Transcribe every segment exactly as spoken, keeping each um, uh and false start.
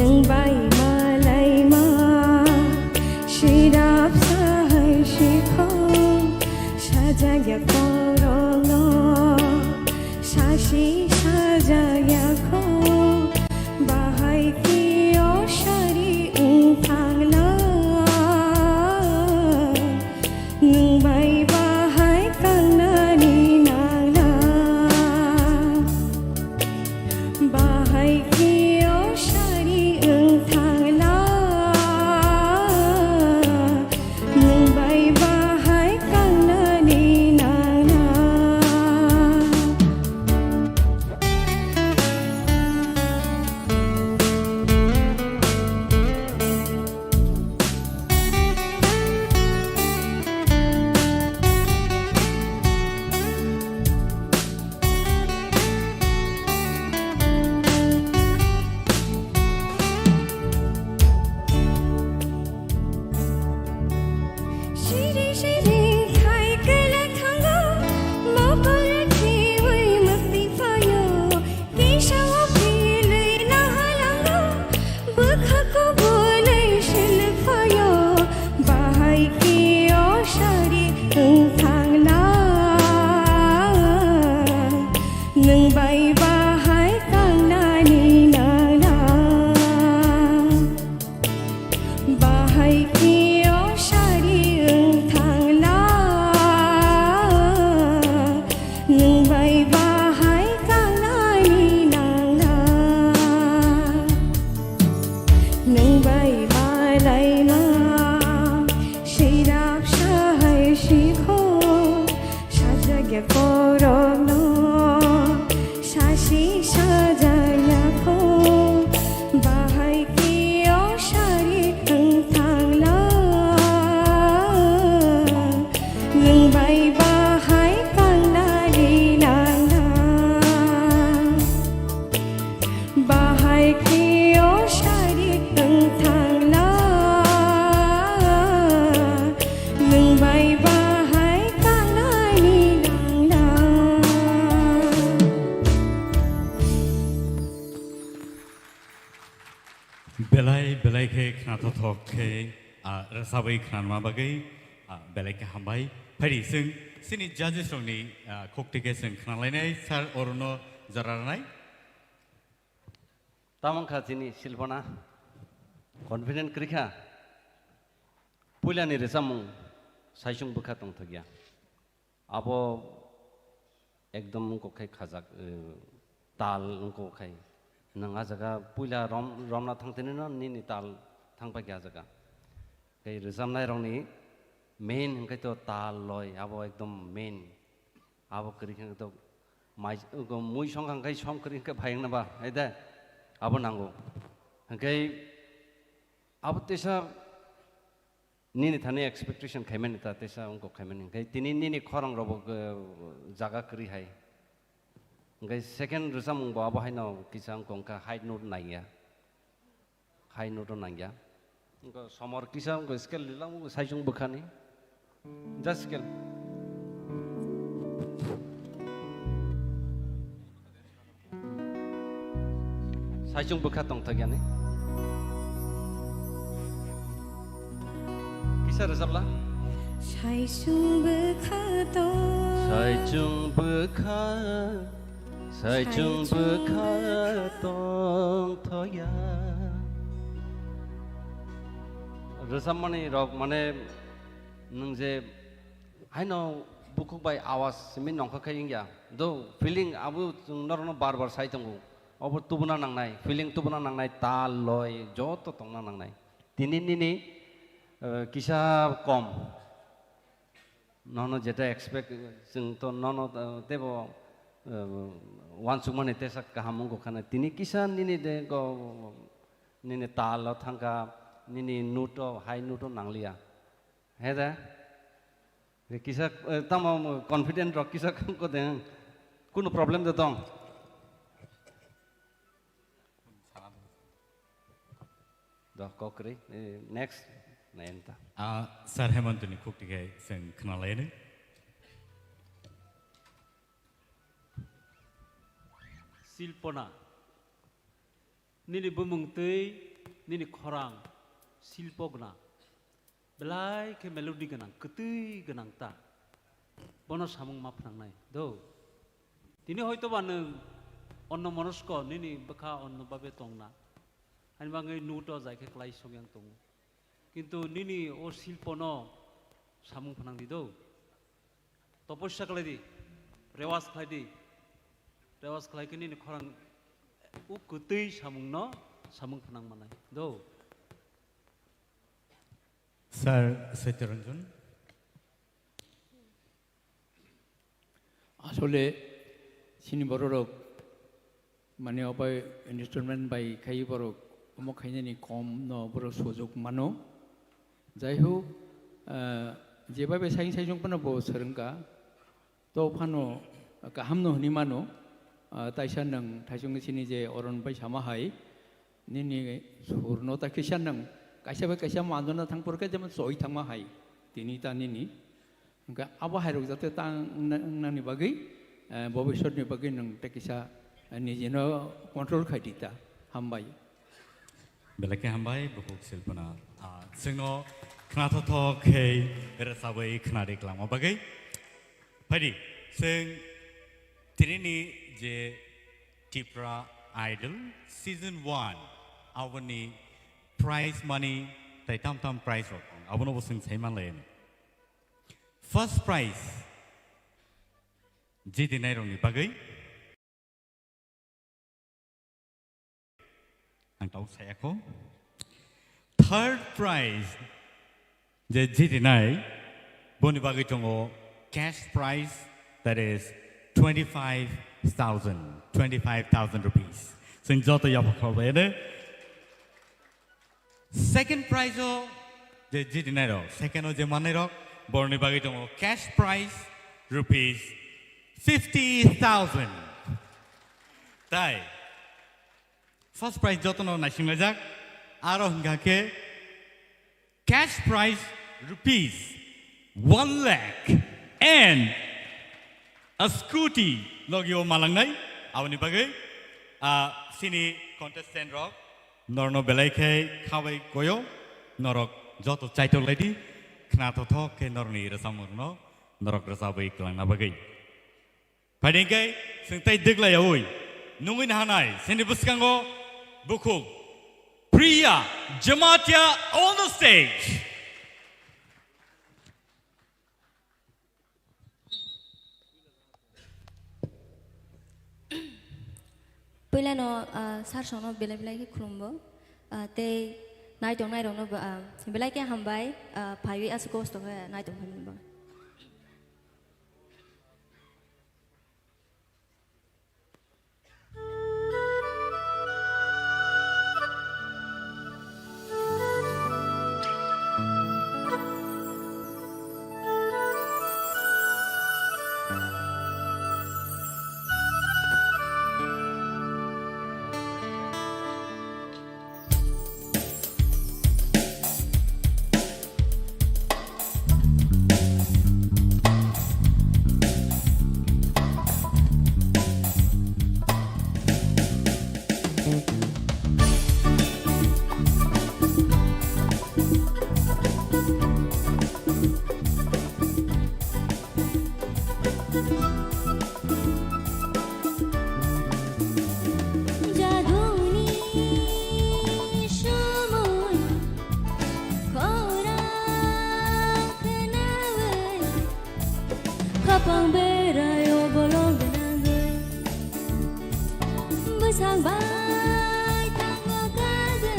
Nwng bai malaima, sirap sahai sikho, sajagya korokno, sasi sajagya kho, bahai khe o sari wng thangla. Nwng bai bahai kangnani nangla. Bahai khe o sari wng thangla. Nwng bai bahai kangnani nangla. Siri siri khai kwlai thango, mokol khiwi mwktwi phaio. Kisa o philwi nahalango, bwkha kubulwi silwi phaio, bahai khe o sari wng thangla. Nwng bai bahai kangnani nangla. Bahai khe o sari wng thangla, nwng bai bahai kangnani nangla. Nwng bai malaima, sirap sahai sikho, sajagya korokno, sasi sajagya kho, bahai khe o sari wng thangla. Nwng bai bahai kangnani nangla. Bahai khe o sari wng thangla, nwng bai bahai kangnani nangla. Belai belai khe khnathothok khe, ah, rwchabwi khnanma bagwi, ah, belai khe hambai. Phaidi chwng chini judges rokni, ah, khukti khe chwng khnalainai, sir, orono jora rwnai. Tamo wngkha chini Silpana, confident kwrwi kha. Puilani rwchapmung Saichung bwkha tongthokya. Abo ekdom wngkok khai khajak, eh, tal wngkok khai. Nwng a jaga puila rom-, romna thangtini no nini tal thangpaikha a jaga. Tei rwchapnai rokni main hwnkhe to tal loi, abo ekdom main. Abo kwrwi khe to mai, mui song kha hwnkhe som kwrwi hwnkhe phai wngna ba, hai de? Abo nango. Hwnkhe abo teisa nini thani expectation khaimani ta, teisa wngkok khaimani. Hwnkhe tini nini khorang rokbo, eh, jaga kwrwi hai. Hwnkhe second rwchapmung bo abo haino kisa wngkha high note nangya. High note o nangya. Wngkha somor kisa wngkha scale lilang wngkha Saichung bwkhani. Just scale. Saichung bwkha tongthok yani. Kisa rwchapla? Saichung bwkha tong. Saichung bwkha. Saichung bwkha tongthokya. Rwchapmani rok mane nwng je haino bukhuk bai awas simi nongkha khai wngya. Do feeling abo chwng norokno bar bar sai tongo. Obo tubuna nangnai, feeling tubuna nangnai, tal loi joto tongna nangnai. Tini nini, eh, kisa kom. Nono jeta expect, chwng to nono, eh, teibo, eh, uansukmani tesa kaham wngkha na. Tini kisa nini de go, nini tal o thangkha, nini note o, high note o nangliya. He de? Kisa, eh, tamo confident rok kisa ko de. Kuno problem de tong. Do, kok kwrwi. Eh, next, nai ta. Ah, Sir Hemant ni khukti khe chwng khwnalaini. Silpona. Nini bumung twi Nini khorang silpo gwnang, belai khe melody gwnang, kwtwi gwnang ta. Bono samung ma phnangnai do. Tini hoito ba nwng onno monosko, nini bwkha onno babe tongna. Ani bagwi nuto jai khe klai sokyang tongo. Kintu nini o silpono samung phnang di do. Topossa khlai di, rewas khlai di. Rewas khlai khe nini khorang o kwtwi samungno samung phnang manai do. Sir Satyaranjan. Asole chini bororok mane obai instrument bai khai borok omo khainani kom no borok sujok mano. Jai hok, ah, jebabe saing saisong phano bo swrwngkha, to phano kaham no hwnwi mano. Ah, taisa nwng thaisong sini je oron bai sama hai, nini sur no ta kisa nwng kaisa bai kaisa manjona thang porkhe jemon choi thangma hai tini ta nini. Hwnkhe abo hairok jate ta wngna-, wngnani bagwi, eh, bobiswtni bagwi nwng tei kisa, eh, nijino control khai di ta. Hambai. Belai khe hambai, bukhuk silpana. Ah, chwngno khnathok thok khe rwchabwi khna ri kwlangma bagwi. Phaidi, chwng tinini je Tipra Idol Season one, aboni prize money tei tam tam prize rok, abono bo chwng sai manlai. First prize jitinairokni bagwi ang tau sayakho. Third prize je jitinai, boni bagwi tongo cash prize, that is twenty-five thousand, twenty-five thousand rupees. Chwng joto yapha khabai ene. Second prize o je jitinairok, second o je mannairok, borni bagwi tongo cash prize rupees fifty thousand. Tai first prize jotono naisinglaijak, aro hwnkha khe cash prize rupees one lakh and a scooty logio malangnai. Aboni bagwi, ah, sini contestant rok norno belai khe khabai koyo, norok joto chaitok laidi, khnathok thok khe norni rwchapmungno norok rwchabwi kwlangna bagwi. Phaidi hwnkhe chwng tei dwglaiyaui nungwi nahanai sini bwskango bukhuk Priya Jamatia on the stage. Puilano, ah, sir songno belai belai khe khulumbo, ah, tei naitong nairokno bo, ah, belai khe hambai, ah, phaiwi aswk kosto khe naitong phaimani bo. Jaduni somoi khorang khnawi, khapang berai o bolong gwnangwi. Bwsang bai thango kagwi,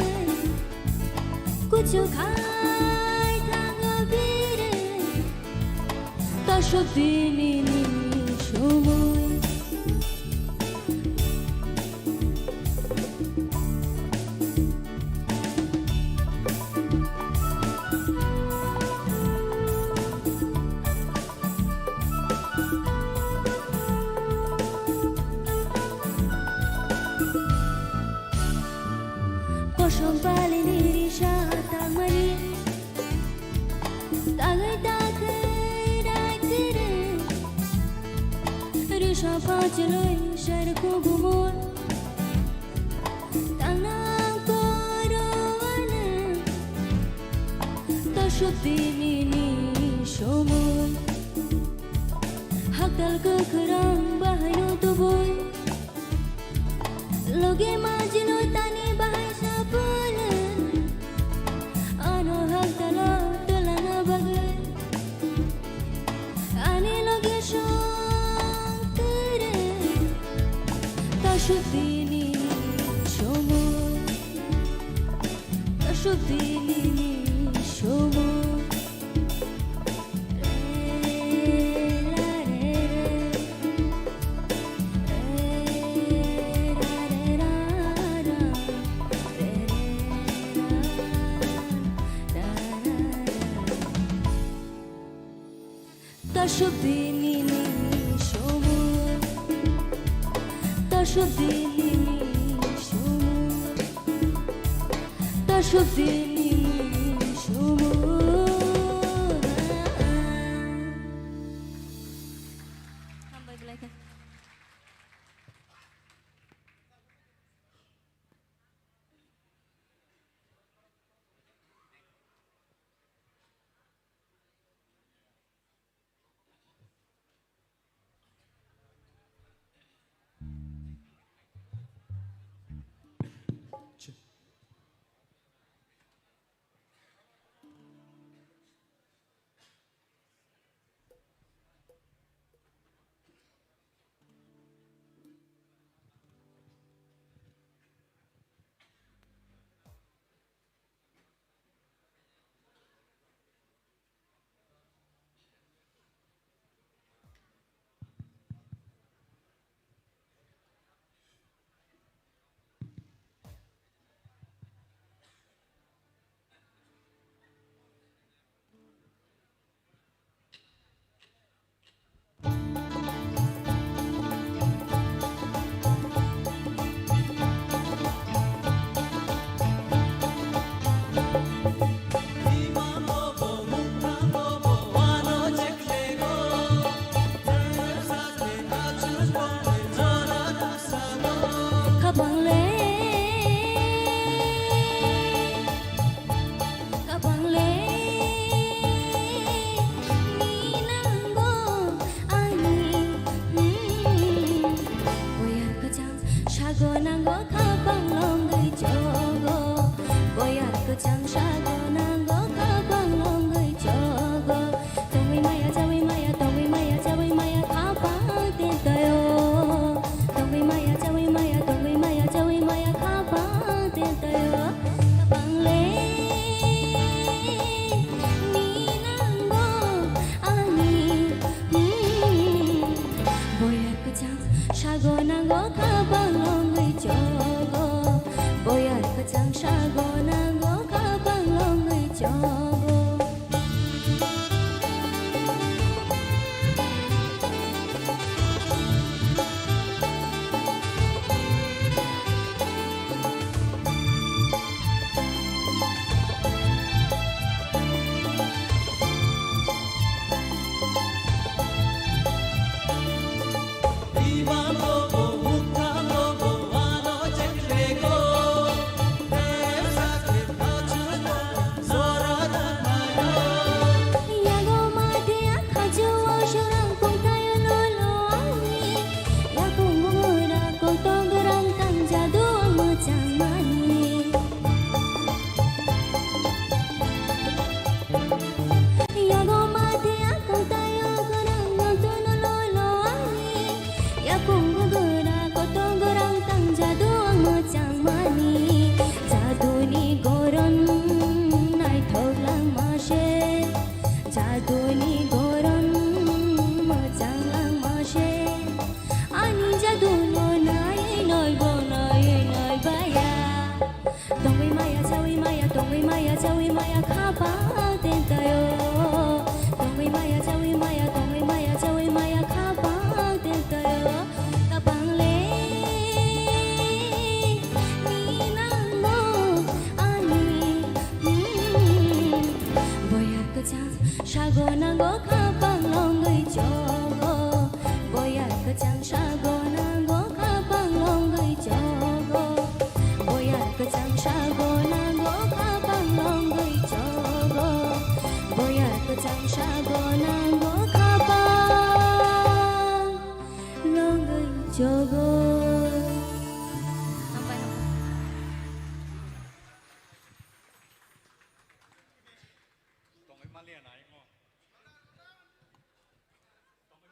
kuchuk hai thango biri. Tasuk tini nini somoi. Kosom palini risa tangmani. Tagwi tagwi dai tiri. Risa pacheloi sar kugumor. Tangnang koro Sotini ni somoi. Haktal kwkhwrang bahaino tubui. Loge majino tani bahai sapole. Ano haktalo tolana bagwi. Ani loge songtere. Ta sotini somoi. Ta sotini somoi. Ta sotini somoi. Ta sotini somoi. Ta sotini somoi. Hambai belai khe.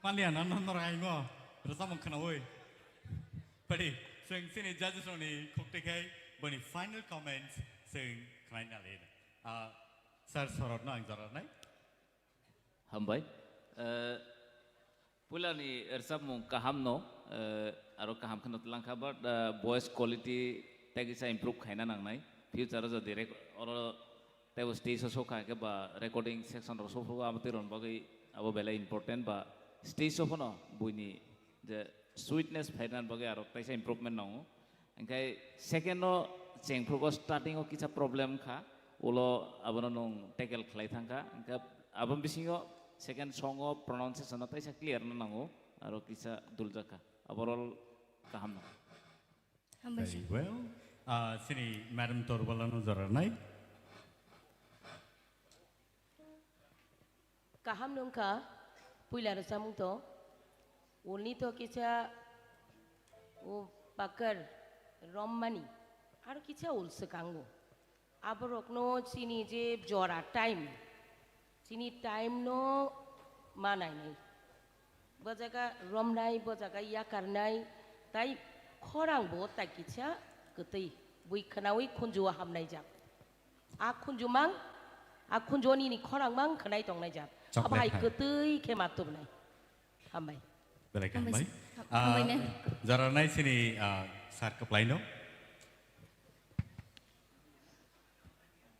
Paliya na no norok aingo rwchapmung khwnaui. Padi, chwng chini judges rokni khukti khai boni final comments chwng khwnaina le. Ah, sir, sorotno ang jora nai. Hambai. Eh, puilani rwchapmung kahamno, eh, aro kaham kheno twlangkha, but, eh, voice quality tei kisa improve khaina nangnai. Future o jodi rek-, oro teibo stage o sokha khe ba recording section rok sokphuru abo twi rwna bagwi abo belai important ba stage o phano buini je sweetness phaina bagwi aro teisa improvement nango. Hingkhe second o chengphrugo starting o kisa problem kha, ulo abono nwng tackle khlai thangkha. Hingkhe aboni bisingo second song o pronunciation no teisa clear no nango, aro kisa duljak kha. Overall kaham no. Hambai sir. Very well. Ah, chini Madam Torbala no jora nai. Kaham nungkha, puila rwchapmung to, ulni to kisa, o pakar, rommani, aro kisa ul swkango. Aborokno chini je jora time, chini time no manainai. Bo jaga romnai, bo jaga yakarnai, tai khorang bo tai kisa kwtwi, bui khwnaui khunju o hamnai jak. A khunju mang, a khunju o nini khorang mang khwnai tongnai jak. Chocolate Abo hai hai. Kwtwi khe ma tubnai. Hambai. Belai khe Hambai hambai. Sir. Ah, Hambai ne. Jora nai chini, ah, sir kwplai no.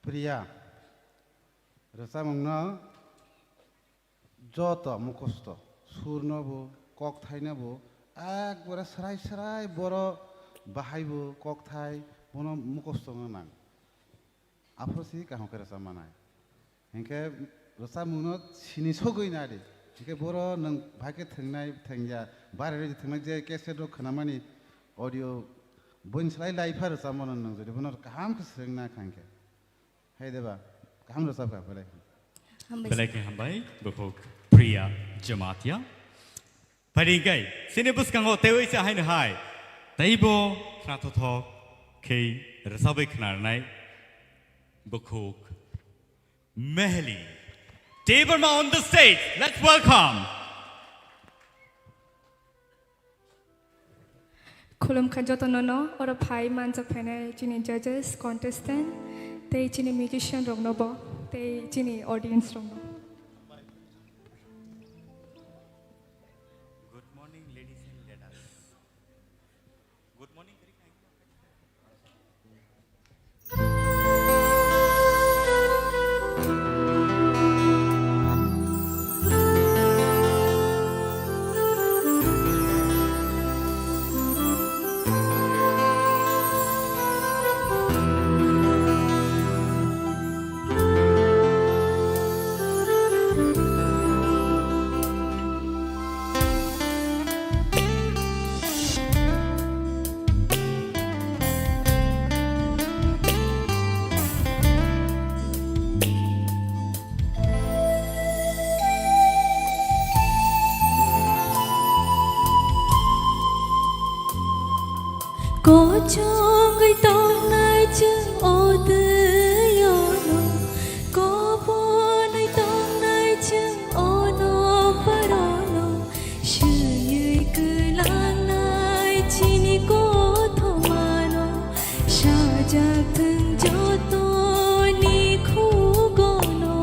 Priya, rwchapmung no joto mukhosto, sur no bo, kok thai no bo, ekbare srai srai boro bahai bo, kok thai bono mukhosto wngna nang. Aphuru si kaham khe rwchap manai. Hinkhe rwchapmung no sini sogwi nadi. Hinkhe boro nwng bahai khe thwngnai, thwngya, bare rwi thwngnai je cassette rok khwnamani audio boin slai lai pha rwchapmano nwng jodi bono kaham khe swrwngna kha hinkhe. Hai deba, kaham rwchapkha, belai. Hambai. Belai khe hambai, bukhuk Priya Jamatia. Phai ringkai, chini bwskango teiwi se haino hai. Teibo khnathothok khe rwchabwi khnarnai bukhuk Mehli Debbarma on the stage. Let's welcome. Khulumkha jotono no, oro phai manjak phainai chini judges, contestant, tei chini musician rokno bo, tei chini audience rokno. Good morning, ladies and ladies. Good morning. Kochongwi tongnai chwng o twi-o no, koponwi tongnai chwng o nokbar-o no, swiwi kwlangnai chini kothoma no, sajak thwng jotoni khugo no.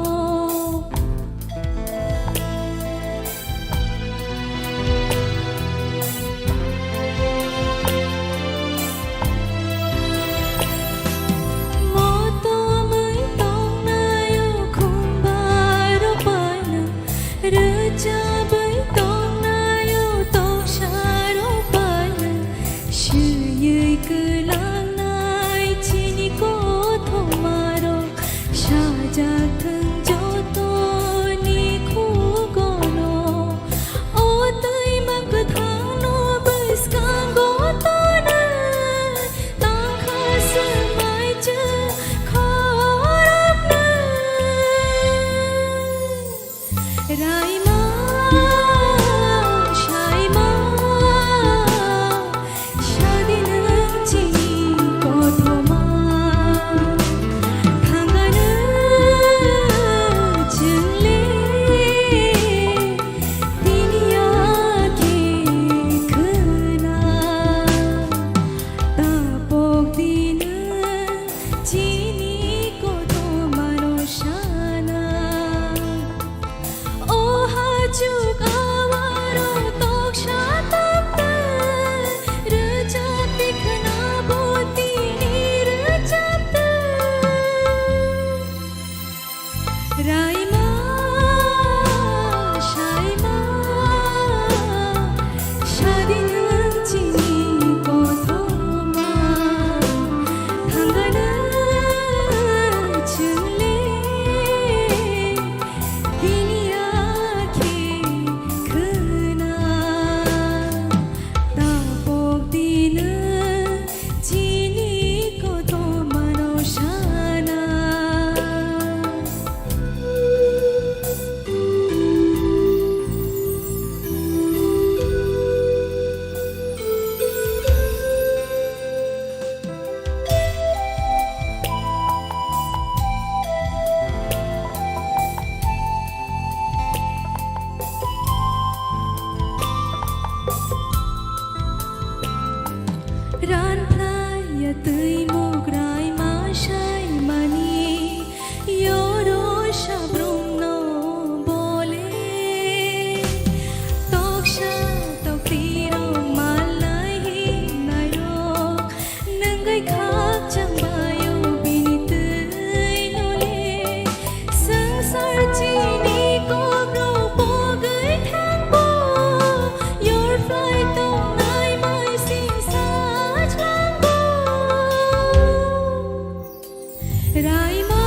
Saima,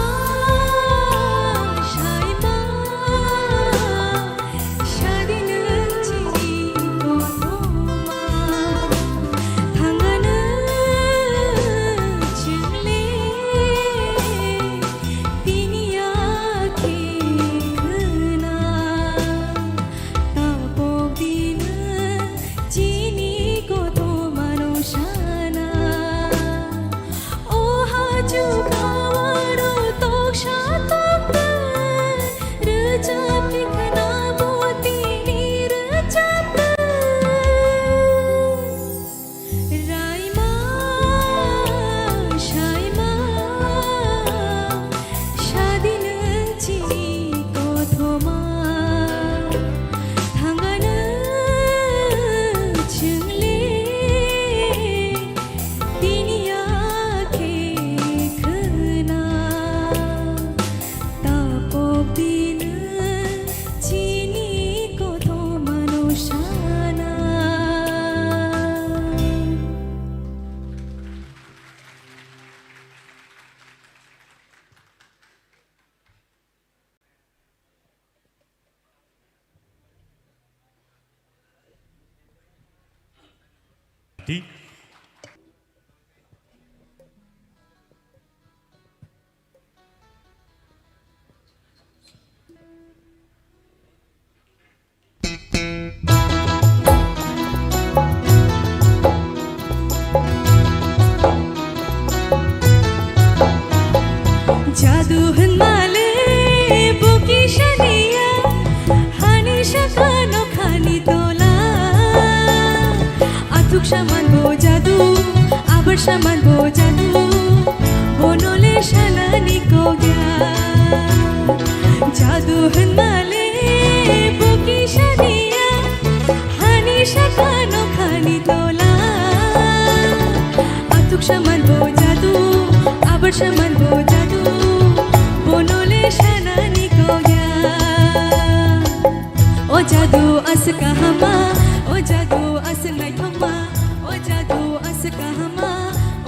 saima, sadi nwng chini kothoma. Thangano chwngle, tini ya khe khwna. Tapok dino chini kothomano sana. O haju kawaro toksa tokto, rwchapni khna bo tini rwchapto. Raima, saima, sadi nwng chini kothoma. Thangano chwngle, tini ya khe khwna. Tapok dino chini kothomano sana. Jadu hwnmale bo kisa niya, hani sakano khani tola. Athuk saman bo jadu, abar saman bo jadu, bonole sanani kogya. Jadu hwnmale bo kisa niya, hani sakano khani tola. Athuk saman bo jadu, abar saman bo jadu, bonole sanani kogya. O jadu aswk kahama, o jadu aswk naithokma, o jadu aswk kahama,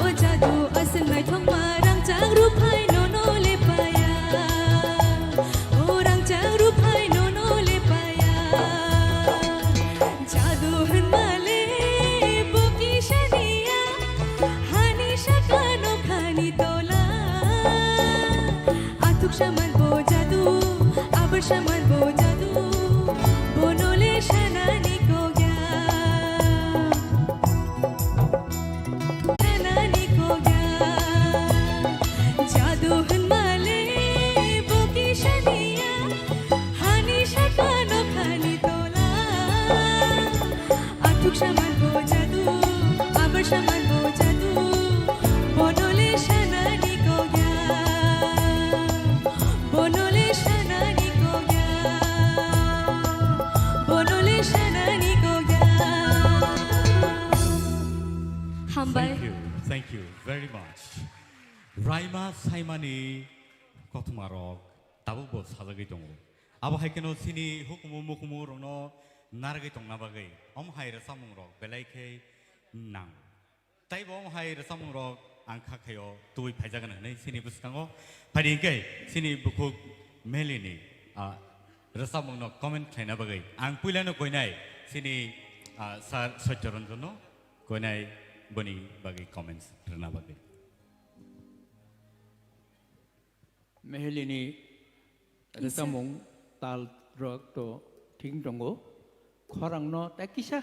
o jadu aswk naithokma, rangchak ruphai nono lepaya. O rangchak ruphai nono lepaya. Jadu hwnmale bo kisa niya, hani sakano khani tola. Athuk saman bo jadu, abar saman bo jadu, bonole sanani kogya. Sanani kogya. Jadu hwnmale bo kisa niya, hani sakano khani tola. Athuk saman bo jadu, abar saman bo jadu, bonole sanani kogya. Bonole sanani kogya. Bonole sanani kogya. Hambai. Thank you, thank you very much. Raima Saimani kothoma rok tabuk bo sajagwi tongo. Abo hai kheno chini hukumu mukumu rokno narwgwi tongna bagwi omo hai rwchapmung rok belai khe nang. Tei bo omo hai rwchapmung rok ang kha khaio tubui phaijagan hwnwi chini bwskango. Phaidi hwnkhe chini bukhuk Melini, ah, rwchapmung no comment khlaina bagwi ang puilano koinai chini, ah, sir Satya Ranjan no koinai boni bagwi comments rwna bagwi. Mehelini Yes, sir. Rwchapmung tal rok to thik tongo. Khorang no tei kisa,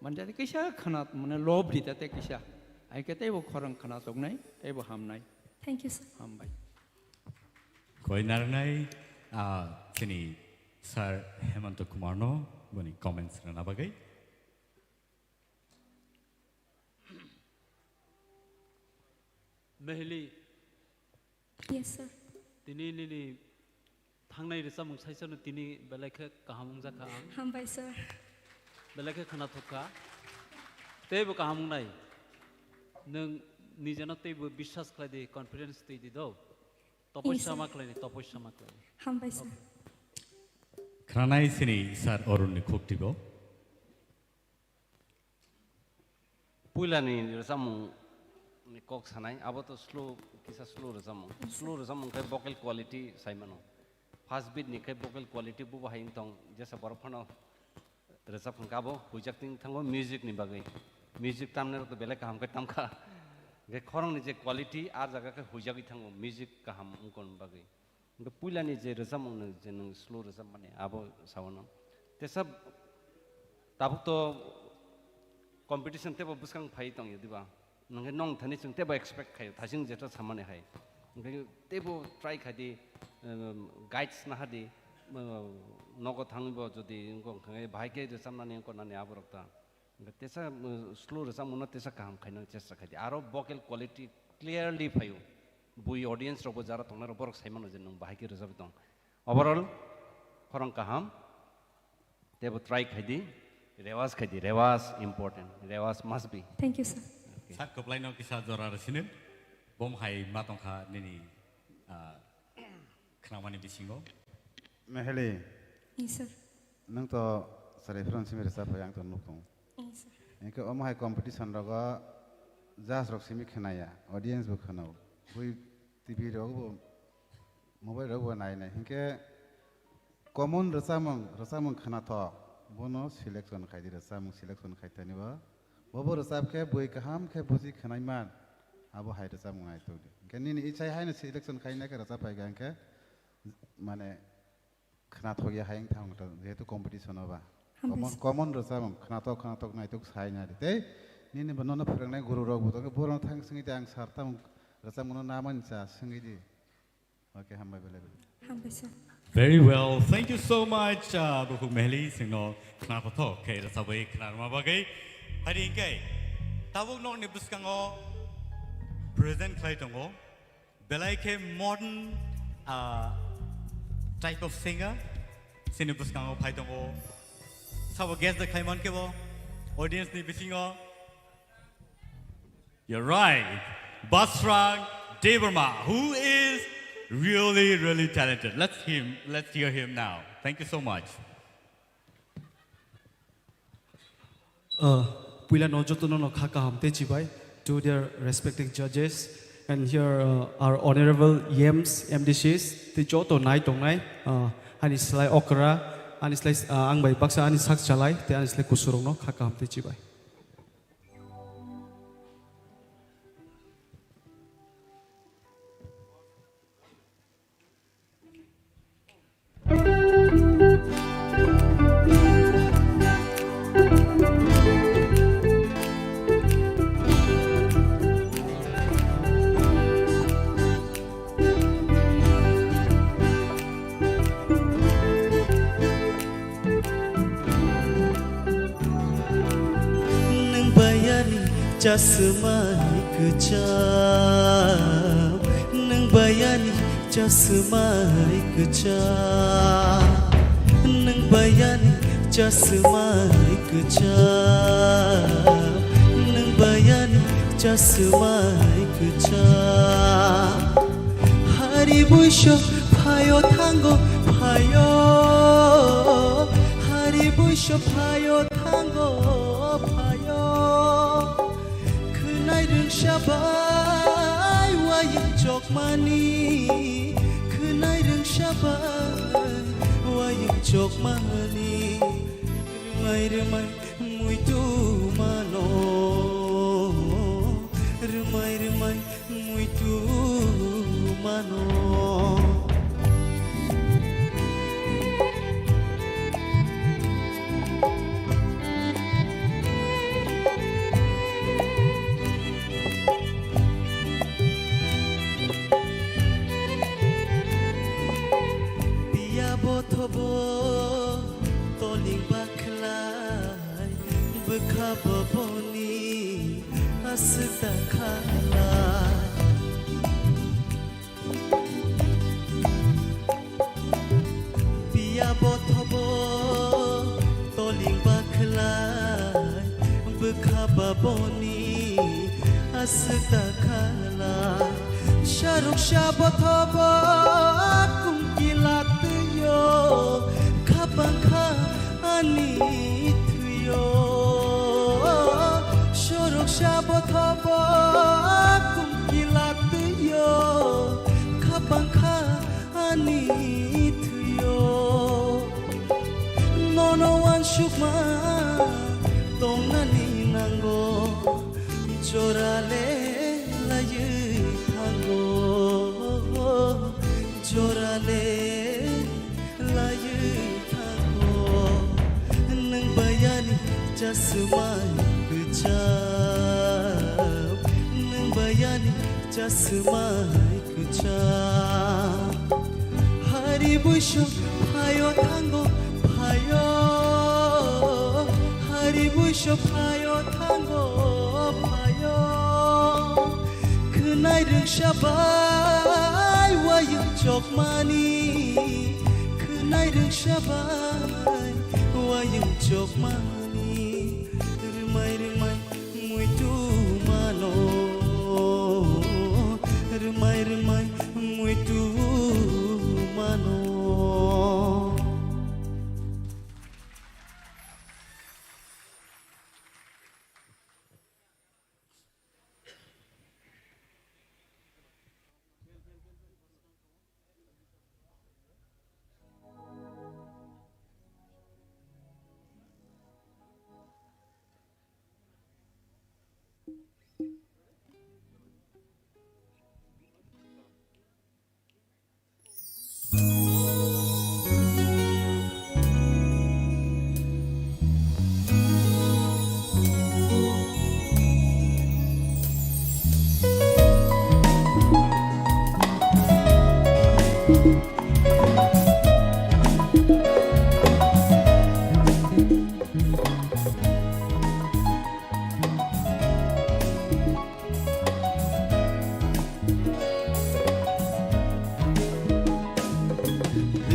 mane tei kisa khana, mane lob di tei kisa. Hai khe teibo khorang khana toknai, teibo hamnai. Thank you, sir. Hambai. Koi narnai, ah, chini sir Hemanta Kumar no boni comments rwna bagwi. Meheli. Yes, sir. Tini nini thangnai rwchapmung saisano tini belai khe kaham wngjakha ang. Hambai, sir. Belai khe khwnathok kha. Teibo kaham wngnai. Nwng nijeno teibo biswas khlai di, confidence twi di do. Yes, sir. Topoisa ma khlai di, topoisa ma khlai di. Hambai, sir. Okay. Khwnanai sini sir Arun ni khuk tibo. Puilani rwchapmung Ni kok sanai, abo to slow, kisa slow rwchapmung. Slow rwchapmung khe vocal quality sai mano. First beat ni khe vocal quality bubo hai wng tong, jesa borok phano rwchap hwnkhe abo huijak ting thango music ni bagwi. Music tamnai rok to belai kaham khe tamkha. Hwnkhe khorang ni je quality, a jaga khe huijagwi thango music kaham wngkon bagwi. Hwnkhe puilani je rwchapmung no je nwng slow rwchapmani abo sao no. Tesa tabuk to competition tebo bwskang phai tongya diba? Nwng khe nong thani chwng tebo expect khaio, thasing jeto samani hai. Hwnkhe tebo try khai di, um, guides naha di, um, nogo thangwi bo jodi wngkha hwnkhe bahai khe rwchapnani wngkha nani aborok ta. Hwnkhe tesa, uh, slow rwchapmungno tesa kaham khaina chesta khai di. Aro vocal quality clearly phaio. Bui audience rokbo jara tongnai rok borok sai mano je nwng bahai khe rwchapwi tong. Overall, khorang kaham. Tebo try khai di. Rewas khai di. Rewas important. Rewas must be. Thank you, sir. Okay. Sak kwplaino kisa jora rw sini. Bom hai ma tongkha nini, ah, khnamani bisingo. Meheli. Yes, sir. Nwng to chwrai phano simi rwchap phai, ang to nuk tongo. Yes, sir. Hwnkhe omo hai competition rogo judge rok simi khnaya, audience bo khnao. Bui T V rogo bo, mobile rogo bo nai nai. Hwnkhe common rwchapmung, rwchapmung khnathok, bono selection khai di, rwchapmung selection khai tani bo. Bobo rwchap khe bui kaham khe buji khnai man, abo hai rwchapmung nai tok di. Hwnkhe nini ichai haino selection khai nai khe rwchap phai kha hwnkhe, mane, khnathok ya hai wng thang ta, jehetu competition o ba. Hambai common, sir. Common rwchapmung, khnathok, khnathok naitok sai nai di. Tei nini bo nono phwrwngnai guru rok bo tongkhe, borok thang swngwi di, ang sir tamo rwchapmung no namani cha swngwi di. Okay, hambai belai belai. Hambai, sir. Very well. Thank you so much, uh, Bukhuk Mehli, singno khnathok khe rwchapwi khnarma bagwi. Hari hingke tabuk nokni bwskango present khlai tongo. Belai khe modern, ah, type of singer, sini bwskango phai tongo. Sabo guess the khlai man khe bo audience ni bisingo. You're right. Basrang Debbarma, who is really, really talented. Let's him, let's hear him now. Thank you so much. Uh, puila no joto no no kha kaham tei chibai to their respective judges, and here, uh, our honorable E Ms, M D Cs tei joto nai tongnai, uh, ani slai okra, ani slai, uh, ang bai baksa ani sak chalai tei ani slai kusurok no kha kaham tei chibai. Nwng bayani chasmai kwcham, nwng bayani chasmai kwcham, nwng bayani chasmai kwcham, nwng bayani chasmai kwcham. Hari buiso phaio thango phaio, hari buiso phaio thango phaio. Khwnai rwngsa bai wayung chokmani, khwnai rwngsa bai wayung chokmani. Rwmai rwmai muitu mano, rwmai rwmai muitu mano. Piya bothobo toling bakhlai. Bwkha boboni aswk ta khala. Piya bothobo toling bakhlai. Bwkha boboni aswk ta khala. Saruk sa bothobo kungkila twiyo, khapang kha ani thwiyo. Sorok sa bothobo Chukma tongnani nango, jorale layui thango, jorale layui thango. Nwng bayani chasmai kwcham, nwng bayani chasmai kwcham. Hari buiso phaio thango phaio, hari buiso phaio thango phaio. Khwnai rwngsa bai wayung chokmani, khwnai rwngsa bai wayung chokmani. Rwmai rwmai muitu mano, rwmai rwmai muitu mano.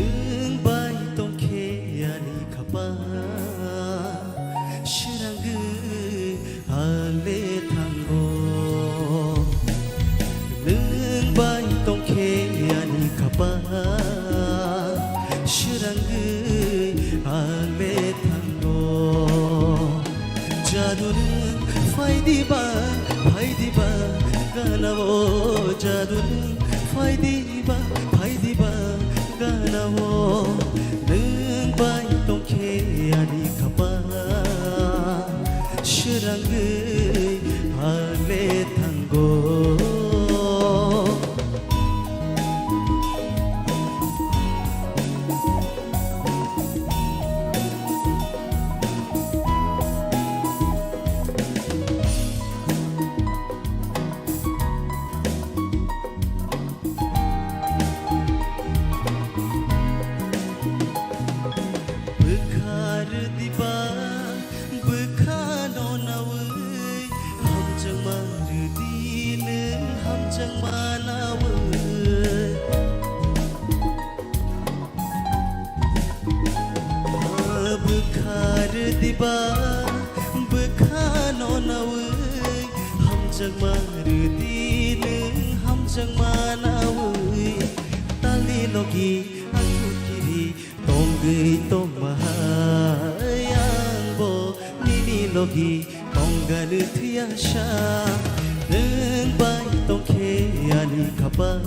Nwng bai tongkhe ani khapang, swrangwi ale thango. Nwng bai tongkhe ani khapang, swrangwi ale thango. Jadu nwng phai diba, phai diba, gana o. Jadu nwng phai diba, phai diba, gana o. Nwng bai tongkhe ani khapang, swrangwi ale thango. Bwkhar diba, bwkhano nawi, hamjakma rwdi nwng hamjakma nawi. Bwkhar diba, bwkhano nawi, hamjakma rwdi nwng hamjakma nawi. Talni logi ang kiri tongwi tongma hai ang bo nini logi. Tongganw thwiya sa, nwng bai tongkhe ani khapang,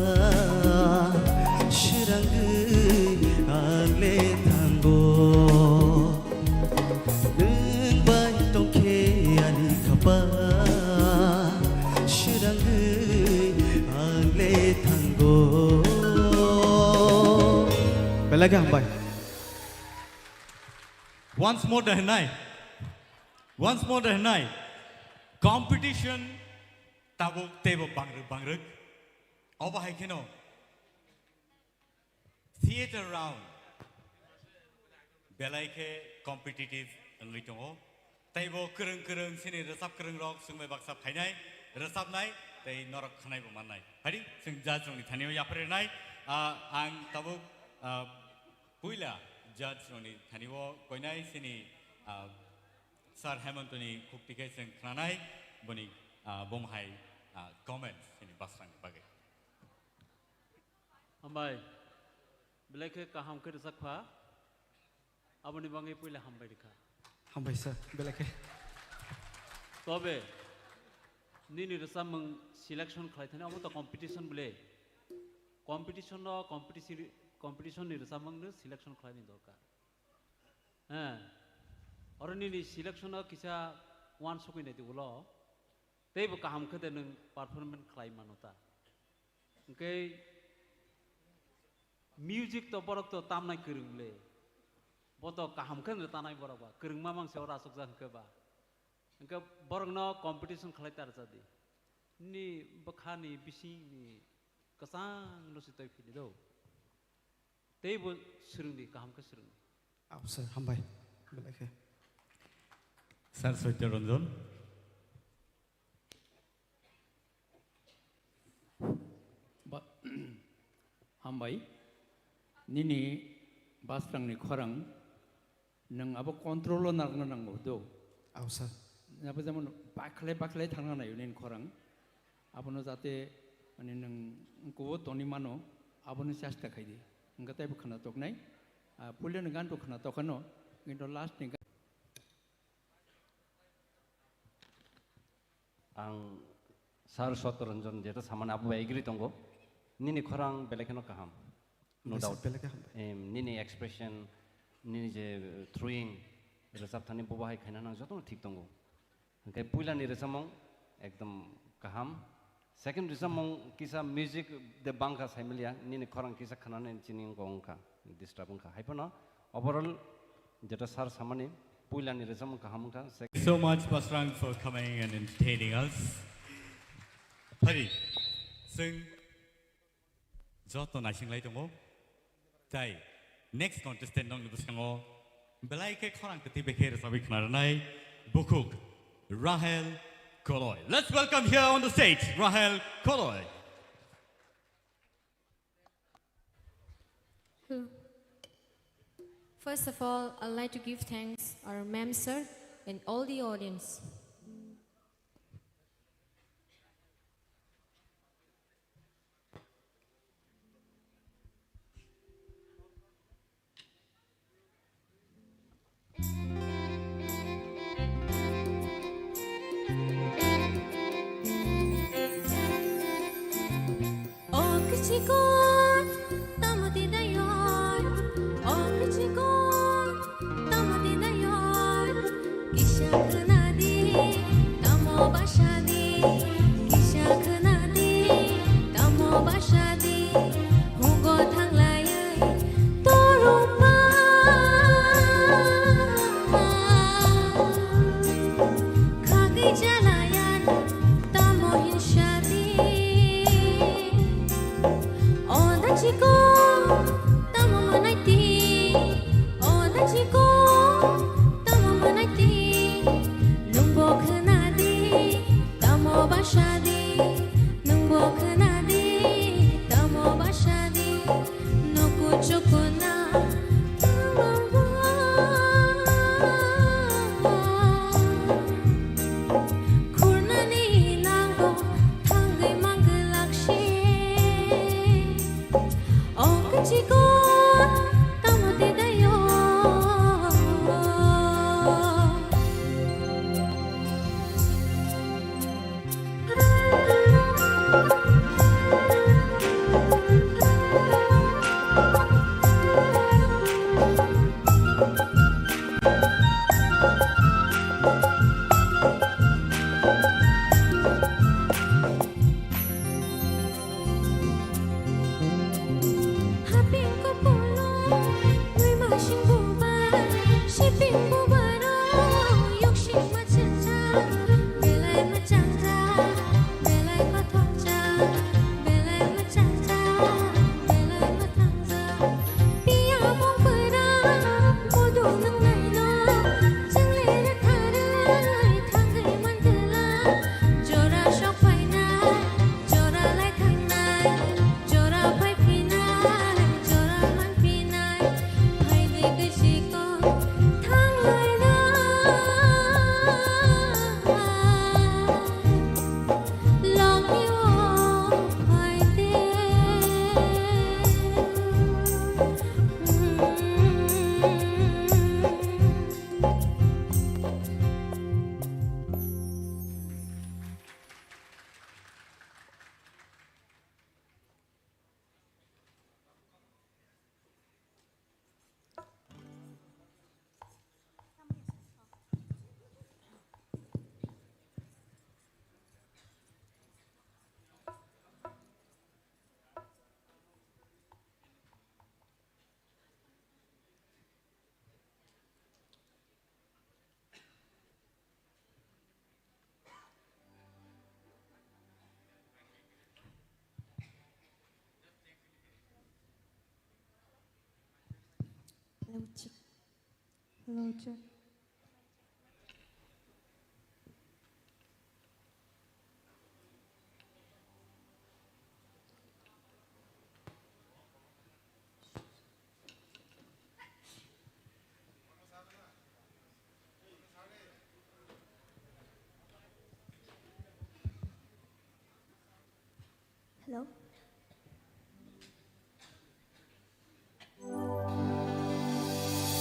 swrangwi ang le thango. Nwng bai tongkhe ani khapang, swrangwi ang le thango. Belai khe hambai. Once more da hwnai. Once more da hwnai. Competition tabuk teibo bangrwk bangrwk. Obo hai kheno theatre round belai khe competitive wngwi tongo. Teibo kwrwng kwrwng chini rwchap kwrwng rok chwngbai baksa phainai rwchapnai tei norok khwnaibo mannai. Phadi chwng judge rokni thani o yapharwi rwnai. Ah, ang tabuk, ah, puila judge rokni thani o koinai chini, ah, Sir Hemantoni khukti khe chwng khnanai boni, ah, bom hai, ah, comments chini basrangni bagwi. Hambai. Belai khe kaham khe rwchap kha. Aboni bagwi puila hambai rwkha. Hambai sir, belai khe. Tobe, nini rwchapmung selection khlai thani, omo to competition bwle. Competition no, competition, competition ni rwchapmung no selection khlai ni dorkar. He. Oro nini selection o kisa uansukwi nai di ulo. Teibo kaham khe de nwng performance khlai mano ta. Hwnkhe music to borok to tamnai kwrwng le. Bo to kaham khe no tanai borok ba. Kwrwngma mang se oro asukjak hwnkhe ba. Hwnkhe borokno competition khlai ta rwchadi. Nini bwkhani bisingni kwchangno se twi phini do. Teibo swrwngdi, kaham khe swrwngdi. Aw, sir, hambai. Belai khe. Sir Satya Ranjan. Ba-, hambai. Nini basrangni khorang nwng abo control o narwkna nango do. Aw, sir. Abo jemon bakhlai bakhlai thangna naio nini khorang. Abono jate, mane, nwng kubo toni mano, abono chesta khai di. Hwnkhe teibo khwna toknai. Ah, puilani gan to khwna tokano, kintu last ni gan Ang Sir Satya Ranjan jeta samani abo bai agree tongo. Nini khorang belai kheno kaham. No Yes, sir, doubt. Belai kaham. Em, nini expression, nini je, uh, throwing, rwchap thani bobo hai khaina nang jotono thik tongo. Hwnkhe puilani rwchapmung ekdom kaham. Second rwchapmung kisa music de bangkha saimaliya, nini khorang kisa khwnani chini wngkha, wngkha, disturb wngkha. Haiphano overall jeta sir samani puilani rwchapmung kaham wngkha. Sec- So much, Basrang, for coming and entertaining us. Phari, chwng joto naisinglai tongo. Tai next contestant nokni bwskango belai khe khorang kwtwi bai khe rwchapwi khna rwnai bukhuk Rahel Koloi. Let's welcome here on the stage Rahel Koloi. Hello. First of all, I'd like to give thanks our ma'am, sir, and all the audience. O kichikon, tamo tinayon, o kichikon, tamo tinayon. Kisa khwnadi, tamo basadi, kisa khwnadi, tamo basadi, hugo thanglaiwi toruma. Khagwi jalayan, tamo hinsadi. O dachiko, tamo manaiti. O dachiko, tamo manaiti. Nwngbo khwnadi, tamo basadi. Nwngbo khwnadi, tamo basadi. Nuku chukuna, tamo ba. Khurnani nango thangwi mangwlak se. O kichiko tamo tinayo. Haping Hello, check. Hello, check. Hello?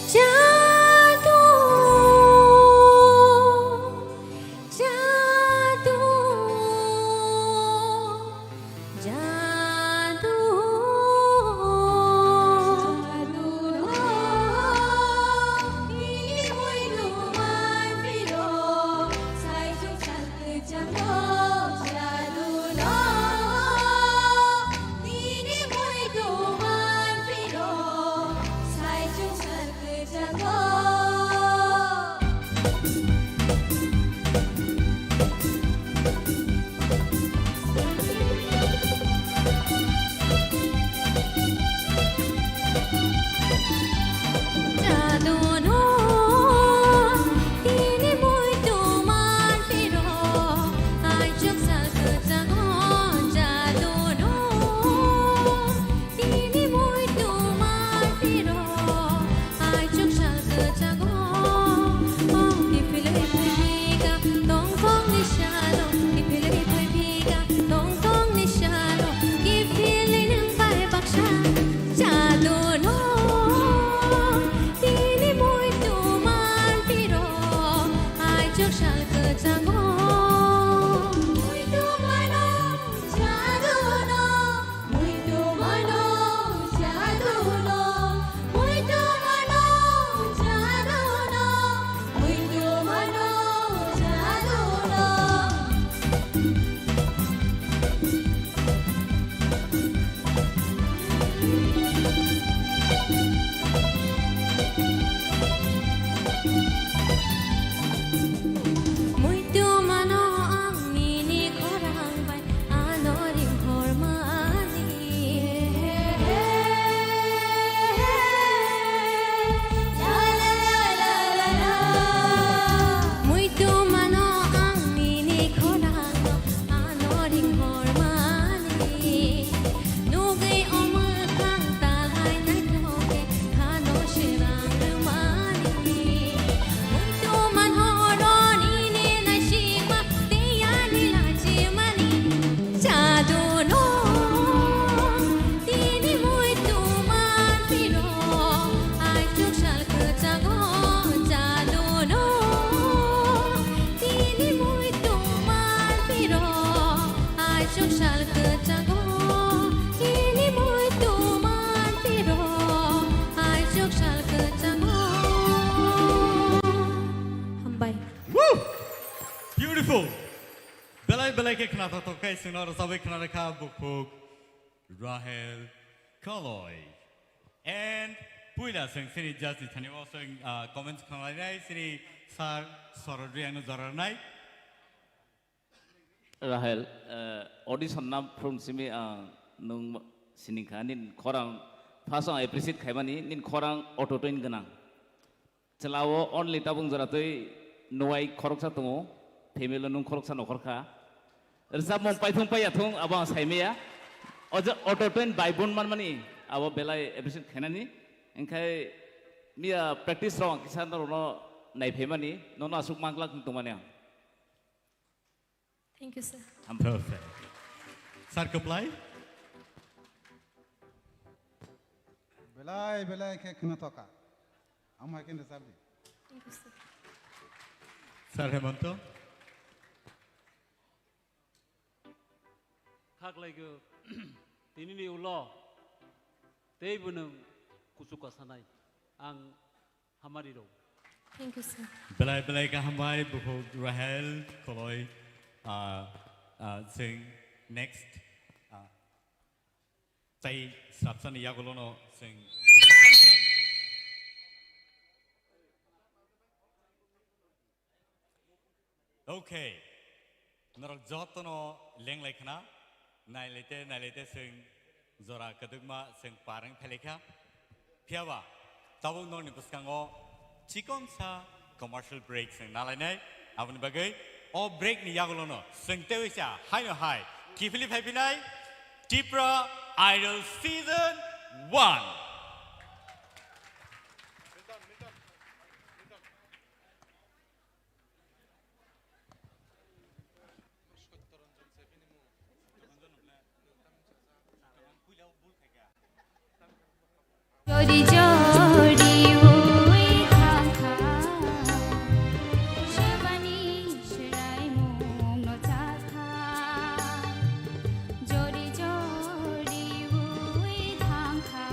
Jadu, jadu, jadu. Muitu mano ang nini khorang bai ano ring hormani. Muitu mano ang nini khorang ano ring hormani. Nugwi o mwkhang talhai naithok khe khano sirang rwmani. Muitu man horo nini naisikma tei ani lachimani. Jadu no tini muitu man piro aichuk sal kwchango. Jadu no tini muitu man piro aichuk sal kwchango. Tini muitu man piro aichuk sal kwchango. Hambai. Woo! Beautiful. Belai belai khe khnathok thok khe chwngno rwchabwi khna rwkha bukhuk Rahel Koloi. And puila chwng chini judge ni thani o chwng, ah, comments khna lainai chini sir Sorod Reang no jora rwnai. Rahel, eh, audition na phwrwng simi ang nwng sining kha, nini khorang first ang appreciate khaimani, nini khorang auto tune gwnang. Chwla o only tabuk jora twi nuwai khoroksa tongo, family o nwng khoroksa nokhor kha. Rwchapmung paithung paiya thung abo ang saimaya. O je auto tune bai bun manmani abo belai appreciate khainani. Engkhai miya practice rok ang kisa norokno naiphaimani, nono aswk manglak tongmani ang. Thank you, sir. Hambai. Perfect. Sir, kwplai. Belai, belai khe khwna thoka. Amo hai khe rwchapdi. Thank you, sir. Sir Hemonto. Khaklaigo, tinini ulo tei bwnwng kuchuk kasanai. Ang Hamari rw. Thank you, sir. Belai belai khe hambai bukhuk Rahel Koloi, ah, ah, chwng next, ah, tei swrapsani yagulono chwng. Okay. Norok jotono lenglai khna, nailaite, nailaite chwng jora kwdwkma chwng par wng phailai kha. Phiyaba, Tabuk nokni bwskango chikonsa commercial break chwng nalainai. Aboni bagwi o break ni yagulono chwng teiwi cha haino hai kiphilwi phaiphinai Tipra Idol Season one. Jori jori ui thangkha, sebani swraimungno chakha. Jori jori ui thangkha,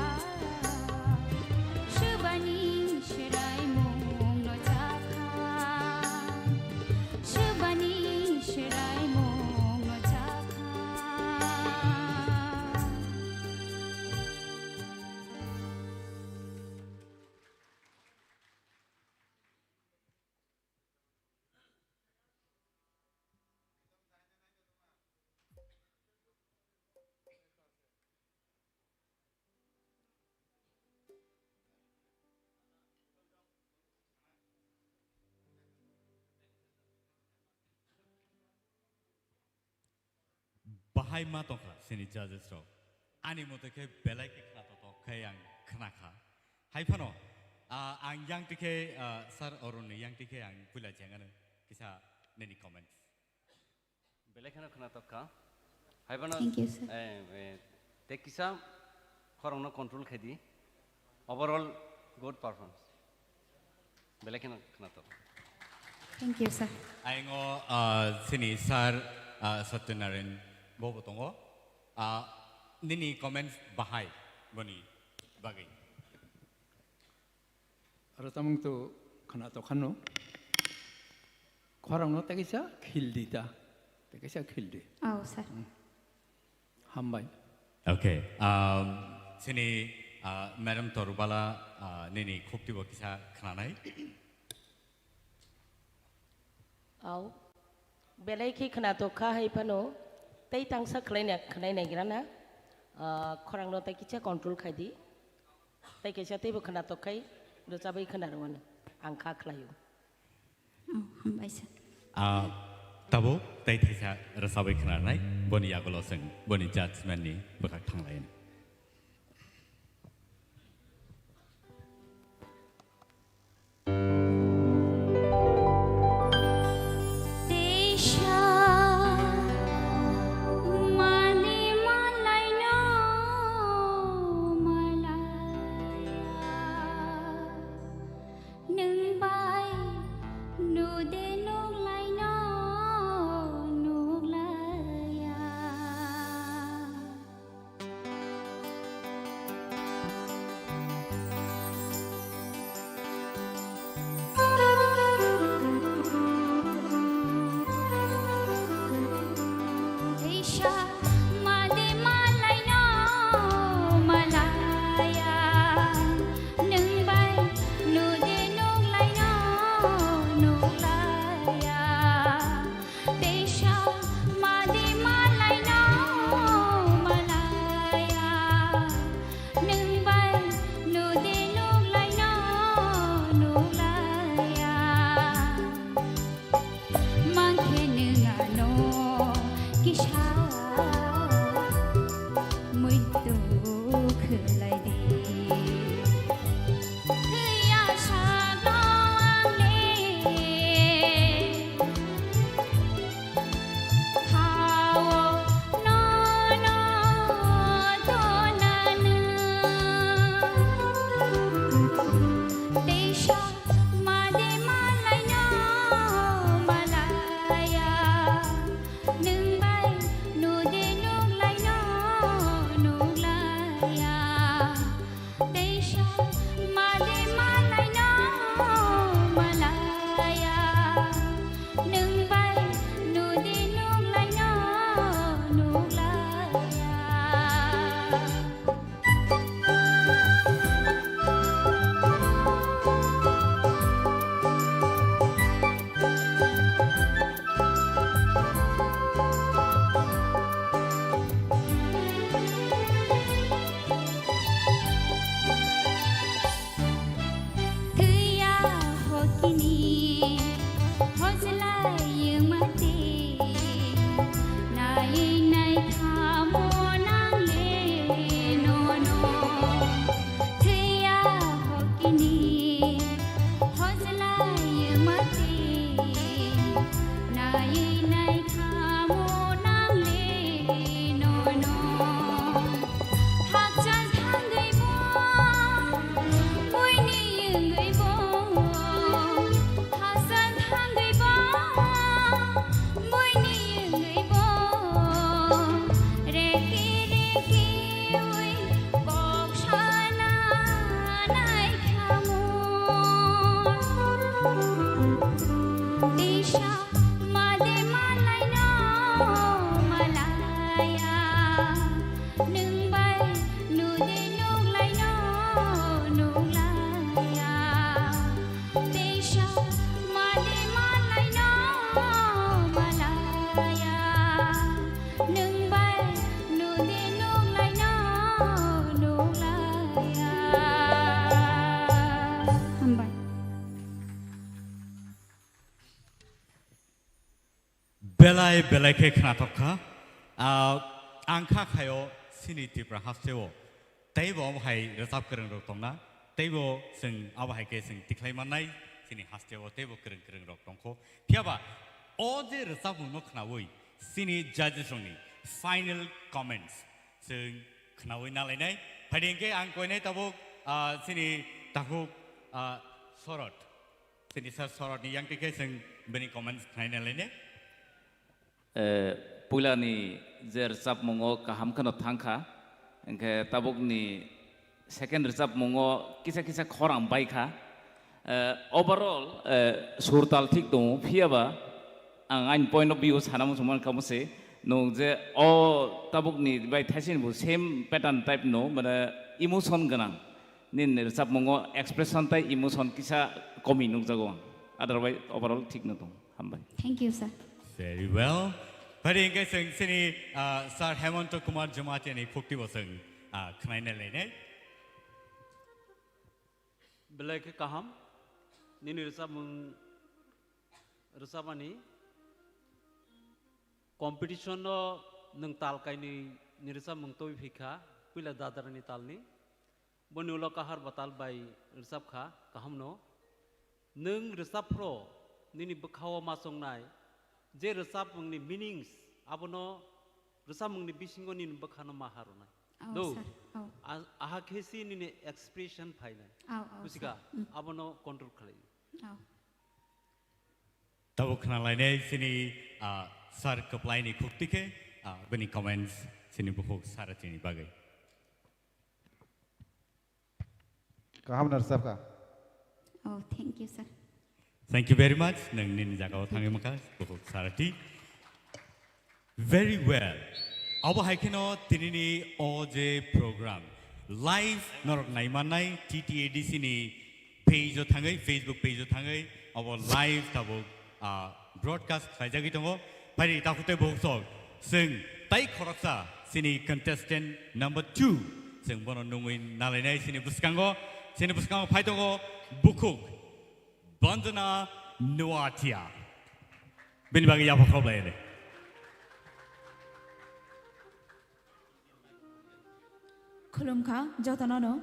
sebani swraimungno chakha, sebani swraimungno chakha. Bahai ma tongkha chini judges rok. Ani mote khe belai khe khna totok khe ang khna kha. Hai phano, ah, ang yang tikhe, ah, Sir Arun ni yang tikhe ang puila jengano kisa nini comments. Belai kheno khna tokkha. Hai phano, Thank you, sir. Eh, eh, te kisa khorokno control khai di. Overall good performance. Belai kheno khna tok. Thank you, sir. Aingo, ah, sini sir, ah, Satyanarayan bobo tongo. Ah, nini comments bahai boni bagwi. Aro tamung tu khna tokhano. Khorang no tei kaisa khil di ta. Tei kaisa khil di. Oh, sir. Hmm. Hambai. Okay. Um, sini, uh, Madam Torubala, uh, nini khukti bo kisa khnanai. Au. Belai khe khna tokha hai phano. Tei tangsa khlai na, khnai naigra na. Uh, khorang no tei kisa control khai di. Tei kaisa teibo khna tokkhai rwchabwi khna rwano ang kha khlaio. Oh, hambai sir. Ah, tabuk tei thaisa rwchabwi khna rwnai boni yagulo chwng boni judgment ni bwkhak thanglaino. Teisa mani malaino malaya, nwng bai nude nuklaino nuklaya. Teisa made malaino malaya, nwng bai nude nuklaino nuklaya. Teisa madi malaino malaya, nwng bai nudi nuklaino nuklaya. Mangkhe nwng ano kisa muitu khwlai di. Thwiya sakno ang le khao nono tonanw. Teisa made malaino malaya. Nwng bai nudi nuklaino nuklaya. Belai belai khe khnathok kha. Ah, ang kha khaio chini Tripura hasteo. Teibo abo hai rwchap kwrwng rok tongna. Teibo chwng abo hai khe chwng tikhlai mannai chini hasteo teibo kwrwng kwrwng rok tongkho. Phiyaba o je rwchapmung no khnaui chini judges rokni final comments chwng khnaui nalainai. Phaidi hwnkhe ang koinai tabuk, ah, chini takhuk, ah, Sorot. Chini sir Sorotni yang tikhe chwng bini comments khnai nalainai. Eh, puilani je rwchapmungo kaham kheno thangkha, hwnkhe tabukni second rwchapmungo kisa kisa khorang baikha. Eh, overall, eh, sur tal thik tongo, phiyaba ang aini point of view sana muchungmani kamo se, nwng je o tabukni bai thaisini bo same pattern type no, mane emotion gwnang. Nini rwchapmungo expression tei emotion kisa komi nukjago ang. Otherwise, overall thik no tongo. Hambai. Thank you, sir. Very well. Phaidi hwnkhe chwng chini, ah, Sir Hemanto Kumar Jamatia ni khukti bo chwng, ah, khnaina lainai. Belai khe kaham. Nini rwchapmung rwchapmani competition no nwng tal kainwi ni rwchapmung twi phikha, puila dadarani talni. Boni ulo kahar batal bai rwchapkha, kahamno. Nwng rwchapphro nini bwkhao ma chongnai, je rwchapmungni meanings, abono rwchapmungni bisingo nini bwkhano ma harwnai. Oh, do. Sir. Oh. A-, aha khe si nini expression phainai. Oh, oh, Kusika, sir. Mm. Abono control khlai. Oh. Tabuk khna lainai chini, ah, sir kwplaini khukti khe, ah, bini comments chini bukhuk Saratini bagwi. Kaham no rwchapkha. Oh, thank you, sir. Thank you very much. Nwng nini jagao thangwi mankha, bukhuk Sarati. Very well. Abo hai kheno tinini o je program live norok naimannai T T A D C ni page o thangwi, Facebook page o thangwi abo live tabuk, ah, broadcast khlaijagwi tongo. Phaidi takhuk tei bukhuk sok, chwng tai khoroksa chini contestant number two, chwng bono nungwi nalainai chini bwskango, chini bwskango phai tongo bukhuk Banjana Nuatia. Bini bagwi yapha khoblaini. Khulumkha jotono no.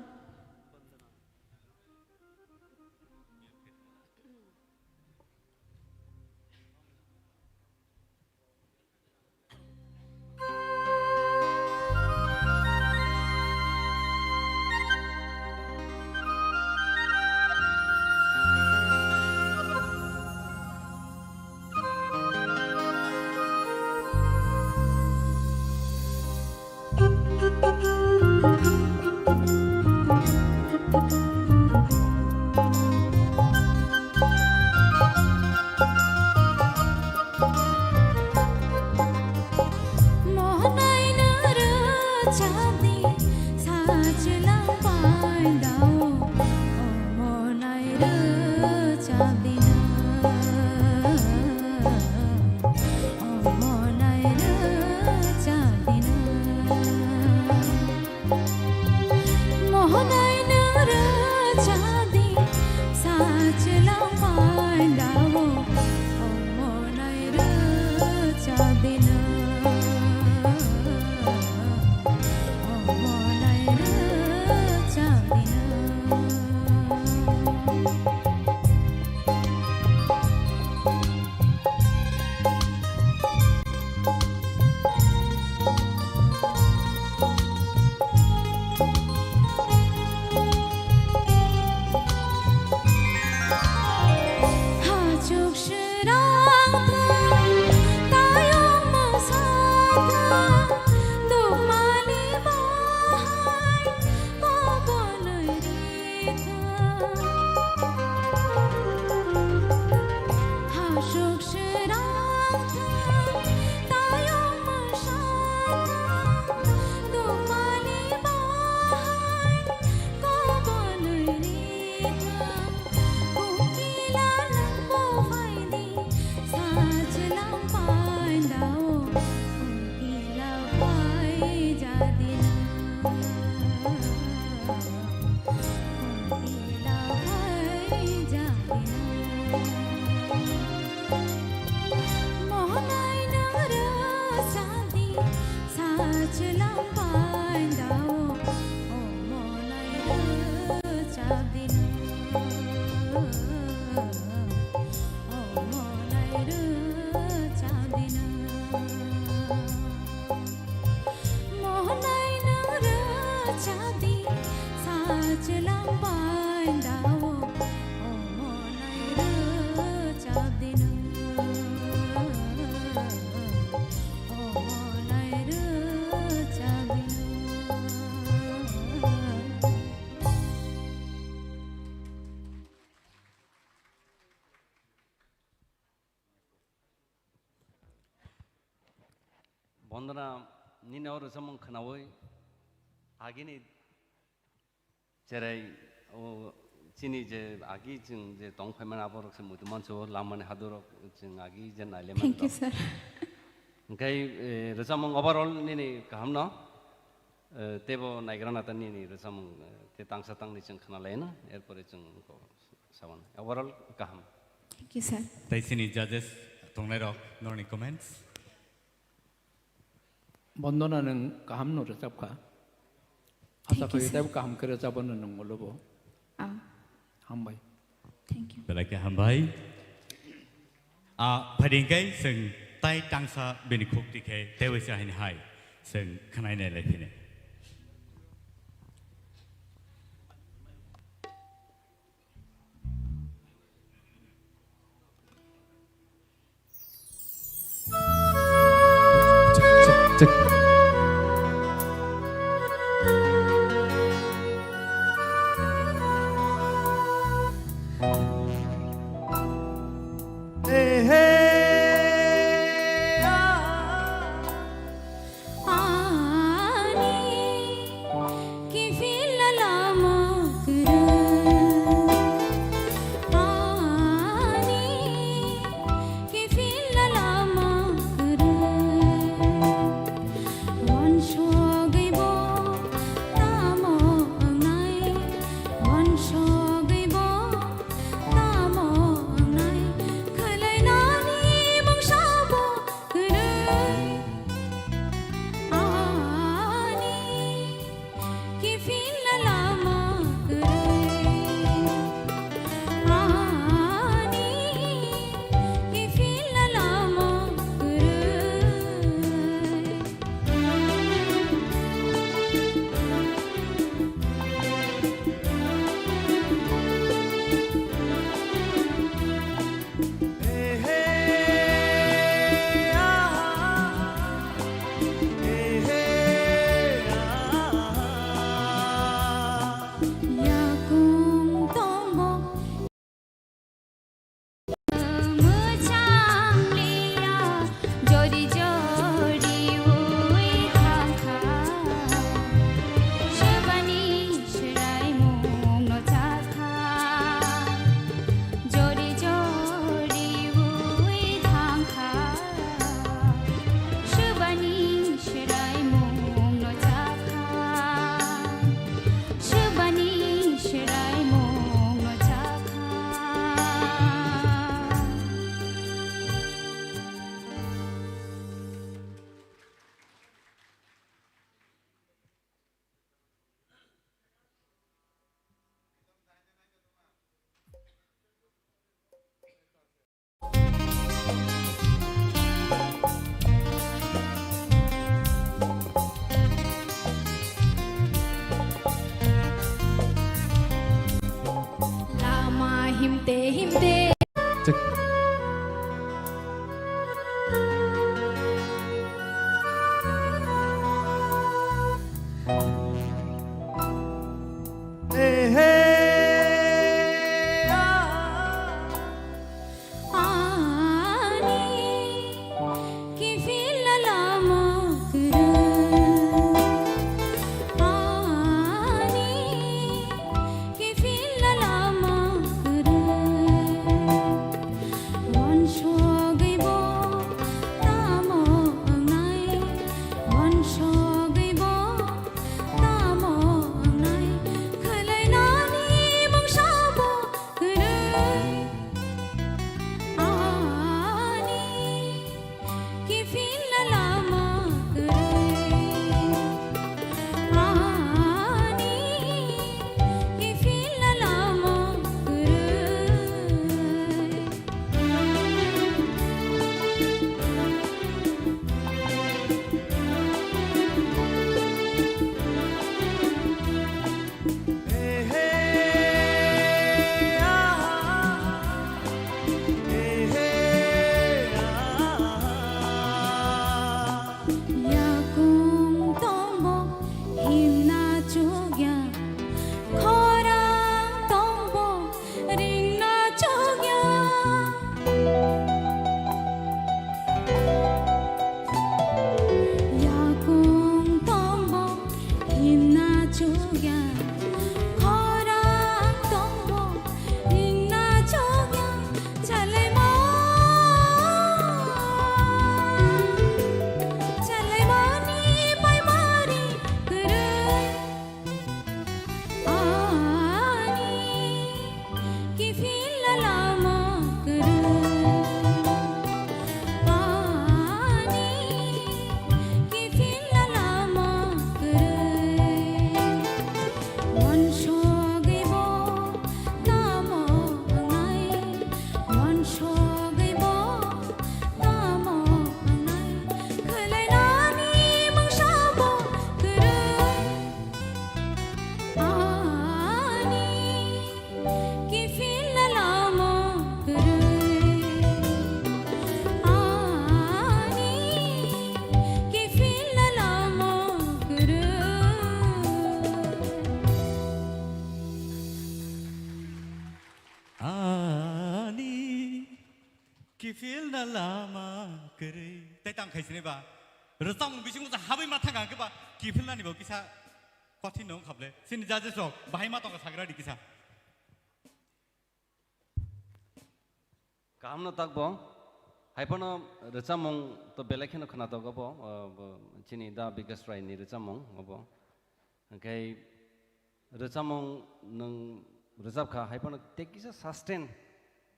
Bondona, nini o rwchapmung khwnaui agini cherai o chini je agi chwng je tong phaimani aborok se muitu manso lamani hadurok chwng agi je naile Thank you, mani sir. Hwnkhe, eh, rwchapmung overall nini kahamno, eh, teibo naigra nata nini rwchapmung, eh, te tangsa tangni chwng khwnalaino, erpore chwng ko sabon. Overall kaham. Thank you, sir. Tai chini judges tongnairok norni comments. Bondona nwng kaham no rwchapkha. Asa Thank you, khaiwi sir. Teibo kaham khe rwchapano nwng ulo bo. Ah. Hambai. Thank you. Belai khe hambai. Ah, phaidi hwnkhe chwng tai tangsa bini khukti khe teibo se haini hai chwng khwnai nai lai phini. Ani kiphil lama kwrwi. Ani kiphil lama kwrwi. Wansugwi bo tamo wngnai, wansugwi bo tamo wngnai, khwlainani mungsa bo kwrwi. Ani kiphil lama kwrwi. Ani kiphil lama kwrwi. Yakung tongbo mwchang liya, jori jori ui thangkha. Swbani swraimung no chakha. Jori jori ui thangkha, swbani swraimung no chakha, swbani swraimung no chakha. Lama himte himte. Check. Hey, hey, ah. Ani kiphil lama kwrwi. Ani kiphil lama kwrwi. Kiphilna lama kwrwi. Tei tang khai sini ba. Rwchapmung bisingo sa habwi ma thang ang khe ba kiphilnani bo kisa kothin no wngkha ble. Sini judges rok bahai ma tongkha sagra di kisa. Kaham no tak bo. Hai phano rwchapmung to belai kheno khwnatok obo, o, bo, chini Da Bikas Rai ni rwchapmung obo. Hwnkhe rwchapmung nwng rwchapkha, hai phano tei kisa sustain,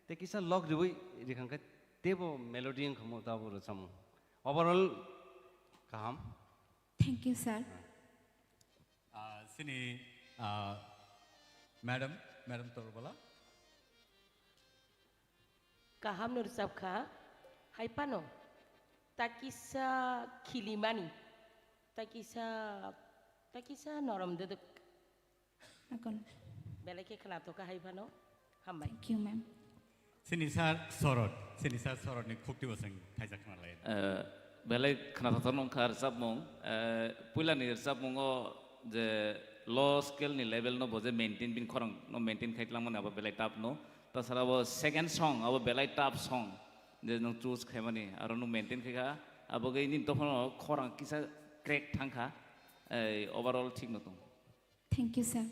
tei kisa log riwi rikhangkhe teibo melody wngkhamu tabo rwchapmung. Overall kaham. Thank you, sir. Ah, sini, ah, madam, madam Torbala. Kaham no rwchapkha, hai phano ta kisa khilimani, ta kisa, ta kisa norom dwdwk. Akon. Belai khe khwnathokha hai phano. Hambai. Thank you, ma'am. Sini sir Sorot, sini sir Sorot ni khukti bo chwng thaijak khna lai. Eh, belai khwnathokthok nung kha rwchapmung. Eh, puila ni rwchapmungo je low scale ni level no bo je maintain, bini khorang no maintain khai tlangmani abo belai tough no. Tasara bo second song abo belai tough song je nung choose khaimani aro nung maintain khai kha. Abo gwi nini dophano khorang kisa crack thang kha. Eh, overall thik no tong. Thank you, sir.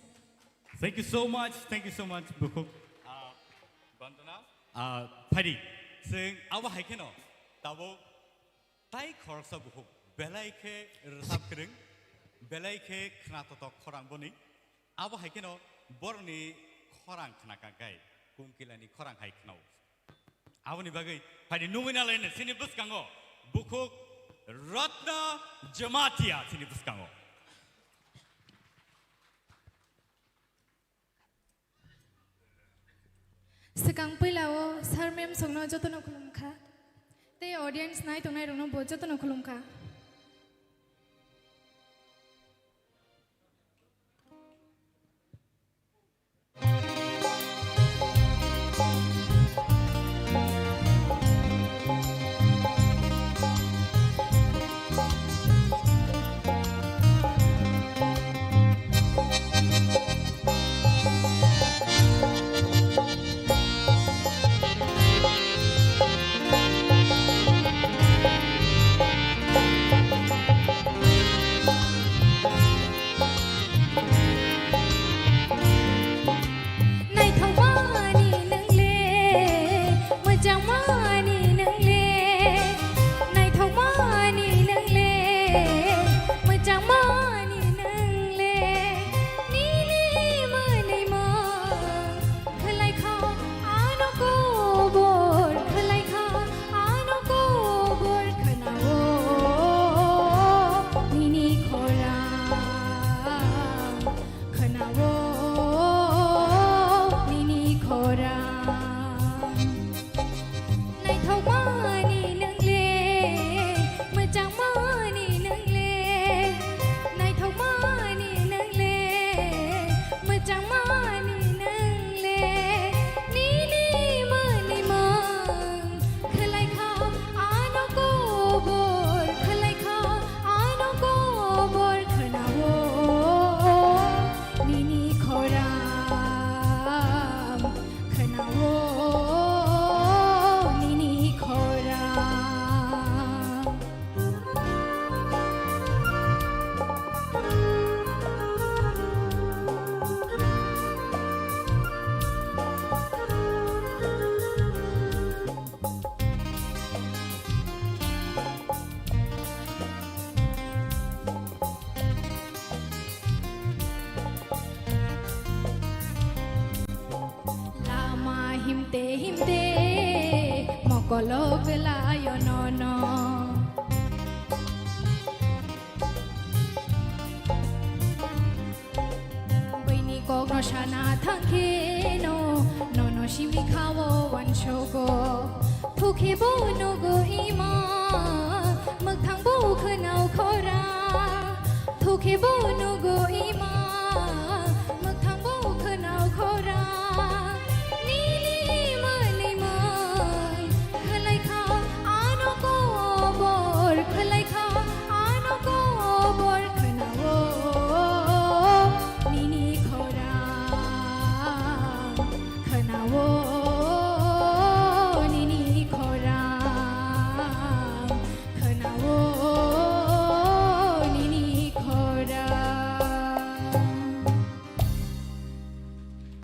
Thank you so much, thank you so much, bukhuk. Ah, Bandana. Ah, phaidi, chwng abo hai kheno, tabuk tai khoroksa bukhuk, belai khe rwchap kwrwng, belai khe khwnathok khorang boni. Abo hai kheno borokni khorang khna kangkhai, Kunkilani khorang hai khna-o. Aboni bagwi phaidi nungwi nalaino chini bwskango bukhuk Ratna Jamatia chini bwskango. Swkang puila o sir ma'am songno jotono khulum kha. Tei audience nai tongnai rokno bo jotono khulum kha. Naithokmani nwngle, mwchangmani nwngle, naithokmani nwngle, mwchangmani nwngle, nini mwnwi mung khwlaikha, ano kobor khwlaikha, ano kobor khwnao nini khorang. Khwnao nini khorang. Naithokmani nwngle, mwchangmani nwngle, naithokmani nwngle, mwchangmani nwngle, nini mwnwi mung khwlaikha, ano kobor khwlaikha, ano kobor khwnao nini khorang, khwnao nini khorang. Lama himte himte mokolo belayo nono. Buini kokno sana thangkheno, nono simi khao wansogo. Thukhe bo nugo ima, mwkthang bo khwnao khora. Thukhe bo nugo ima, mwkthang bo khwnao khora. Nini mwnwi mung khwlaikha, ano kobor khwlaikha, ano kobor khwnao nini khorang, khwnao nini khorang.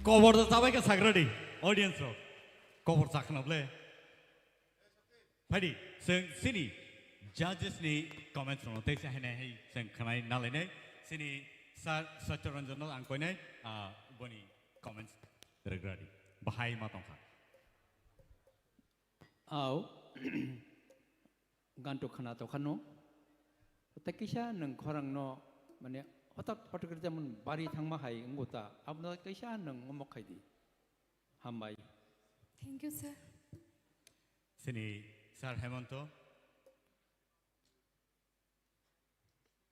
Kobor da chabai kha sagradi, audience rok. Kobor chakna ble. Phaidi, chwng chini judges ni comments rokno teisa hainai hai chwng khwnai nalainai. Chini Sir Satya Ranjan no ang koinai, ah, boni comments rwgradi. Bahai ma tongkha. Au, ganto khwna tokha no. Tei kisa nwng khorang no, mane, hotak hotak khe jemon bari thangma hai wngbo ta. Abono kisa nwng omo khaidi. Hambai. Thank you, sir. Chini Sir Hemanto.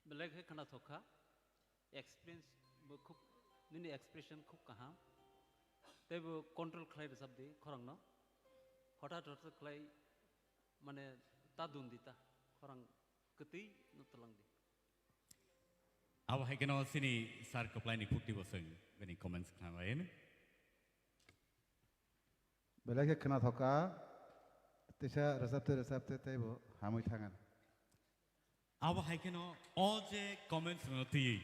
Belai khe khwnathok kha. Experience bo khub, nini expression khub kaham. Tei bo control khlai rwchap di khorang no. Hothat hothat khlai mane ta dun di ta. Khorang kwtwi no twlang di. Abo hai kheno chini Sir Kwplai ni khukti bo chwng bini comments khna lai. Belai khe khwnathok kha, teisa rwchapte rwchapte teibo hamwi thangan. Abo hai kheno o je comments rwno twiwi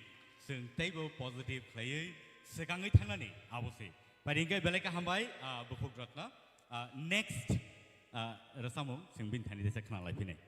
chwng teibo positive khlaiwi swkangwi thangnani abo se. Pari hwnkhe belai khe hambai, ah, bukhuk rokno. Ah, next, ah, rwchapmung chwng bini thani teisa khna lai phinai.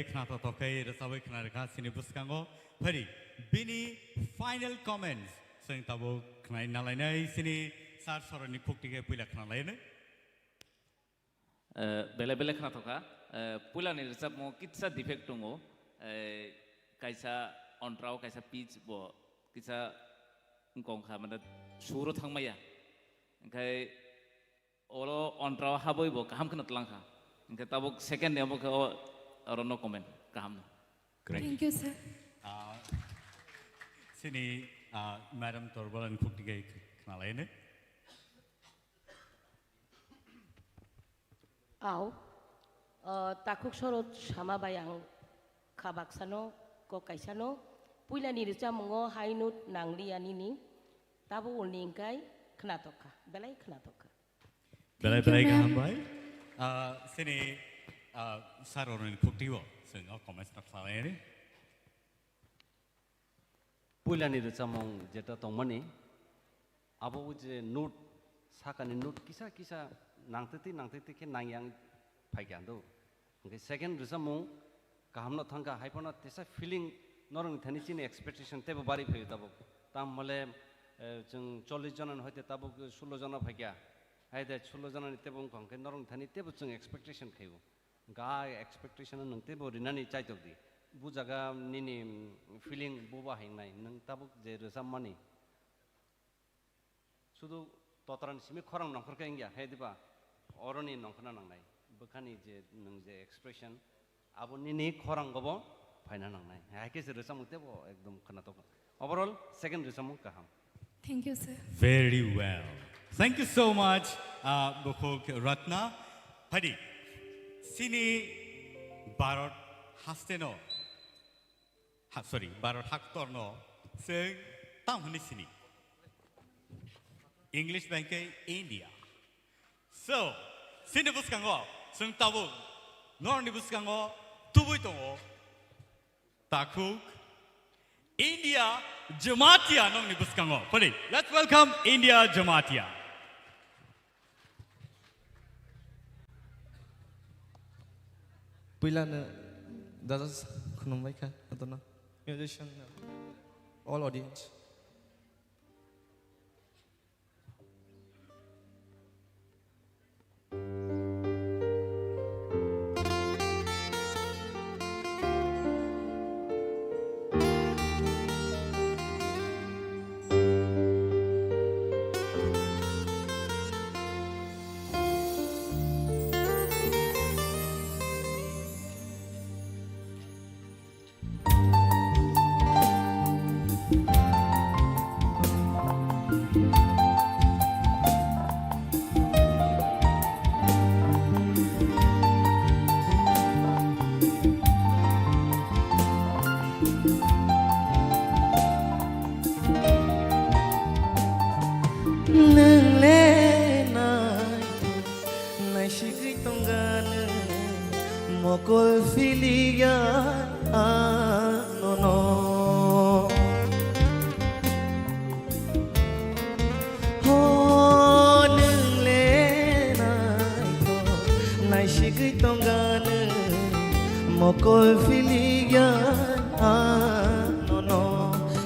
Khna to tokhai rwchabwi khna rwkha chini bwskango. Phari bini final comments chwng tabuk khnai nalainai chini sir soroni khukti khe puila khna lainai. Eh, belai belai khna thokha. Eh, puilani rwchapmo kitsa defect tongo. Eh, kaisa ontrao, kaisa pitch bo kitsa wngkong kha, mane suro thangmaya. Hingkhai oro ontrao habwi bo kaham kheno tlang kha. Hingkhe tabuk second ni omo khe o, oro no comment. Kaham no. Great. Thank you, sir. Ah, chini, ah, Madam Torbalani khukti khe khna lainai. Au, ah, takhuk sorot sama bai ang kha baksano, kok kaisano, puilani rwchapmungo high note nangliya nini, tabo ulni hingkhai khna tokha, belai khna tokha. Belai Thank you, belai ma'am. Kaham bai. Ah, chini, ah, sir oroni khukti-o chwng o comments no khlai lainai. Puilani rwchapmung jeta tongmani, abo o je note, sakani note kisa kisa nangtwtwi nangtwtwi khe nangyang phaikha do. Hingkhe second rwchapmung kahamno thangkha, haiphano tesa feeling norokni thani chini expectation teibo bari phaio tabuk. Tamole, eh, chwng chollish jona ni hoite tabuk sullo jona phaikha. Haide sullo jona ni teibo wngkha, hingkhe norokni thani teibo chwng expectation khaio. Ga expectation nwng teibo rinani chaitok di. Bu jaga nini feeling buba hingnai, nwng tabuk je rwchapmani. Sudu totaran simi khorang nongkhor khe wngya, he diba? Oroni nongkhorna nangnai. Bwkhani je nwng je expression, abo nini khorangobo phaina nangnai. Hai khe se rwchapmung teibo ekdom khwnatok. Overall, second rwchapmung kaham. Thank you, sir. Very well. Thank you so much, uh, Bukhuk Ratna. Phadi, chini Bharat hasteno, ha, sorry, Bharat haktorno chwng tam hwnwi sini. English bai khe India. So, chini bwskango chwng tabuk norokni bwskango tubui tongo takhuk India Jamatia nokni bwskango. Phadi, let's welcome India Jamatia. Puilano judges khulumbai kha, jotono musician, all audience. Nwng le nai Naisigwi tongganw mokol philiya anono. Ho nwng le naithok, naisigwi tongganw mokol philiya anono.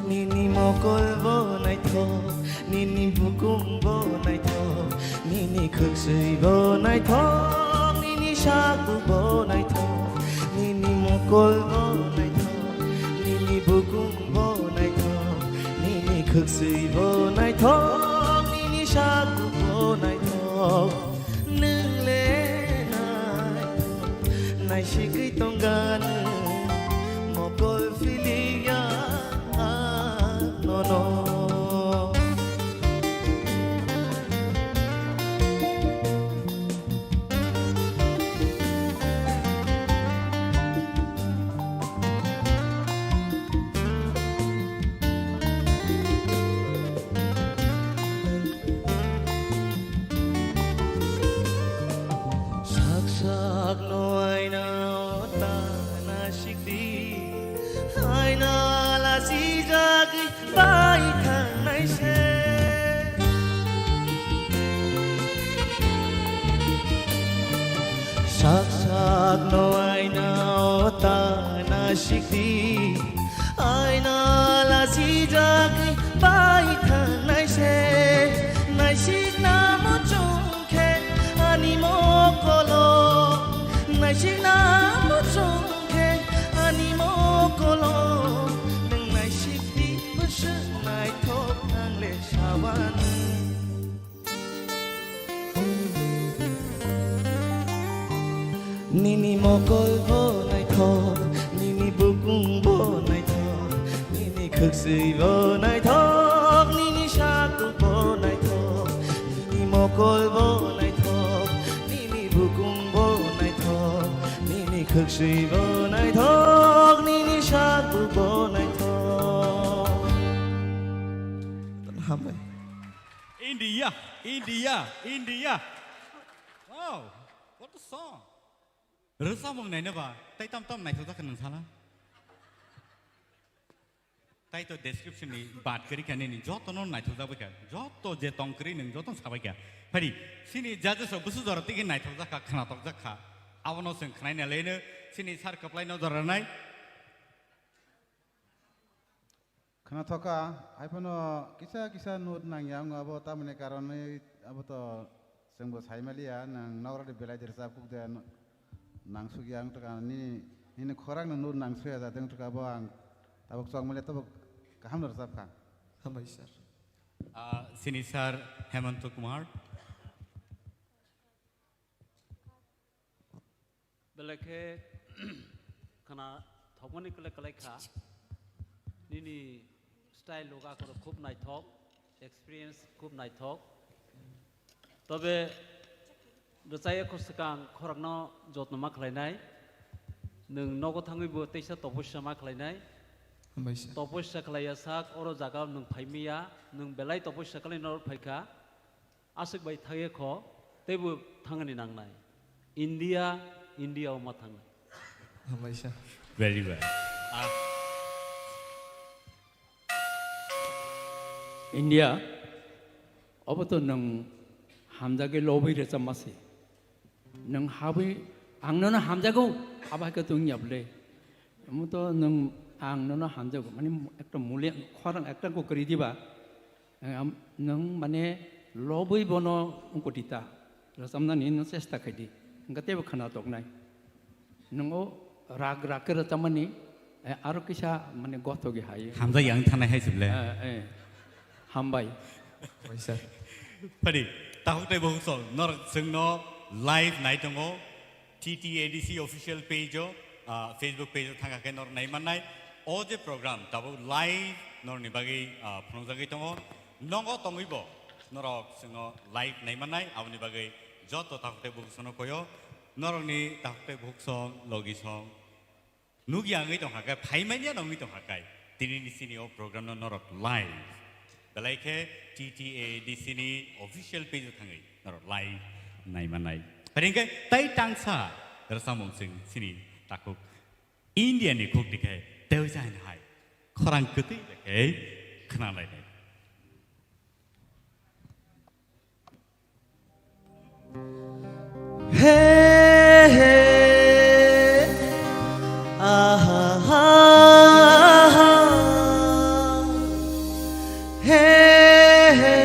Nini mokol bo naithok, nini bukum bo naithok, nini khwksui bo naithok, nini sakbuk bo naithok, nini mokol bo naithok, nini bukum bo naithok, nini khwksui bo naithok, nini sakbuk bo naithok. Nwng le naithok, naisigwi tongganw mokol philiya anono. Sak sak no aina o ta nasikdi, aina lasijagwi bai thangnai se. Sak sak no aina o ta Sikdi, aina lachijagwi bai thangnai se, naisikna muchung khe ani mokolo, naisikna muchung khe ani mokolo, nwng naisikdi bwswk naithok ang le sabani. Nini mokol bo naithok, nini bukung bo naithok, nini khwksui bo naithok, nini satung bo naithok, nini mokol bo naithok, nini bukung bo naithok, nini khwksui bo naithok, nini satung bo naithok. Hambai. India, India, India. Wow, what a song. Rwchapmung naina ba, tai tam tam naithok jak kha nwng sala. Tai to description ni bad kwrwi kha nini, joto no naithok jak bai kha, joto je tong kwrwi nwng joto no sabai kha. Phari, sini judges rok busu jora tigi naithok jak kha, khnatok jak kha. Abono chwng khnaina leno, sini sir kwplai no jora nai. Khwnathok kha, hai phano kisa kisa note nangya wngo, abo tamoni karonwi abo to chwngbo saimaliya, nwng nokrokni belai de rwchap kuk de, no-, nangsukya wng tongkha, nini, nini khorang no note nangsuya jatwi wng tongkha, abo ang tabuk chokmaliya, tabuk kaham no rwchap kha. Hambai sir. Ah, sini sir Hemanta Kumar. Belai khe khwnathokmani kwlai kwlai kha. Nini style loga khoro khub naithok, experience khub naithok. Tobe rwchaya kho swkang khorokno jotno ma khlainai. Nwng nogo thangwi bo teisa topossa ma khlainai. Hambai sir. Topossa khlaiya sak oro jaga nwng phaimiya, nwng belai topossa khlai noro phaikha. Aswk bai thangya kho, teibo thangani nangnai. India, India o ma thangnai. Hambai sir. Very well. Ah. India, obo to nwng hamjagwi lobwi rwchapma se. Nwng habwi ang nono hamjago, abo hai khe to wngya bwle. Omo to nwng ang nono hamjago, mane ekta mule khorang ekta ko kwrwi diba. Am-, nwng mane lobwi bono wngkoti ta, rwchapnani no chesta khai di, hwnkhe teibo khwnathoknai. Nwng o rag rag khe rwchapmani, eh, aro kisa mane gothogi hai. Hamjak yang thanai hai se bwle. Eh, eh. Hambai. Hambai sir. Phadi, takhuk tei bukhuk song, norok chwngno live nai tongo. T T A D C official page o, ah, Facebook page o thangkha khe norok nai mannai. O je program tabuk live norokni bagwi, ah, phunukjagwi tongo. Nogo tongwi bo norok chwngno live nai mannai, aboni bagwi joto takhuk tei bukhuk songno koyo. Norokni takhuk tei bukhuk song, logi song nukya wngwi tongkha khe, phaimanya wngwi tongkha khe, tinini chini o program no norok live. Belai khe T T A D C ni official page o thangwi norok live nai mannai. Phari hwnkhe tai tangsa rwchapmung chwng chini takhuk India ni khuk tikhe tei jani hai khorang kwtwi bai khe khwnalainai. He, he, aha, ha, ha. He, he,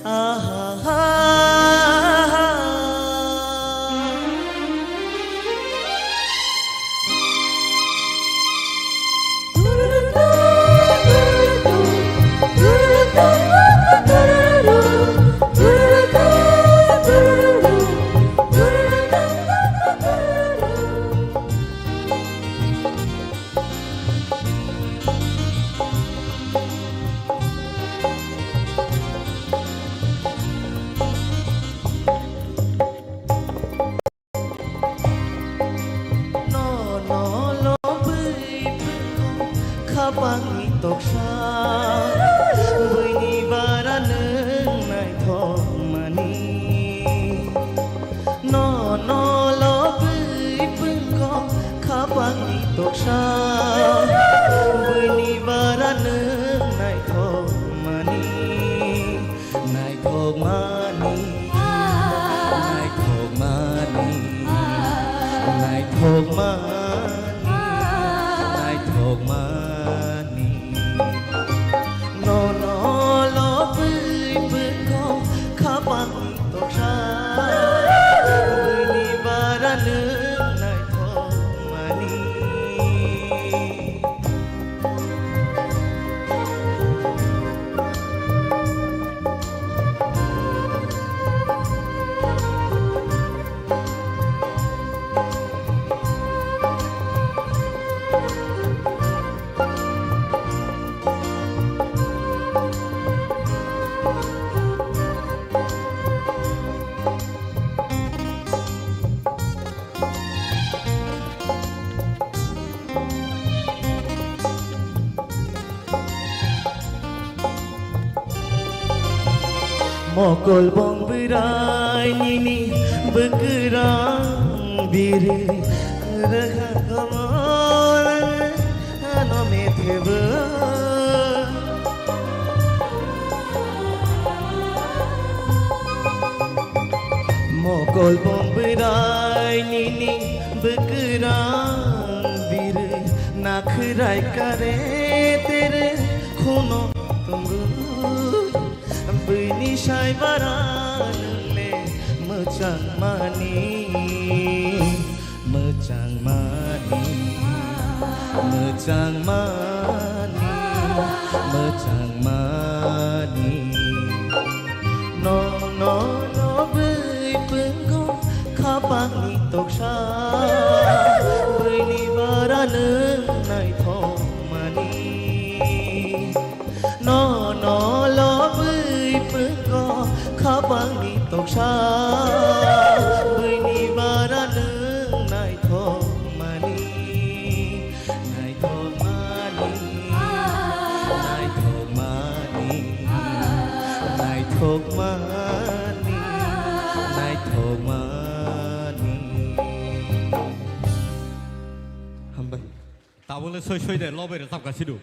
aha, ha, ha. Nono lobwi phungo khapangni toksa, buini bara nwng naithokmani. Nono lobwi phungo khapangni toksa, buini bara nwng naithokmani. Naithokmani, naithokmani, naithokmani. Mokol bong bwrai nini bwkrang biri rwkha komor ano methebo. Mokol bong bwrai nini bwkrang biri nakhrai kare tere khuno tongo. Bini sai bara nungle mwchang mani, mwchang mani, mwchang mani, mwchang mani. No, no, no, bui pungo khapangni toksa, buini bara nung naithok mani. No, no, lobwi pungo khapangni toksa, buini bara nung naithok mani, naithok mani, naithok mani, naithok mani, naithok mani. Hambai. Tabole soi soi de lobai rwchapka sidu.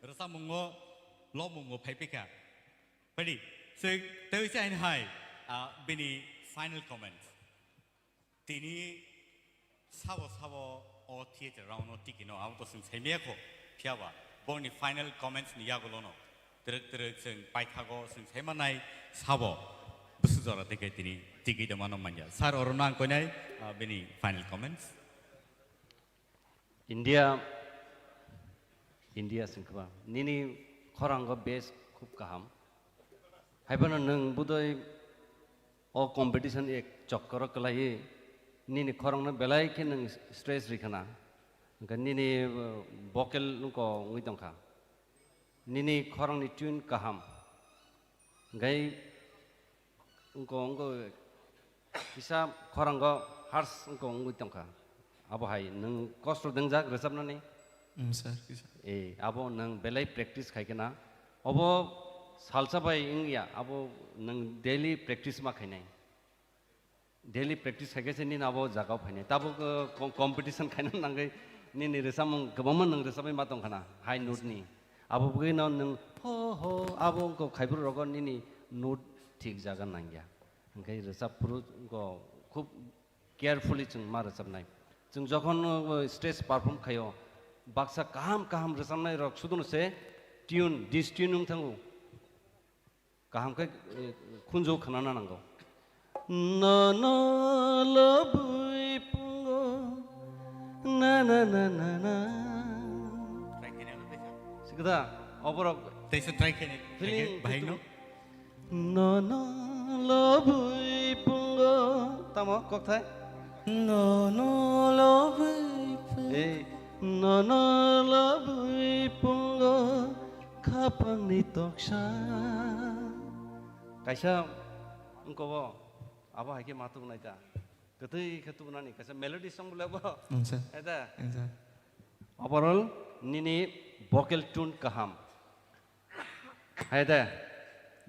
Rwchapmungo, lobmungo phai phika. Padi, se, tei se aini hai, ah, bini final comments. Tini sabo sabo o theater round o tiki no, abo to sing saimaya kho, phiya ba, boni final comments ni yagulo no. Terek terek sing paithago sing saimanai sabo, busu jora tike tini tiki de mano manya. Sir oro nang koinai, ah, bini final comments. India, India singkha ba. Nini khorango base khub kaham. Haiphano nwng budoi o competition ek chokkoro kwlaiwi nini khorangno belai khe nwng stress rikha na. Hwnkhe nini, uh, vocal wngko wngwi tongkha. Nini khorangni tune kaham. Hwnkhe wngko, wngko kisa khorango harsh wngko wngwi tongkha. Abo hai nwng kosto dwngjak rwchapnani? Mm, sir, kisa. Eh, abo nwng belai practice khai khe na. Obo salsa bai wngya, abo nwng daily practice ma khainai. Daily practice khai khe se nini abo jagao phainai. Tabuk, uh, com-, competition khaina nangwi nini rwchapmung kwbangma nwng rwchapwi ma tongkha na, high note ni. Abo bwgwi no nwng ho ho abo wngkha khaibruk rogo nini note thik jaga nangya. Hwnkhe rwchap phuru wngkha khub carefully chwng ma rwchapnai. Chwng jokhon, uh, stage perform khaio, baksa kaham kaham rwchapnai rok sudono se tune, dis tune wng thango. Kaham khe, eh, khunju khnana nango. Nono lobwi pungo, na, na, na, na, na. Try khaina no teisa. Sikda, oborok Teisa try khaina. Feeling Bahai no? Nono lobwi pungo. Tamo, kokthai? Nono lobwi pungo. Eh, nono lobwi pungo. Khapangni toksa. Kaisa wngkobo, abo hai khe ma tubunai ta. Kwtwi khe tubunani kaisa melody song bole bo. Wngsa. Eta. Wngsa. Overall, nini vocal tune kaham. Hai de.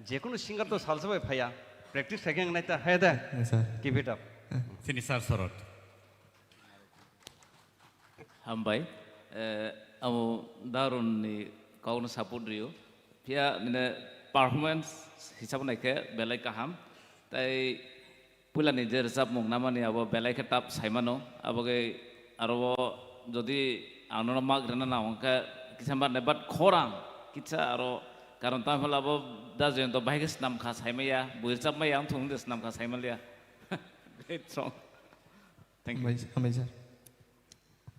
Jekunu singer to salsa bai phaya. Practice khai khe wngnai ta. Hai de. Wngsa. Keep it up. Chini sir Sorot. Hambai. Eh, amo Darun ni kok no support rio. Phiya nini performance hisab nai khe belai kaham. Tai puila ni je rwchapmung namani abo belai khe tough saimano. Abo khe aro o jodi ang nono mark rwna nang khe kisa mar nai, but khorang kisa aro karon tamo hwnle abo da Jayanta bahai khe swnam kha saimaya, bui rwchapmaya wng thung de swnam kha saimaliya. Great song. Thank you. Hambai, hambai sir.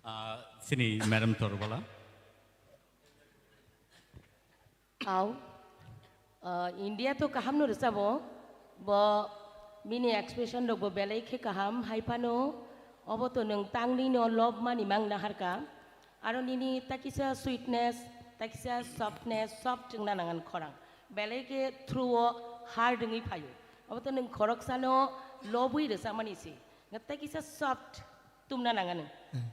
Ah, chini Madam Torbala. Au. Ah, India to kaham no rwchabo. Bo bini expression rok bo belai khe kaham. Hai phano obo to nwng tangni no love mani mang naharka. Aro nini takisa sweetness, takisa softness, soft wngna nangan khorang. Belai khe through o hard wngwi phaio. Obo to nwng khoroksano lobwi rwchapmani se. Nga takisa soft tumna nangano.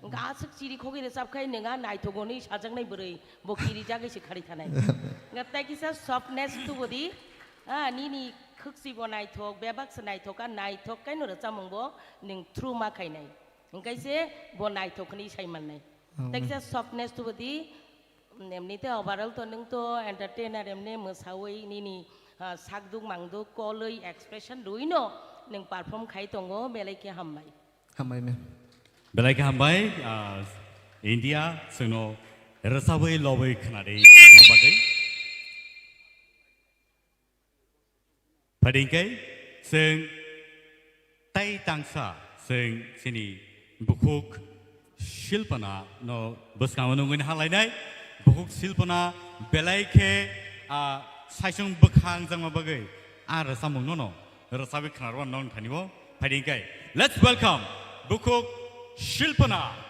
Nga aswk chiri khogwi rwchap khai nwnga naithok hwnwi sajaknai bwrwi bo kiri jagwi se khari thanai. Nga takisa softness tubudi Ah, nini khwksi bo naithok, bebak se naithok, a naithok kaino rwchapmung bo nwng through ma khainai. Hwnkhe se bo naithok hwnwi sai mannai. Omo. Teksa softness tubu di, emni te overall to nwng to entertainer emni mwsawi nini, ah, sakduk mangduk kolwi expression rwino nwng perform khai tongo, belai khe hambai. Hambai ma'am. Belai khe hambai, ah, India, chwngno rwchabwi lobwi khwnadi tongma bagwi. Phaidi hwnkhe chwng tai tangsa chwng chini bukhuk Shilpana no bwskango nungwi halainai. Bukhuk Shilpana belai khe, ah, saichung bwkha wngjakma bagwi a rwchapmung nono rwchabwi khwnarwano nong thani o. Phaidi hwnkhe, let's welcome Bukhuk Shilpana.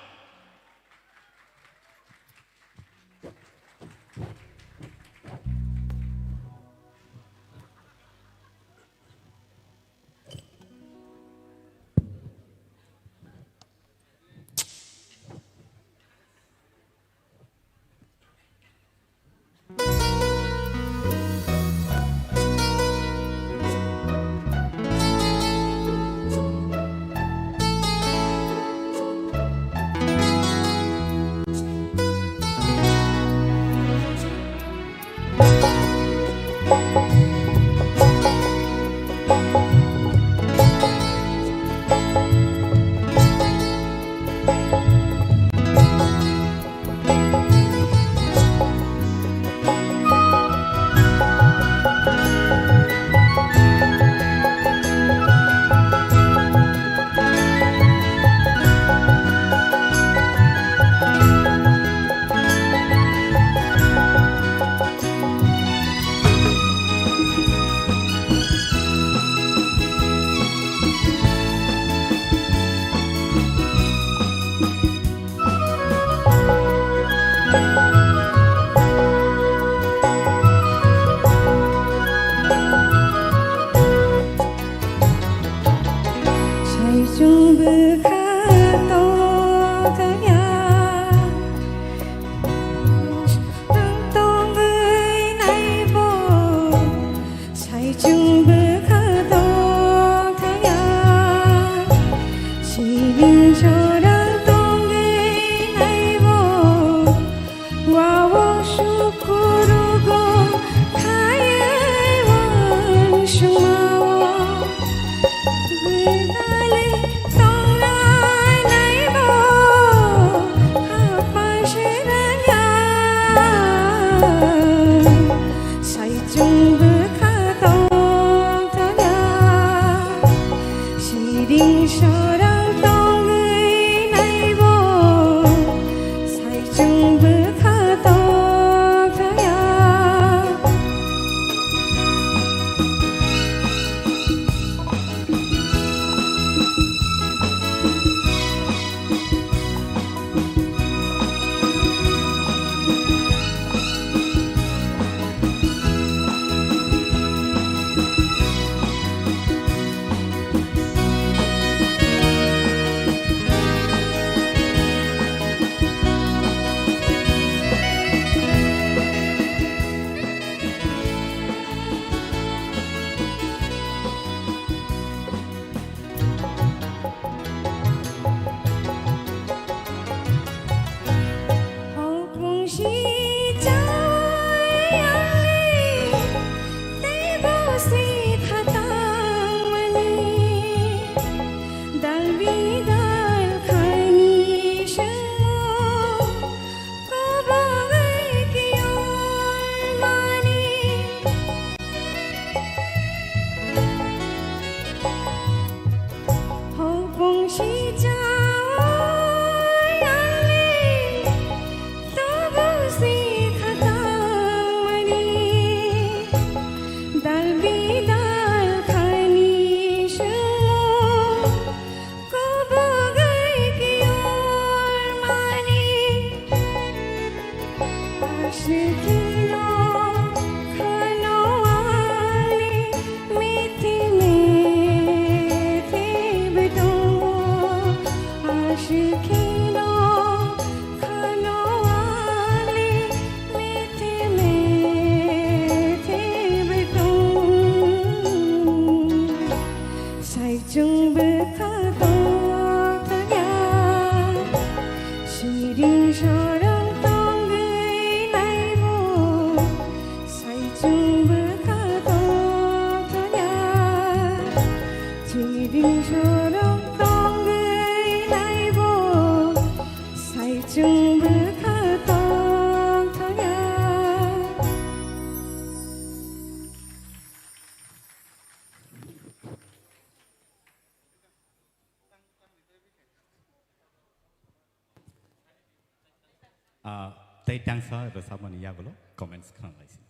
tei tangsa rwchapmani yagulo comments khna lai sini.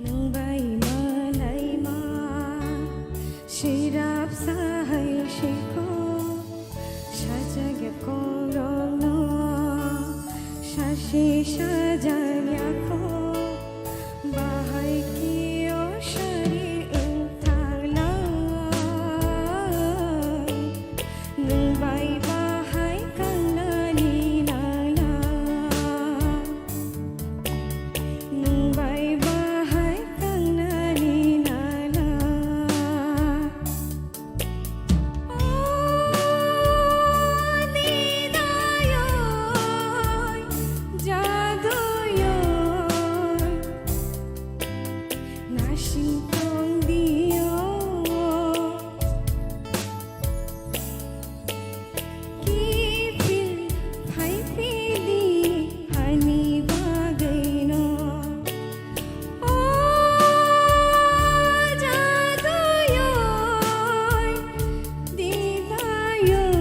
Nwng bai malaima, sirap sahai sikho, sajagya korokno, sasi sajagya kho, bahai kio sari wngthang lai. Nwng bai bahai kangnani nangla. Nwng bai bahai kangnani nangla. O nidayoi, jaduyoi, nasing tongdio. Kiphil phaiphili ani bagwino. O jaduyoi, didayoi,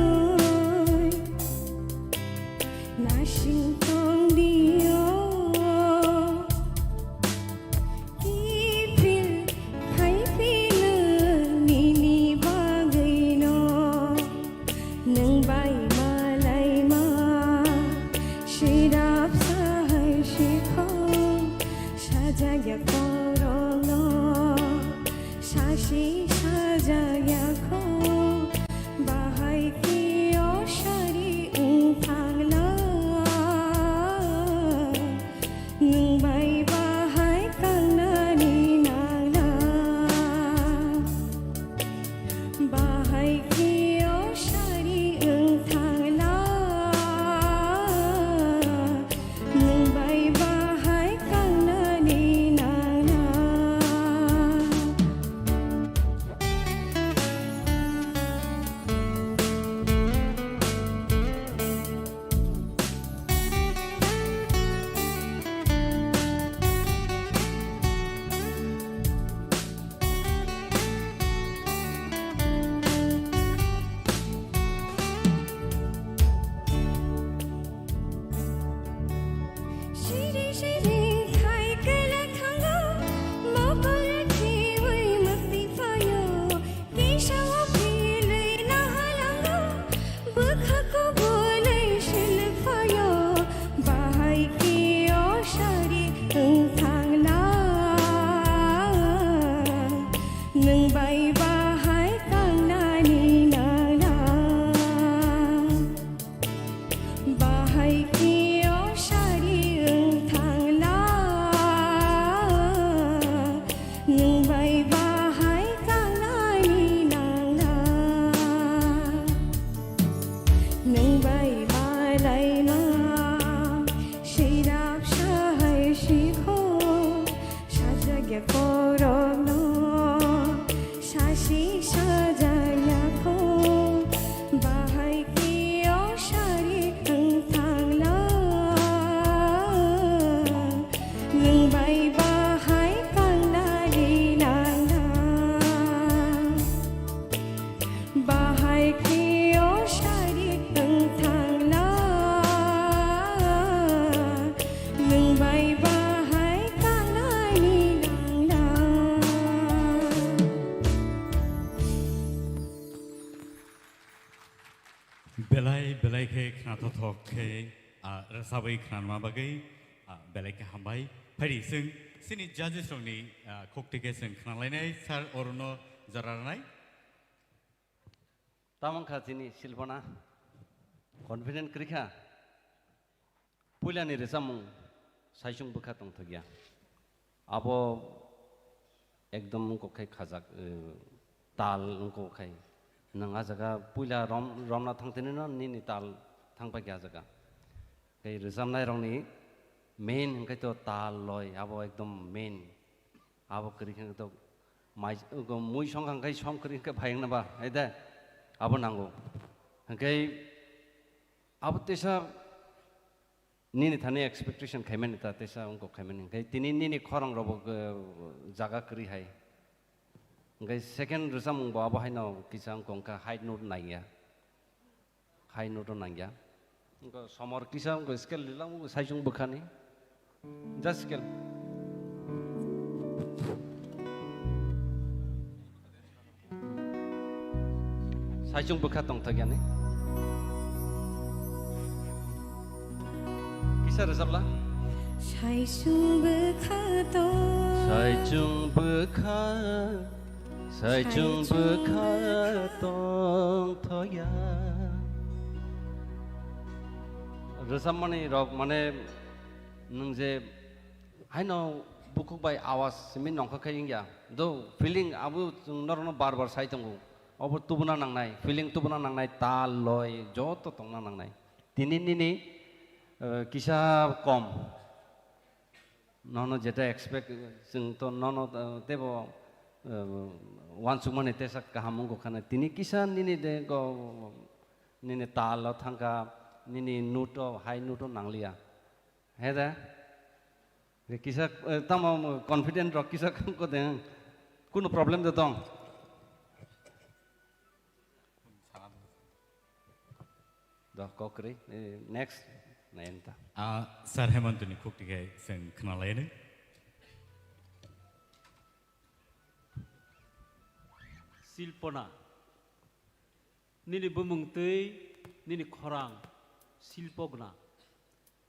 nasing tongdio. Kiphil phaiphino nini bagwino, nwng bai malaima, sirap sahai sikho, sajagya korokno, sasi sajagya kho, bahai kio sari wngthang lai. Nwng bai bahai kangnani nangla. Bahai kio sari wngthang lai. Nwng bai bahai kangnani nangla. Siri siri khai kwlai thango, mokol khiwi mwktwi phaio, kisa o philwi nahalango, bwkha kubulwi silwi phaio, bahai kio sari wngthang lai. Nwng bai bahai kangnani nangla. Bahai kio sari wngthang lai, nwng bai bahai kangnani nangla. Nwng bai malaima, sirap sahai sikho, sajagya korokno, sasi sajagya kho, bahai kio sari wngthang lai. Nwng bai bahai kangnani nangla. Bahai kio sari wngthang lai. Nwng bai bahai kangnani nangla. Belai belai khe khnathothok khe, ah, rwchabwi khnanma bagwi, ah, belai khe hambai. Phaidi chwng chini judges rokni, ah, khukti khe chwng khnalainai, sir, orono jora rwnai. Tamo wngkha chini Silpana, confident kwrwi kha. Puilani rwchapmung saichung bwkha tongthokya. Abo ekdom wngkok khai khajak, eh, tal wngkok khai. Nwng a jaga puila rom-, romna thangtini no nini tal thangpaikha a jaga. Tei rwchapnairokni main hwnkhe to tal loi, abo ekdom main. Abo kwrwi khe to mai, mui song kha hwnkhe som kwrwi hwnkhe phai wngna ba, hai de? Abo nango. Hwnkhe abo teisa nini thani expectation khaimani ta, teisa wngkok khaimani. Hwnkhe tini nini khorang rokbo, eh, jaga kwrwi hai. Hwnkhe second rwchapmung bo abo haino kisa wngkha high note nangya. High note o nangya. Wngkha somor kisa wngkha scale lilang wngkha saichung bwkhani. Just scale. Saichung bwkha tongthok yani. Kisa rwchapla? Saichung bwkha tong. Saichung bwkha. Saichung bwkha tongthokya. Rwchapmani rok mane nwng je haino bukhuk bai awas simi nongkha khe wngya. Do feeling abo chwng norokno bar bar sai tongo. Obo tubuna nangnai, feeling tubuna nangnai, tal loi joto tongna nangnai. Tini nini, eh, kisa kom. Nono jeta expect, chwng to nono, eh, tebo, eh, uansukmani tesa kaham wngkha na. Tini kisa nini de go, nini tal o thangkha, nini note o, high note o nangliya. He de? Kisa, eh, tamo confident rok kisa ko de. Kunu problem de tong? Do, kok kwrwi. Eh, next, nai ta. Ah, Sir Hemantoni khuk tikhai chwng khwnalaini. Silpona. Nini bumung twi, nini khorang, silpo gwnang.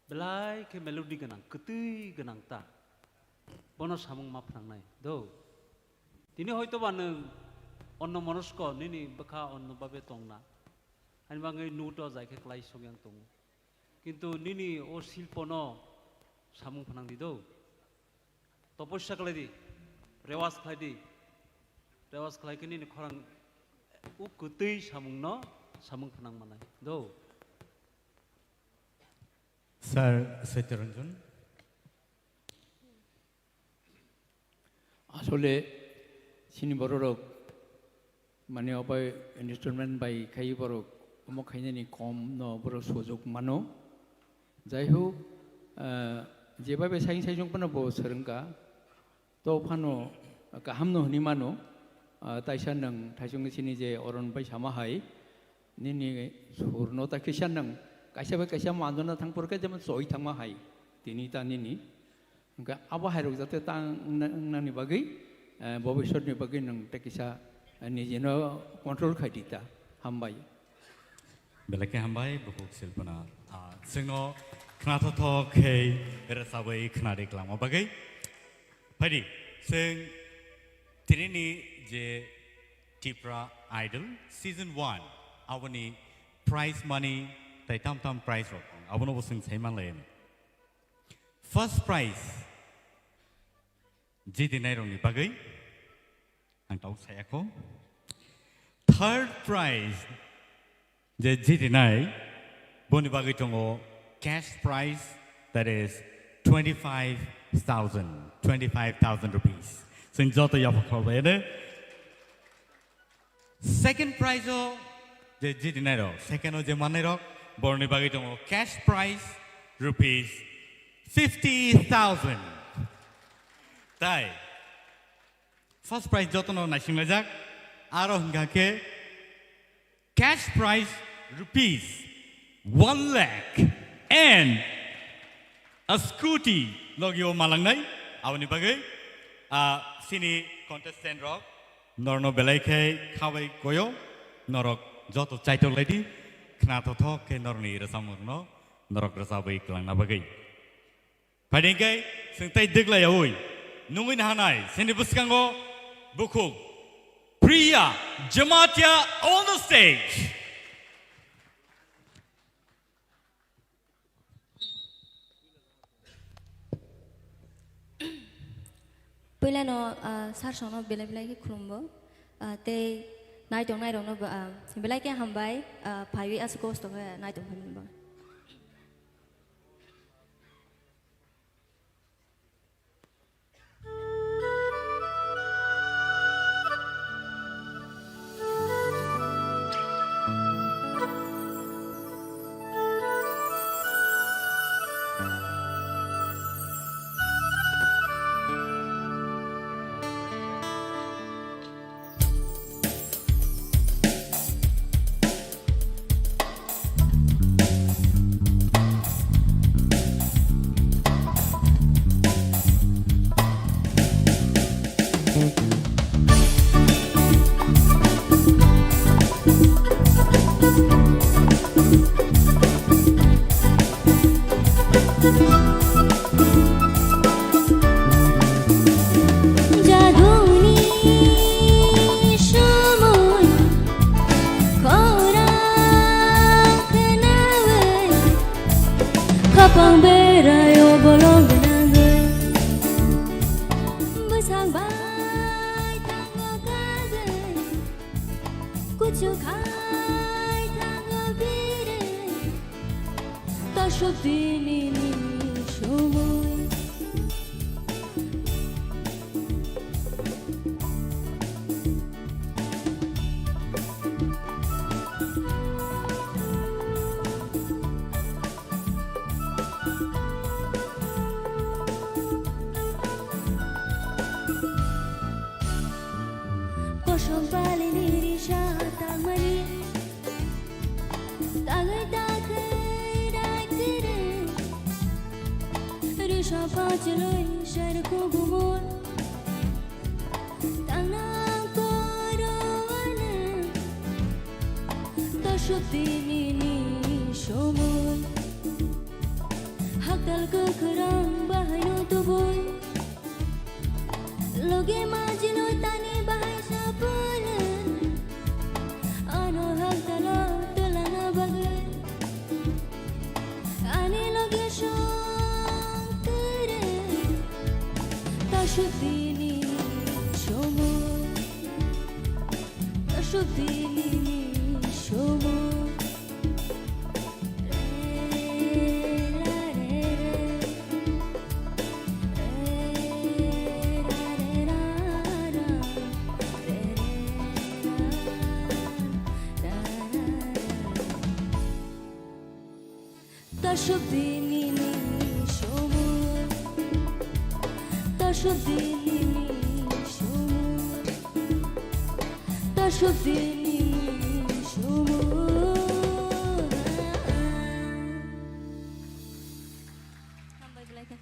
Belai khe melody gwnang, kwtwi gwnang ta. Bono samung ma phnangnai, do. Tini hoito ba nwng onno monosko, nini bwkha onno babe tongna. Ani bagwi note o jai khe klai sok yang tongo. Kintu nini o silpono samung phnang di do. Toposya khlai di, rewas khlai di. Rewas khlai khe nini khorang o kwtwi samungno samung phnang manai do. Sir Satyaranjan. Asole chini bororok mane obai instrument bai khai borok omo khainani kom no borok sujok mano. Jai hok, ah, jeba bai saing saijong phano bo swrwngkha. To phano kaham no hwnwi mano, ah, taisa nwng thaisongni sini je oron bai sama hai, nini sur no ta kisa nwng kaisa bai kaisa manjona thang phuru khe jemon choi thangma hai, tini ta nini. Hwnkhe abo hai rok jate ta wng-, wngnani bagwi, eh, bobiswt ni bagwi nwng ta kisa, eh, niji no control khai di ta. Hambai. Belai khe hambai, bukhuk silpana. Ah, chwngno khnathok thok khe rwchabwi khna ri kwlangma bagwi. Phaidi, chwng tinini je Tipra Idol Season one, aboni prize money tai tam tam prize rok, abono bo chwng sai manlai ani. First prize, jitinairokni bagwi ang tabuk saya kho. Third prize je jitinai, boni bagwi tongo cash prize, that is twenty-five thousand, twenty-five thousand rupees. Chwng joto yapha khorbai ene. Second prize o je jitinairok, second o je mannairok, borokni bagwi tongo cash prize rupees fifty thousand. Tai first prize jotono naisinglaijak, aro hwnkha khe cash prize rupees one lakh and a scooty logio malangnai, aboni bagwi, ah, sini contestant rok norno belai khe khabai koyo, norok joto chaitok laidi, khna thothok khe norni rwchapmungno norok rwchabwi kwlangna bagwi. Phaidi hwnkhe chwng tei dwglaiyaui nungwi nahanai sini bwskango bukhuk Priya Jamatia on the stage. Puilano, ah, sir songno belai belai khe khulumbo. Ah, tei naitong nairokno bo, ah, belai khe hambai, ah, phaiwi aswk kosto khe naitong phaimani bagwi. Jaduni somoi khorang khnawi, khapang berai o bolong gwnangwi. Bwsang bai thango kagwi, kuchuk hai thango birwi. Tasuk dinini somoi. Kosom palini risa tangmani. Tagwi tagwi rai tiri. Risa pachlwi sar kugumor. Tangnang koroane. Tasuk dinini somoi. Haktal kwkhwrang bahaino tubui. Loge majilo tani bahai sapulun. Ano haktalo tulana bagwi. Ani loge song tere. Tasuk dinini somoi. Tasuk dinini somoi. Tasuk dinini somoi. Tasuk dinini somoi. Tasuk dinini somoi. Hambai belai khe.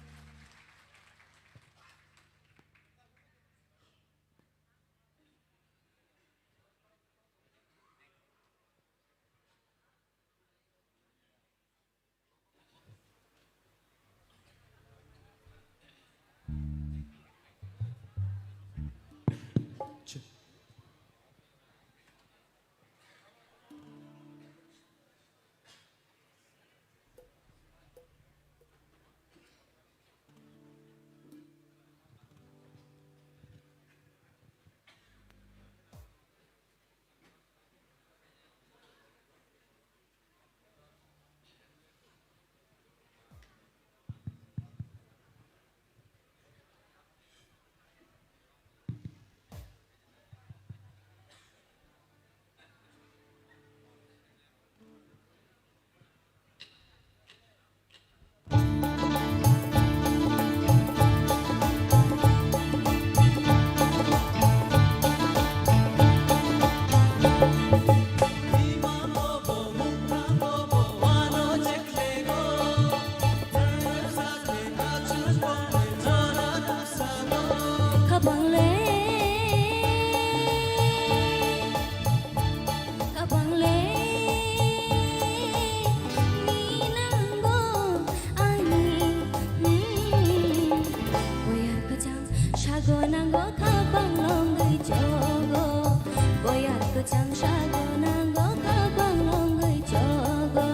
Chang sago nango kabang longwi chogo.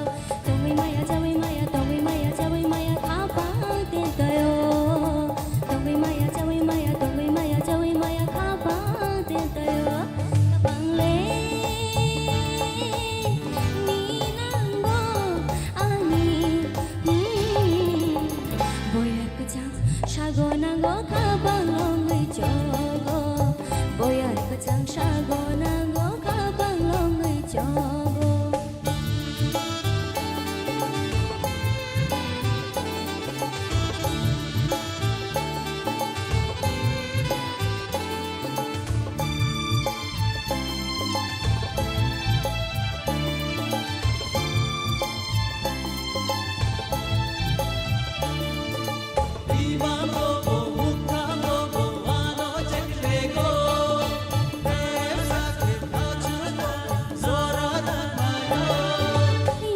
Tongwi maya chawi maya, tongwi maya chawi maya, kabang tentayo. Tongwi maya chawi maya, tongwi maya chawi maya, kabang tentayo. Kabang le ni nango ani, hmm. Boyar kwchang sago nango kabang longwi chogo. Boyar kwchang sago nango kabang longwi chogo.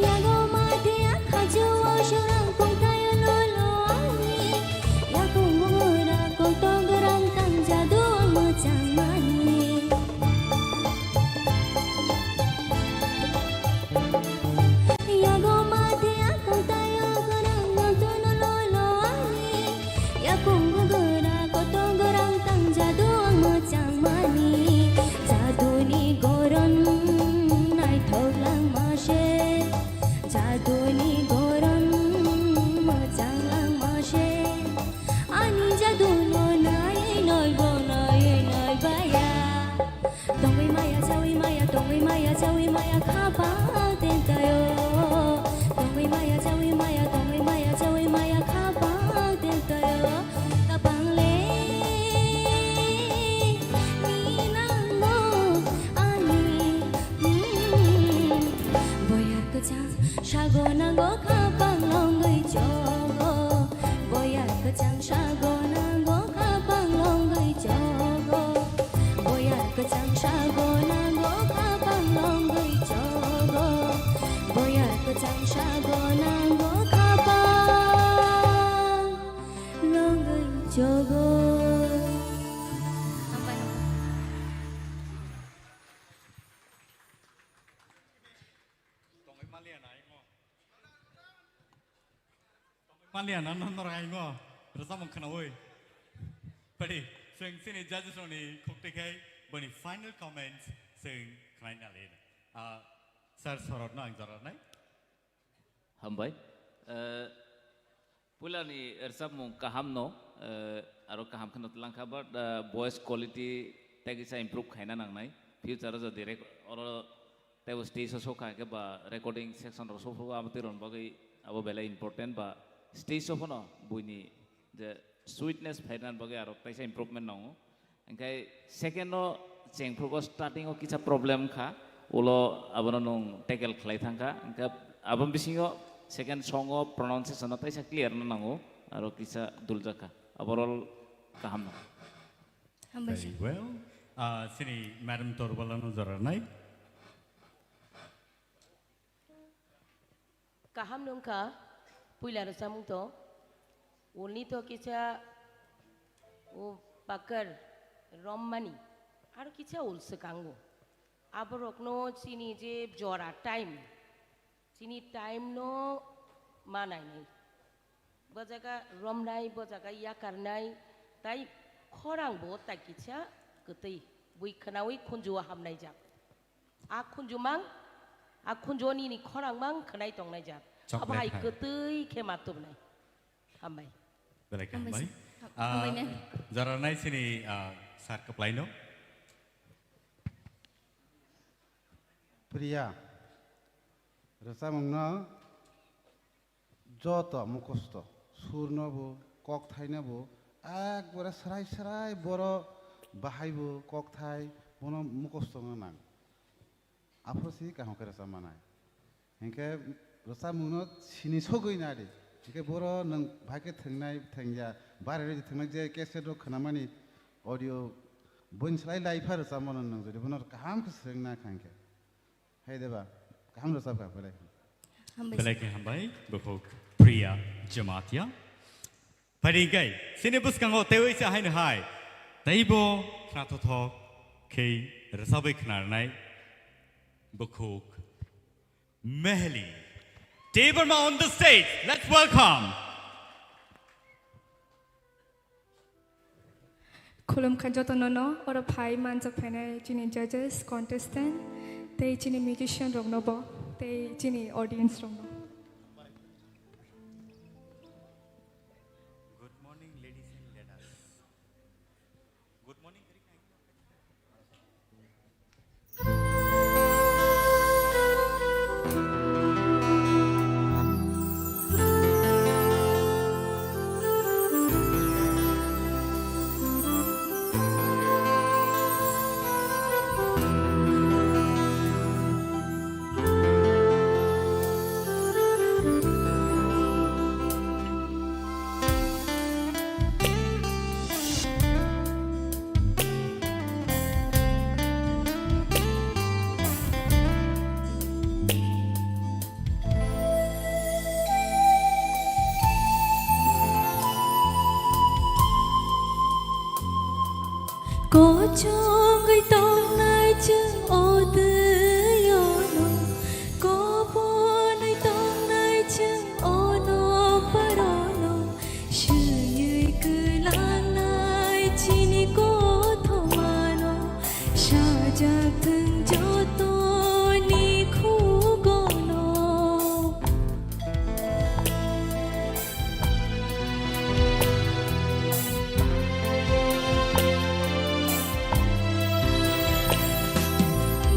Yago mate akhajo o sorang kongtayo lolo ani. Yakung mungura koto gorang tang jadu ang mochang mani. Yago mate akong tayo gorang nang tono lolo ani. Yakung gogora koto gorang tang jadu ang mochang mani. Jaduni goron naithok lang mase. Jaduni goron mochang lang mase. Ani jadu no nai noi bo nai noi baya. Tongwi maya, chawi maya, tongwi maya, chawi maya, khapang tentayo. Tongwi maya, chawi maya, tongwi maya, chawi maya, khapang tentayo. Khapang le ni nango ani, hmm. Boyar kwchang sago nango khapang longwi chogo. Boyar kwchang sago nango khapang longwi chogo. Boyar kwchang sago nango khapang longwi chogo. Boyar kwchang sago nango khapang longwi chogo. Tongwi maliya na imo. Tongwi maliya na no norok imo. Rwchapmung khwnawi. Padi, chwng chini judges rokni khukti khai boni final comments chwng khwnai nalina. Ah, sir, sorotno ang jora nai. Hambai. Eh, Puilani rwchapmung kahamno, eh, aro kaham kheno twlangkha, but, eh, voice quality tei kisa improve khaina nangnai. Future-o jodi rec-, oro teibo stage-o sokha khe ba recording section-rok sokphuru, abo twi rwna bagwi abo belai important ba stage-o phano buini je sweetness phaina bagwi aro teisa improvement nango. Hingkhe second-o chengphrugo starting-o kisa problem wngkha, ulo abono nwng tackle khlai thangkha. Hingkhe aboni bisingo second song-o pronunciation-o teisa clear wngna nango, aro kisa duljakha. Overall kaham no. Hambai sir. Very well. Ah, chini Madam Torbalano jora nai. Kaham nungkha, puila rwchapmung to. Ulni to kisa o pakar rommani, aro kisa ul swkango. Aborokno chini je jora time, chini time no manainai. Bo jaga romnai, bo jaga yakarnai, tai khorang bo tai kisa kwtwi, bui khwnawi khunju o hamnai jak. A khunju mang, a khunju o nini khorang mang khwnai tongnai jak. Abo hai kwtwi khe ma tubnai. Hambai. Belai khe hambai. Hambai sir. Ah, hambai ne. Jora nai chini, ah, sir kwplaino. Priya, rwchapmungno joto mukhosto, surno bo, kokthaino bo, ekbare srai srai boro bahai bo, kokthai bono mukhosto wngna nang. Aphuru si kaham khe rwchap manai. Hinkhe rwchapmungno sini sogwi nadi. Hinkhe boro nwng bahai khe thwngnai, thwngya, bari rwi thwngnai je cassette rok khwnamani audio boini slai lai pha rwchapmano nwng jodi bono kaham khe swrwngna kha hinkhe. Hai deba, kaham rwchapkha belai. Hambai. Belai khe hambai, bukhuk Priya Jamatia. Phaidi hinkhe, chini bwskango teiwi se haino hai, teibo khnathothok khe rwchabwi khnarnai, Bukhuk Mehli Debbarma on the stage. Let's welcome. Khulumkha jotono no, oro phai manjak phainai chini judges, contestant, tei chini musician rokno bo, tei chini audience rokno. Good morning, ladies and ladies. Good morning. Kochongwi tongnai chwng o twi-o no, koponwi tongnai chwng ono paro no, swiwi kwlangnai chini kothoma no, sajak thwng jotoni khugo no.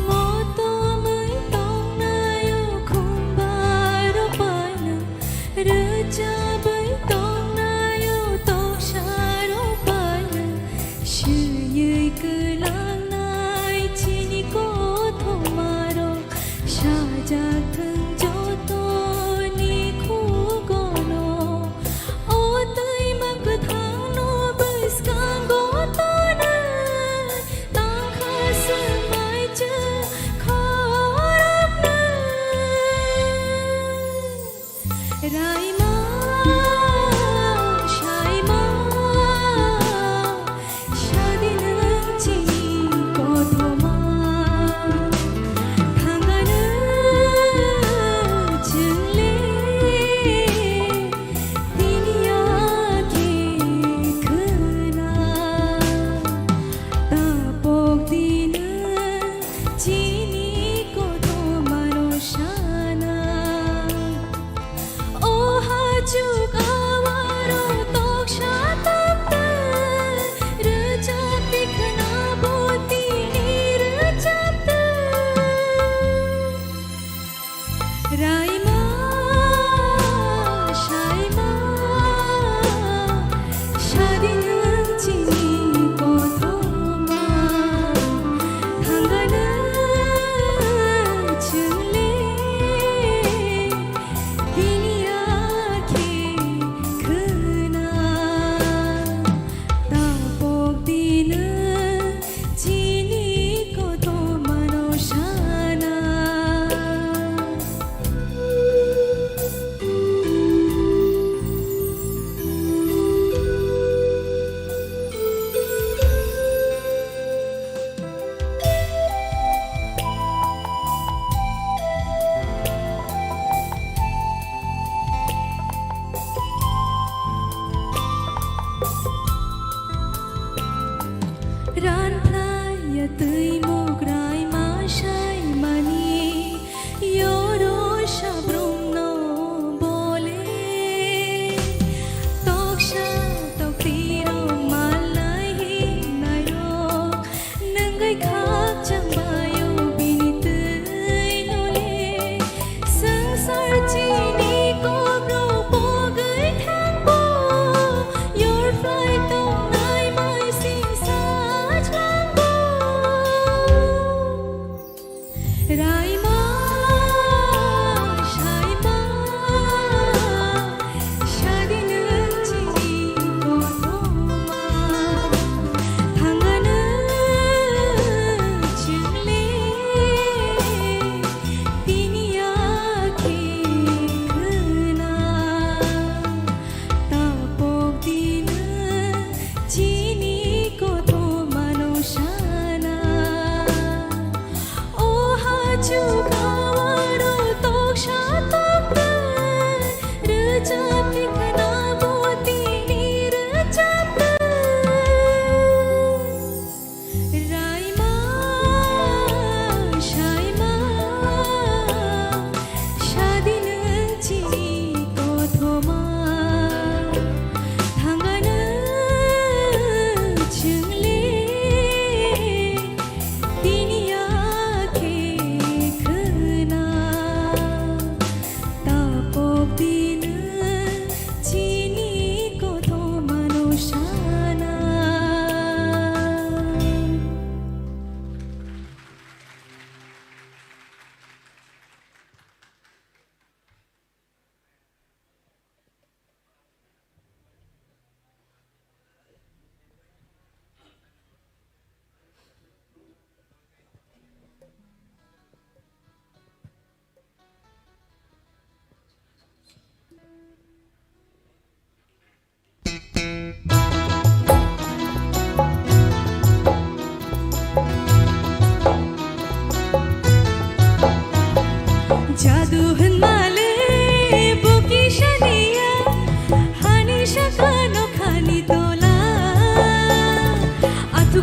Motomwi tongnai o khumba rok bai no, rwchabwi tongnai o toksa rok bai no, swiwi kwlangnai chini kothoma rok. Sajak thwng jotoni khugo no, o twima kwthang no bwskango tonwi, tangkha swmai chwng khoroknwi. Raima.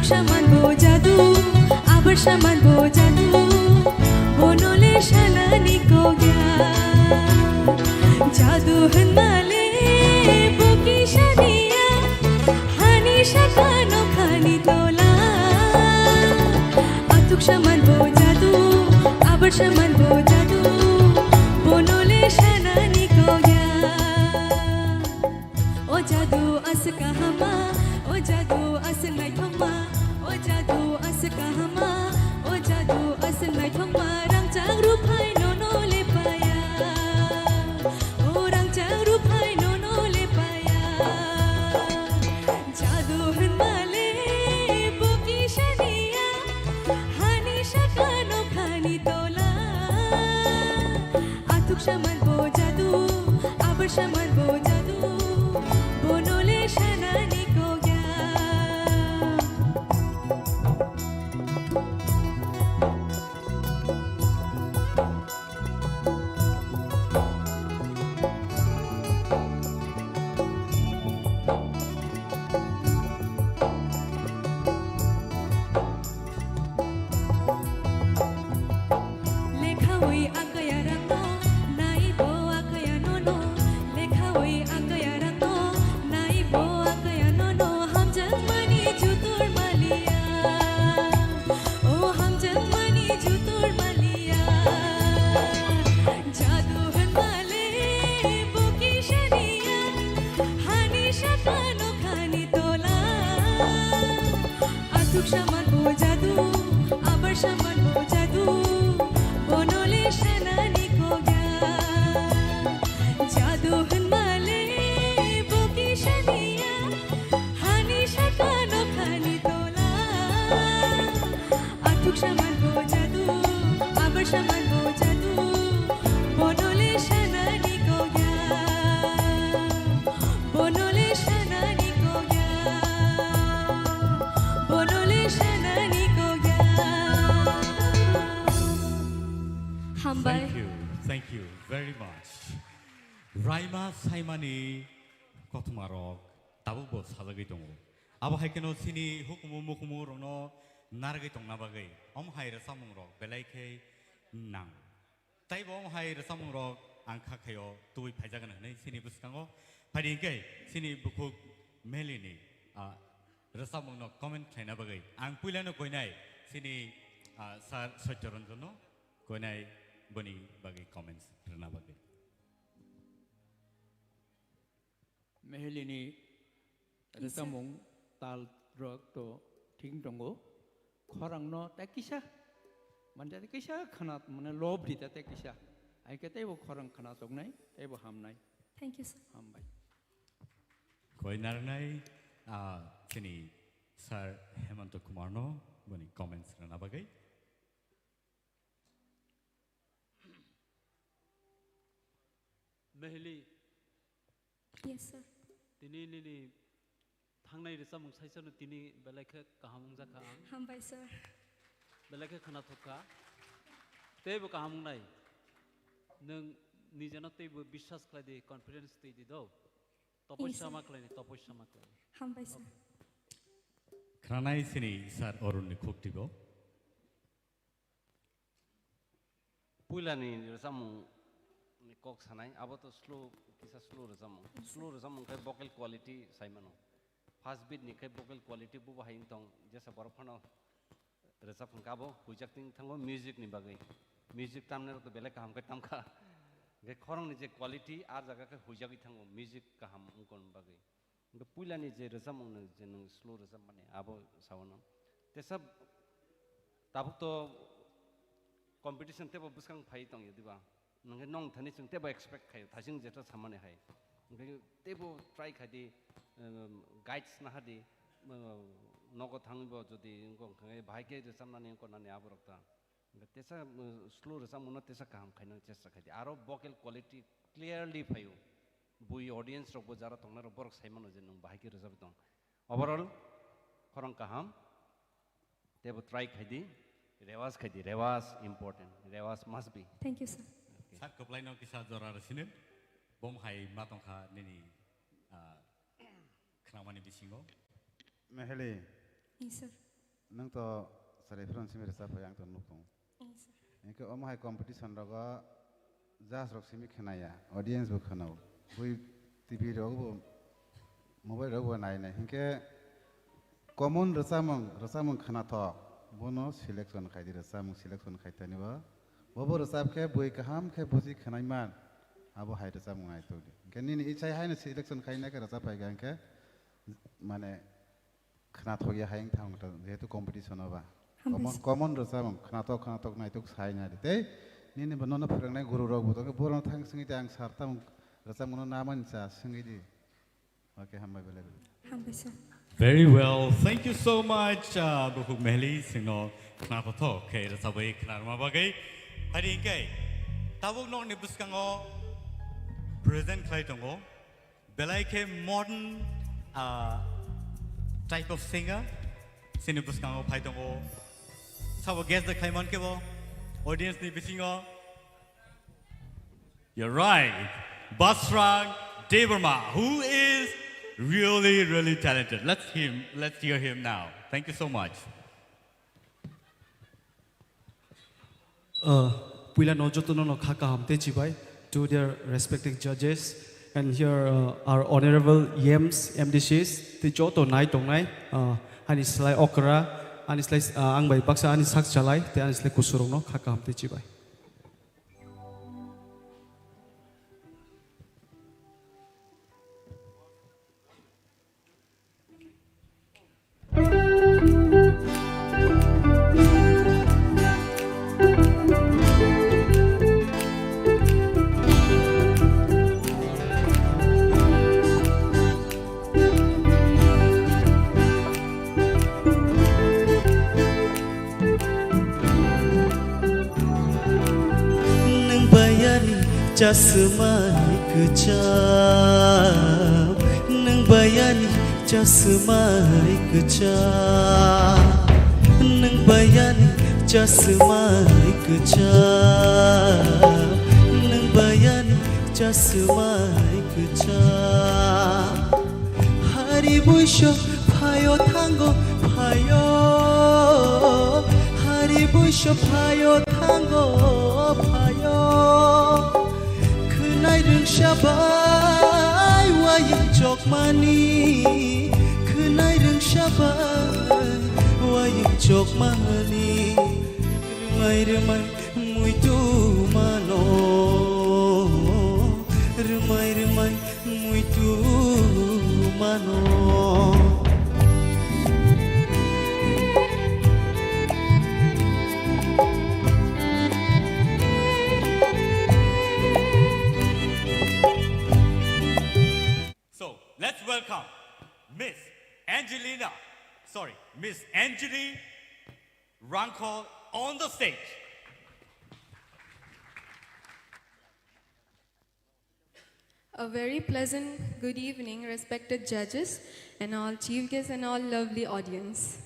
Saman bo jadu, abar saman bo jadu, bonole sanani kogya. Jadu hwnmale bo kisa niya, hani sakano khani tola. Atuk saman bo jadu, abar saman bo jadu, bonole sanani kogya. O jadu aswk kahama, o jadu aswk naithokma, o jadu aswk kahama, o jadu aswk naithokma, rangchak ruphai nono lepaya, o rangchak ruphai nono lepaya. Jadu hwnmale bo kisa niya, hani sakano khani tola. Atuk saman bo jadu, abar saman bo jadu, bonole sanani kogya. Lekhawi akaya rangno, naibo akaya nono. Lekhawi akaya rangno, naibo akaya nono. Hamjakmani jutur maliya, o hamjakmani jutur maliya. Jadu hwnmale bo kisa niya, hani sakano khani tola. Atuk saman bo jadu, abar saman bo jadu, bonole sanani kogya. Jadu hwnmale bo kisa niya, hani sakano khani tola. Atuk saman bo jadu, abar saman bo jadu, bonole sanani kogya, bonole sanani kogya, bonole sanani kogya. Hambai. Thank you, thank you very much. Raima Saimani kothoma rok tabuk bo sajagwi tongo. Abo hai kheno chini hukumu mukumu rokno narwgwi tongna bagwi omo hai rwchapmung rok belai khe nang. Tei bo omo hai rwchapmung rok ang kha khaio tubui phaijagan hwnwi chini bwskango. Phaidi hwnkhe chini bukhuk Melini, ah, rwchapmung no comment khlaina bagwi ang puilano koinai chini, ah, sir Satya Ranjan no koinai boni bagwi comments rwna bagwi. Mehelini Yes, sir. Rwchapmung tal rok to thik tongo. Khorang no ta kisa, mane ta kisa khana, mane lob di ta ta kisa. Ai khe teibo khorang khana choknai, teibo hamnai. Thank you, sir. Hambai. Koi narnai, ah, chini sir Hemanta Kumar no boni comments rwna bagwi. Mehli. Yes, sir. Tini nini thangnai rwchapmung saisano tini belai khe kaham wngjakha ang. Hambai, sir. Belai khe khwnathok kha. Teibo kaham wngnai. Nwng nijeno teibo biswas khlai di, confidence twi di do. Yes, sir. Topossa ma khlai ni, topossa ma khlai ni. Hambai, sir. Okay. Khwnanai sini sir Arun ni khuk tibo. Puilani rwchapmung ni kok sanai, abo to slow, kisa slow rwchapmung. Yes, sir. Slow rwchapmung khe vocal quality sai mano. First beat ni khe vocal quality bubo hai wng tong, jesa borok phano rwchap hwnkhe abo huijak ting thango music ni bagwi. Music tamnai rok to belai kaham khe tamkha. Hwnkhe khorang ni je quality, a jaga khe huijagwi thango, music kaham wngkon bagwi. Hwnkhe puilani je rwchapmung no je nwng slow rwchapmani abo sawano. Tesa tabuk to competition teibo bwskang phai tongya diba? Nwng khe nong thani chwng teibo expect khaio, thasing jeto samani hai. Hwnkhe teibo try khai di, um, guides naha di, um, nogo thangwi bo jodi wngkha hwnkhe bahai khe rwchapnani wngkha nani aborok ta. Hwnkhe tesa, um, slow rwchapmungno tesa kaham khaina chesta khai di. Aro vocal quality clearly phaio. Bui audience rokbo jara tongnai rok borok sai mano je nwng bahai khe rwchapwi tong. Overall, khorang kaham. Teibo try khai di, rewas khai di, rewas important, rewas must be. Thank you, sir. Okay. Sir, kwplaino kisa jora rw sini, bom hai ma tongkha nini, ah, khnamani bisingo. Meheli. Yes, sir. Nwng to chwrai phano simi rwchap phai, ang to nuk tongo. Yes, sir. Hinkhe omo hai competition rogo judge rok simi khwnaya, audience bo khwnao, bui T V rok bo, mobile rok bo nai nai. Hinkhe common rwchapmung, rwchapmung khwnathok, bono selection khai di, rwchapmung selection khai tani bo. Bo bo rwchap khe bui kaham khe buji khwnai man, abo hai rwchapmung nai tok di. Hinkhe nini ichai haino selection khai nai khe rwchap phai kha hinkhe, mane, khwnathok ya hai wng thang ta, jehetu competition o ba. Hambai common, sir. Common rwchapmung, khwnathok, khwnathok naitok sai nai di. Tei nini bo nono phwrwngnai guru rok bo tongkhe, borok thang swngwi di, ang sir tamo rwchapmung no namani cha swngwi di. Okay, hambai belai belai. Hambai, sir. Very well. Thank you so much, uh, Bukhuk Mehli, singno khwnathok khe rwchapwi khwnarma bagwi. Hari hinkhe tabuk nokni bwskango present khlai tongo. Belai khe modern, ah, type of singer, sini bwskango phai tongo. Sabo guest da khlai man khe bo, audience ni bisingo. You're right. Basrang Debbarma, who is really, really talented. Let's him, let's hear him now. Thank you so much. Uh, puila no joto no no kha kaham tei chibai to their respected judges, and here, uh, our honorable E Ms, M D Cs, tei joto nai tongnai, uh, ani slai okra, ani slai, uh, ang bai baksa ani sak chalai tei ani slai kusurok no kha kaham tei chibai. Nwng bayani chasmai kwcham, nwng bayani chasmai kwcham, nwng bayani chasmai kwcham, nwng bayani chasmai kwcham. Hari buiso phaio thango phaio, hari buiso phaio thango phaio. Khwnai rwngsa bai wayung chokmani, khwnai rwngsa bai wayung chokmani. Rwmai rwmai muitu mano, rwmai rwmai muitu mano. So, let's welcome Miss Angelina, sorry, Miss Anjali Rangkhol on the stage. A very pleasant good evening, respected judges and all chief guests and all lovely audience.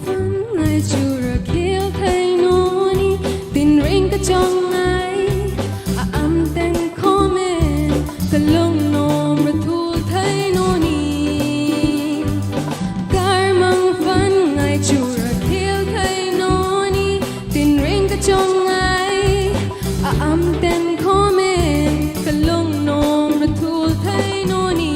Phan ngai chura khel thai noni, tin ring ka chong ngai, a am ten khomen, ka lung nom ra thul thai noni. Karmang phan ngai chura khel thai noni, tin ring ka chong ngai, a am ten khomen, ka lung nom ra thul thai noni.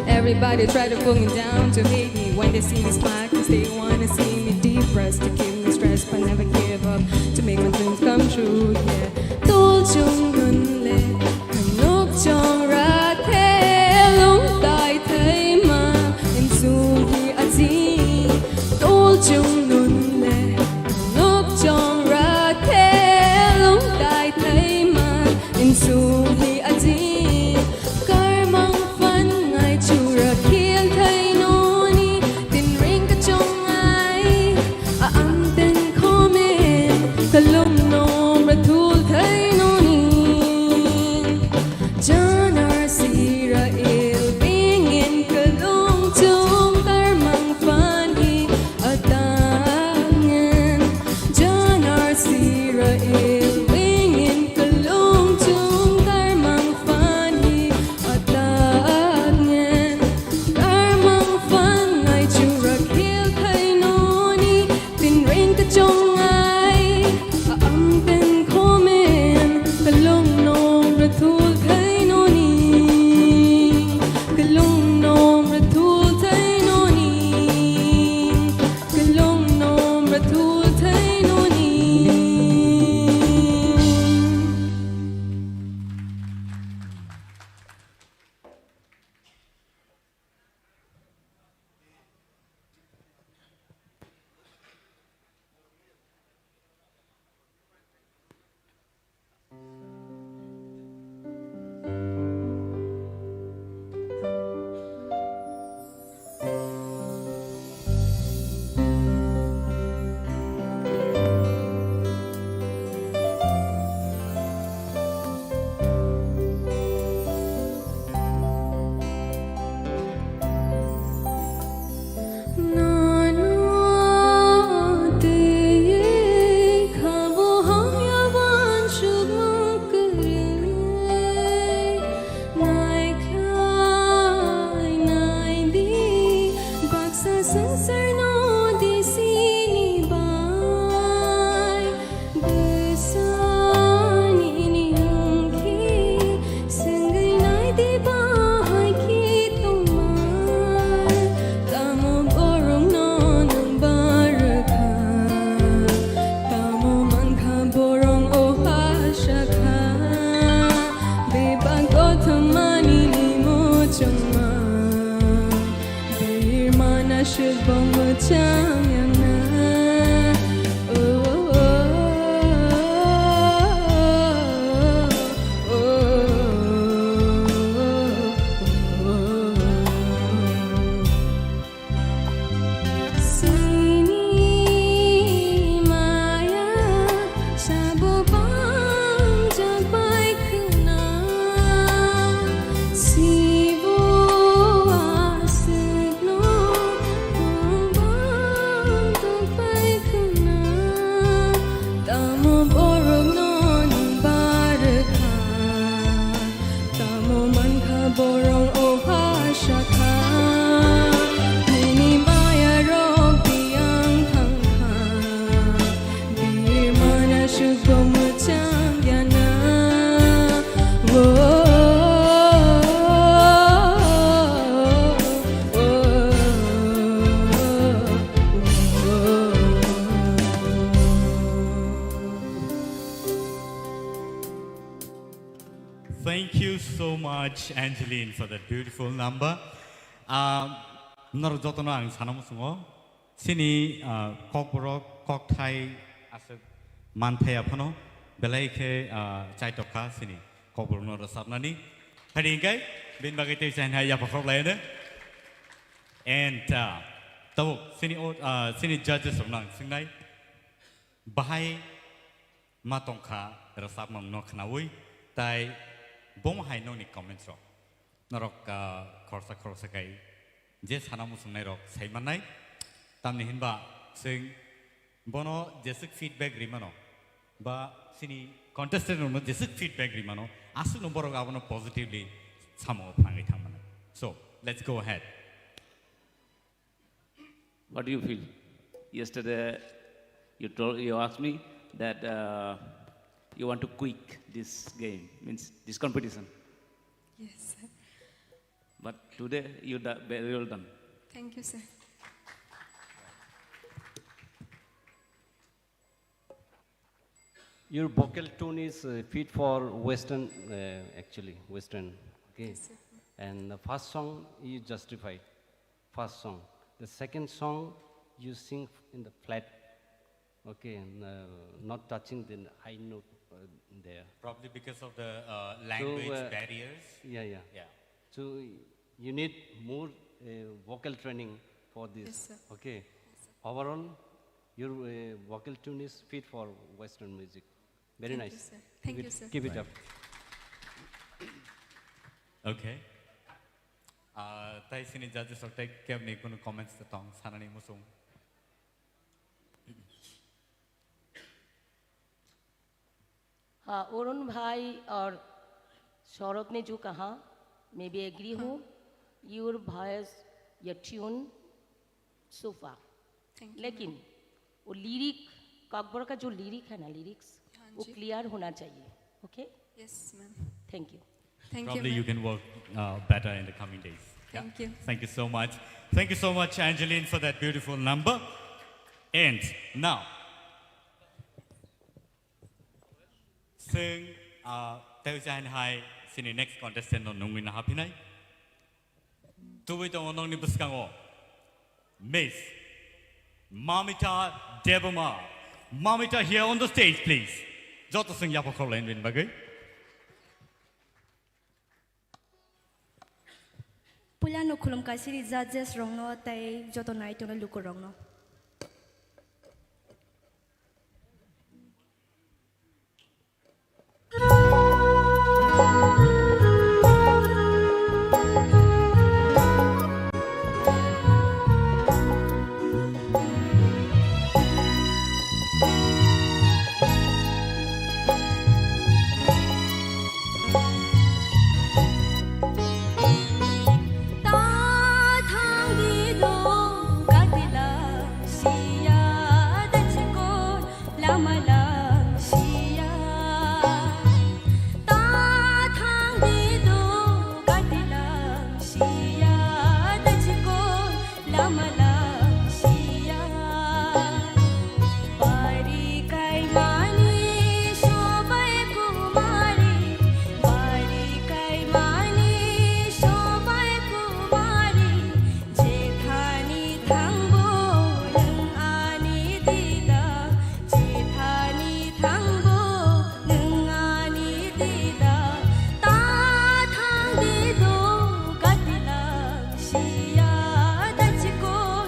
Everybody try to pull me down to hate me when they see me smile, 'cause they wanna see me depressed, to keep me stressed, but never give up, to make my dreams come true, yeah. Tol chung nun le, nok chong ra the, lung tai thai ma, in sung hi a ji. Tol chung nun le, nok chong ra the, lung tai thai ma, in sung hi a ji. Karmang phan ngai chura khel thai noni, tin ring ka chong ngai, a am ten khomen, Swngcharno di sini bai bwsa nini wngkhe swngwi nai di bahai khe tongma. Tamo borokno nwng barwkha, tamo mankha borok o ha sakha, bebak kothoma nini muchungma. Birmana shibong muchang yang na. Oh, oh, oh, oh, oh, oh. Sini maya sabo pangjak bai khna, sibo aswkno tong bang tok bai khna, tamo borokno nwng barwkha. Tamo mankha borok o ha sakha, nini maya rok biyang thangkha, birmana swkbo mwchang ya na. Oh, oh, oh, oh, oh. Thank you so much, Angeline, for that beautiful number. Um, norok jotono ang sana muchungo. Chini, uh, kokborok, kokthai aswk manthai aphano belai khe, uh, chaitokha chini kokborokno rwchapnani. Hari hingkai bini bagwi tei chainai yapakhok laino. And, uh, tabuk chini o-, uh, chini judges rokno ang swngnai. Bahai ma tongkha rwchapmung no khnaui, tai bomo hai nokni comments rok. Norok, ah, khoroksa khoroksa khai je sana muchungnai rok sai mannai. Tamni hinba chwng bono jeswk feedback ri mano, ba chini contestant rokno jeswk feedback ri mano, aswkno borok abono positively samungo phangwi thang mano. So, let's go ahead. What do you feel? Yesterday, you told, you asked me that, uh, you want to quit this game, means this competition. Yes, sir. But today, you do very well done. Thank you, sir. Your vocal tone is, uh, fit for Western, uh, actually, Western. Okay. Yes, sir. And the first song you justified. First song. The second song you sing in the flat. Okay, and, uh, not touching the high note, uh, there. Probably because of the, uh, language, uh, barriers. Yeah, yeah. Yeah. So you need more, uh, vocal training for this. Yes, sir. Okay. Yes, sir. Overall, your, uh, vocal tune is fit for Western music. Very nice. Thank you, sir. Thank you, sir. Keep it up. Okay. Ah, tai sini judges rok tai kebni kunu comments ta tong sanani muchung. हाँ, अरुण भाई और सौरभ ने जो कहा, मैं भी एग्री हूँ। Your voice, your tune, so far। Thank you, लेकिन वो लिरिक, ककबोर का जो लिरिक है ना, लिरिक्स, हाँ वो जी। क्लियर होना चाहिए। Okay? Yes, ma'am. Thank you. Thank you, ma'am. Probably you can work, uh, better in the coming days. Yeah. Thank you. Thank you so much. Thank you so much, Angeline, for that beautiful number. And now, chwng, uh, tei jain hai chini next contestant no nungwi na haphinai. Tubui tongo nongni bwskango Miss Mamita Debbarma. Mamita, here on the stage, please. Joto chwng yapha khorlaini bagwi. Puilano khulumkha siri judges rokno tei joto naitongnai lukurokno. Amalang siya, bari kaimani sobai kumari, bari kaimani sobai kumari, jethani thangbo nwng ani dida, jethani thangbo nwng ani dida, ta thang dido katilang siya dachiko.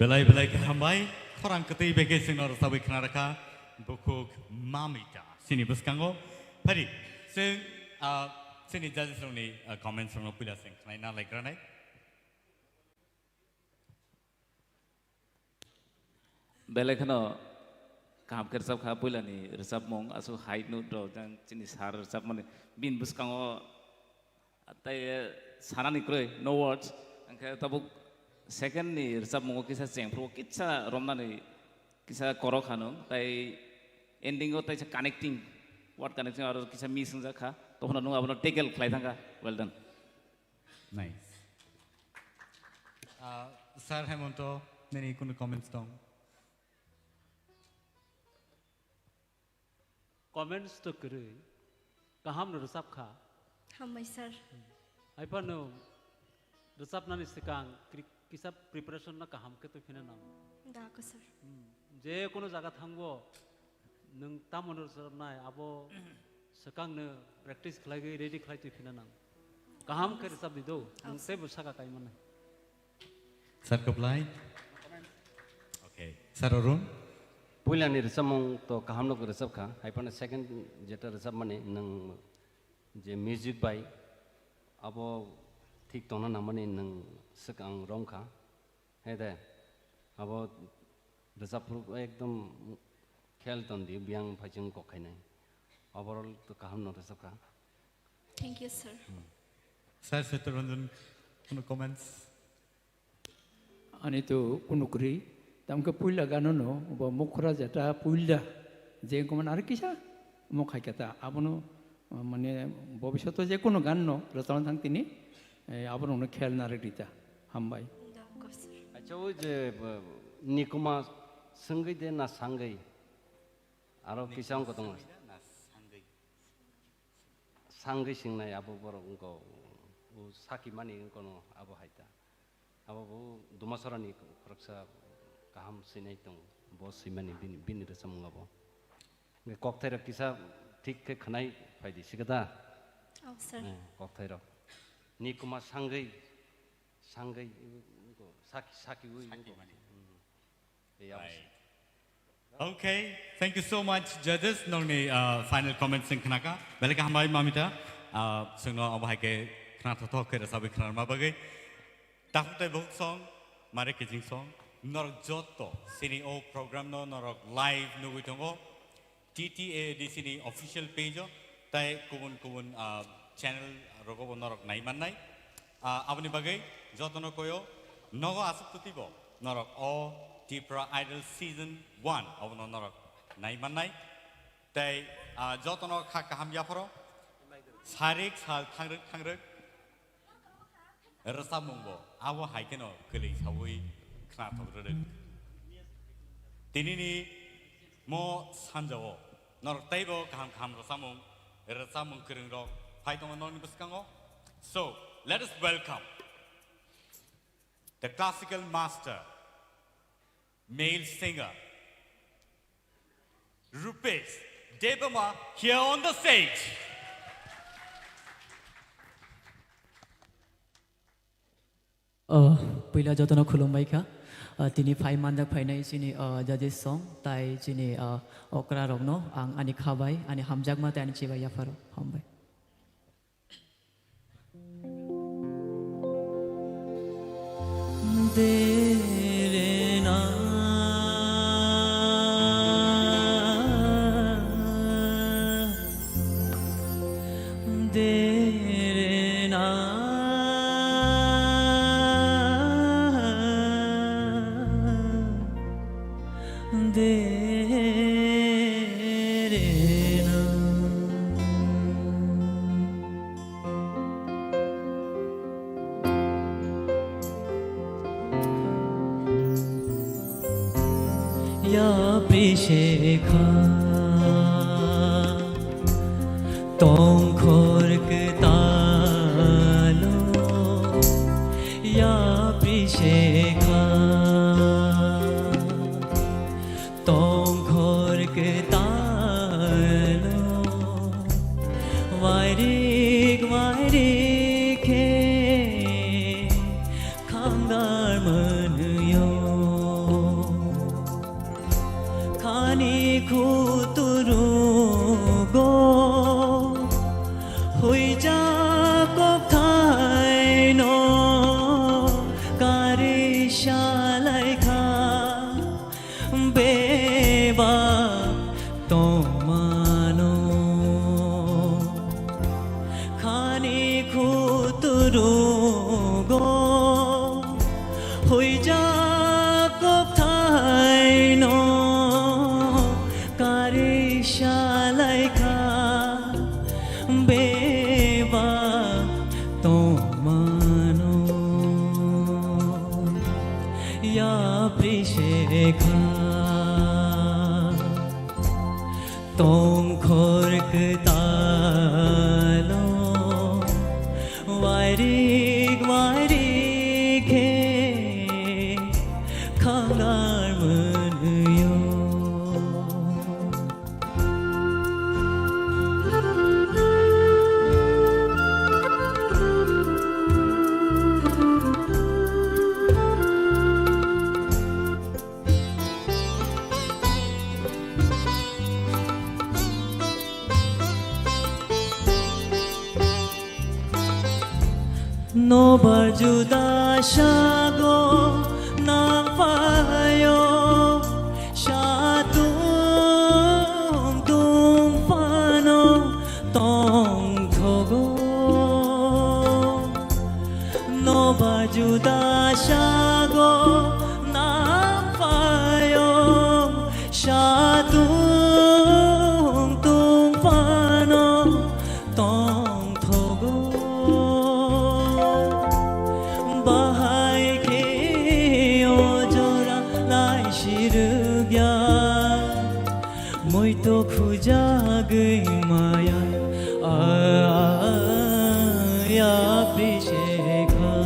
Belai belai khe hambai, khorang kwtwi bai khe chwngno rwchabwi khna rwkha, bukhuk Mamita. Chini bwskango, phari, chwng, ah, chini judges rokni, ah, comments rokno puila chwng khnaina laikranai. Belai kheno kaham khe rwchap kha, puilani rwchapmung, aswk high note rok jang chini sir rwchapmani, bini bwskango tei, eh, sanani kwrwi, no words. Hwnkhe tabuk second ni rwchapmungo kisa chengphru kisa romnani kisa korok kha nwng, tei ending o teisa connecting, word connecting aro kisa miss wngjak kha, tokhono nwng abono tackle khlai thang kha, well done. Nice. Ah, Sir Hemonto, nini kunu comments tong? Comments to kwrwi, kaham no rwchap kha. Hambai sir. Haiphano rwchapnani swkang kri-, kisa preparation no kaham khe twi phina nang. Da ko sir. Hmm. Je kono jaga thangbo nwng tamo no rwchapnai abo swkang no practice khlaiwi ready khlai twi phina nang. Kaham khe rwchap di do, nwng teibo saka kai mannai. Sir Kaplai. Okay. Sir Arun. Puilani rwchapmung to kaham no rwchap kha. Haiphano second jeta rwchapmani nwng je music bai abo thik tongna nangmani nwng swkang rom kha. He de, abo rwchapphuru ekdom khel ton di, biyang phaichung kok khainai. Overall to kaham no rwchap kha. Thank you, sir. Sir Sethuranjan, kunu comments? Ani to kunu kwrwi. Tamkhe puila gano no, bo mukhra jeta puila. Je wngkha mani aro kisa, omo khai khe ta. Abono, uh, mane, bobishoto je kunu gan no, rwchapna thang tini, eh, aborokno khel narwk rita. Hambai. Da, of course, sir. Acha, o je, uh, Nikuma swngwi de na sangwi? Aro kisa wngkha tongo. Swngwi de na sangwi? Sangwi singnai abo borok wngkha, o saki mani wngkha no abo hai ta. Abo bo Dumasarani khoroksa kaham swinai tongo, bo swimani bini, bini rwchapmung abo. Hwnkhe kokthairok kisa thik khe khwnai phaidi sikha da? Oh, sir. Eh, kokthairok. Nikuma sangwi, sangwi, saki, saki ui. Saki mani. Hmm. Ei, abo. Right. Okay, thank you so much, judges. Nongni, uh, final comments sing khnaka. Belai khe hambai, Mamita. Uh, singno abo hai khe khna thothok khe rwchabwi khnarma bagwi. Takhuk tei bukhuk song, mare kijing song. Norok jotto sini o program no norok live nugwi tongo. T T A D C ni official page o tei kubun kubun, ah, channel rogo bo norok nai mannai. Ah, aboni bagwi jotono koyo nogo aswk twtwi bo norok o Tipra Idol Season one abono norok nai mannai. Tei, ah, jotono kha kaham yapharo sarik sal thangrwk thangrwk rwchapmung bo abo hai kheno kwlwi saui khnathok rwrwk. Tinini mo sanjao norok teibo kaham kaham rwchapmung, rwchapmung kwrwng rok phai tongo norokni bwskango. So, let us welcome the classical master, male singer, Rupesh Debbarma here on the stage. Oh, puila jotono khulumbai kha. Ah, tini phai manjak phainai chini, ah, judges song, tai chini, ah, okra rokno ang ani khabai, ani hamjakma tei ani chibai yapharo. Hambai. Yapri shekha tongkhor kwtalo, yapri shekha tongkhor kwtalo, wairik wairik khe khamdar mwnwio. Kuturugo huijak kokthaino kari salaikha beba tongmano. Khani khuturugo huijak kokthaino kari salaikha beba tongmano. Yapri sekha. Tongkhor kwtalo wairik wairik khe khangar mwnwio. Nobar juda sago nangpayo, satung tungphano tongthogo. Noba juda sago nangpayo, satung tungphano tongthogo. Bahai khe o jora naisirwkya. Muito khujagwi maya, a, a, yapri sekha.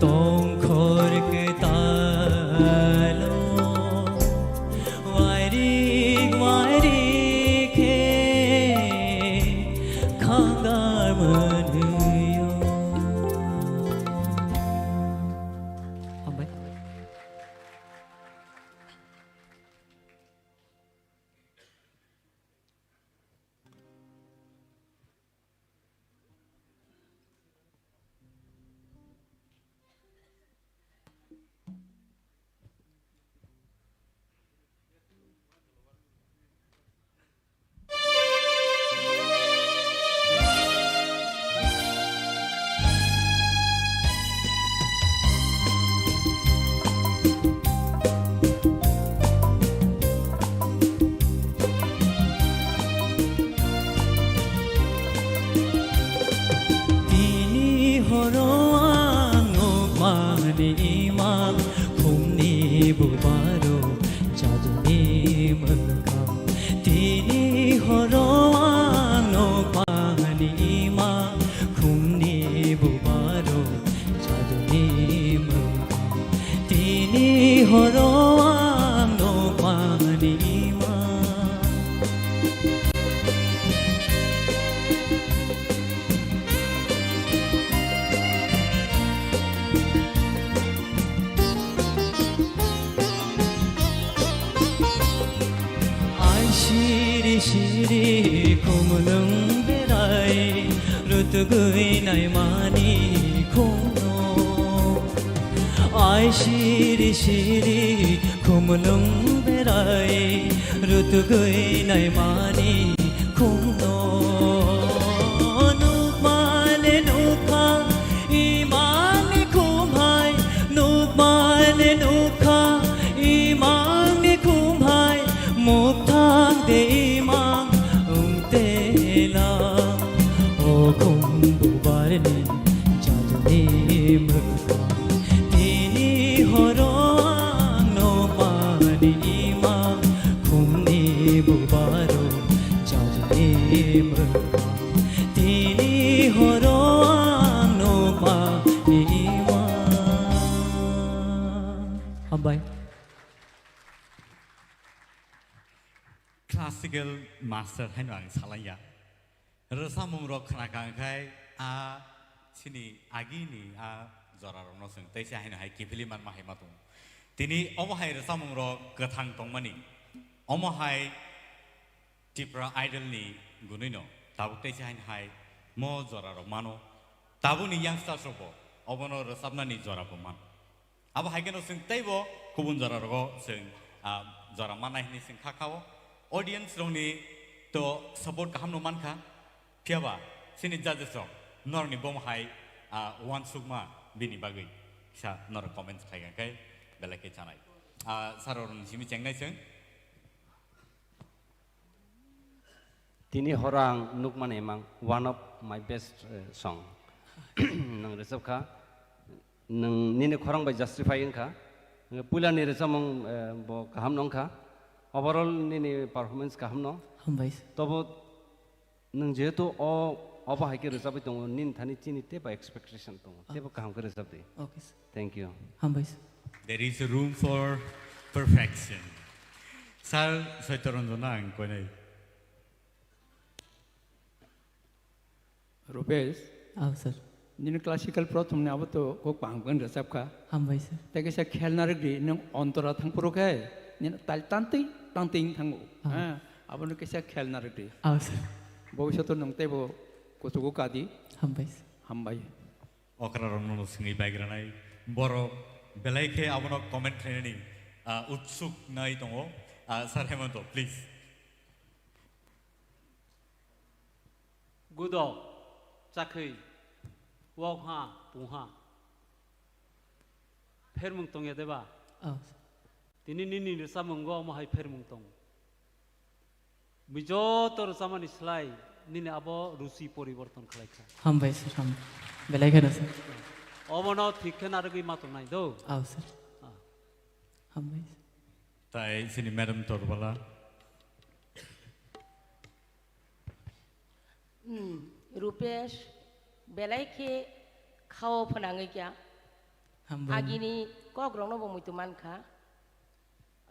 Tongkhor kwtalo wairik wairik khe khangar mwnwio. Hambai. Tini horo ang nukmani imang, khumni bubaro chajuni mwkang. Tini horo ang nukmani imang, khumni bubaro chajuni mwkang. Tini horo ang nukmani imang. Ai siri siri khumlwng berai rutugwi naimani khumno. Ai siri siri khumlwng berai rutugwi naimani khumno. Nukmale nukha imangni khumhai, nukmale nukha imangni khumhai, mukthang de imang ungtela. O khum bubarni chajuni mwkang. Tini horo ang nukmani imang, khumni bubaro chajuni mwkang. Tini horo ang nukmani imang. Hambai. Classical master haino ang salaiya. Rwchapmung rok khna kha, hwnkhe a chini agini a jora rokno chwng tei se haino hai kiphilwi manma hai ma tongo. Tini omo hai rwchapmung rok kwthang tongmani, omo hai Tipra Idol ni gunui no tabuk teisa hain hai mo jora rok mano, tabuk ni youngsters rok bo obono rwchapnani jora bo mano. Abo hai kheno chwng teibo kubun jora rogo chwng, ah, jora mannai hinui chwng kha kha o. Audience rokni to support kaham no mankha. Phiya ba chini judges rok norokni bomo hai, ah, uansukma bini bagwi kisa norok comments khai kha khe belai khe chanai. Ah, sir rokni simi chengnai chwng. Tini horo ang nukmani mang one of my best, eh, song. Nwng rwchapkha, nwng nini khorang bai justify wngkha. Puila ni rwchapmung, eh, bo kaham no wngkha. Overall nini performance kaham no. Hambai sir. Tobo nwng jehetu o, obo hai khe rwchapwi tongo, nini thani chini teibo expectation tongo. Ah. Teibo kaham khe rwchap di. Okay sir. Thank you. Hambai sir. There is a room for perfection. Sir Saitya Ranjan ang koinai. Rupesh. Aw, sir. Nini classical prothom ni abo to kok bang bang rwchapkha. Hambai sir. Tei kaisa khelna rwgdi nwng ontora thangphuru khe nini tal tantwi tantwi wng thango. Ah. Ha, abono kaisa khelna rwgdi. Aw, sir. Bobishoto nwng teibo kuchugo kadi. Hambai sir. Hambai. Okra rokno swngwi baigranai borok belai khe abono comment khlainani, ah, utsuk nai tongo. Ah, Sir Hemanto, please. Gudo, chakhwi, wokha, pungha. Phermung tongya deba? Oh. Tini nini rwchapmungo omo hai phermung tongo. Bui joto rwchapmani slai nini abo ruchi poriborton khlaikha. Hambai sir, ham-, belai kheno sir. Obono thik khe narwgwi ma tongnai do. Oh, sir. Ah. Hambai sir. Tai sini Madam Torbala. Hmm, Rupesh, belai khe khao phnangwi kya. Hambai. Agini kokrokno bo muitu mankha.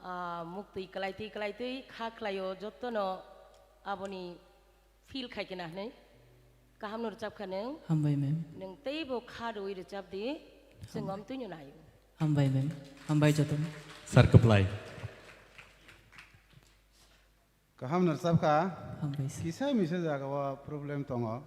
Ah, muktwi kwlaitwi kwlaitwi kha khlaio, jottono aboni feel khai kena hwnwi. Kaham no rwchapkha nwng. Hambai, ma'am. Nwng teibo kha rwui rwchap di, chwng Hambai. Omtwino naio. Hambai, ma'am. Hambai jotono. Sir kwplai. Kaham no rwchapkha. Hambai sir. Kisa misa jaga o problem tongo.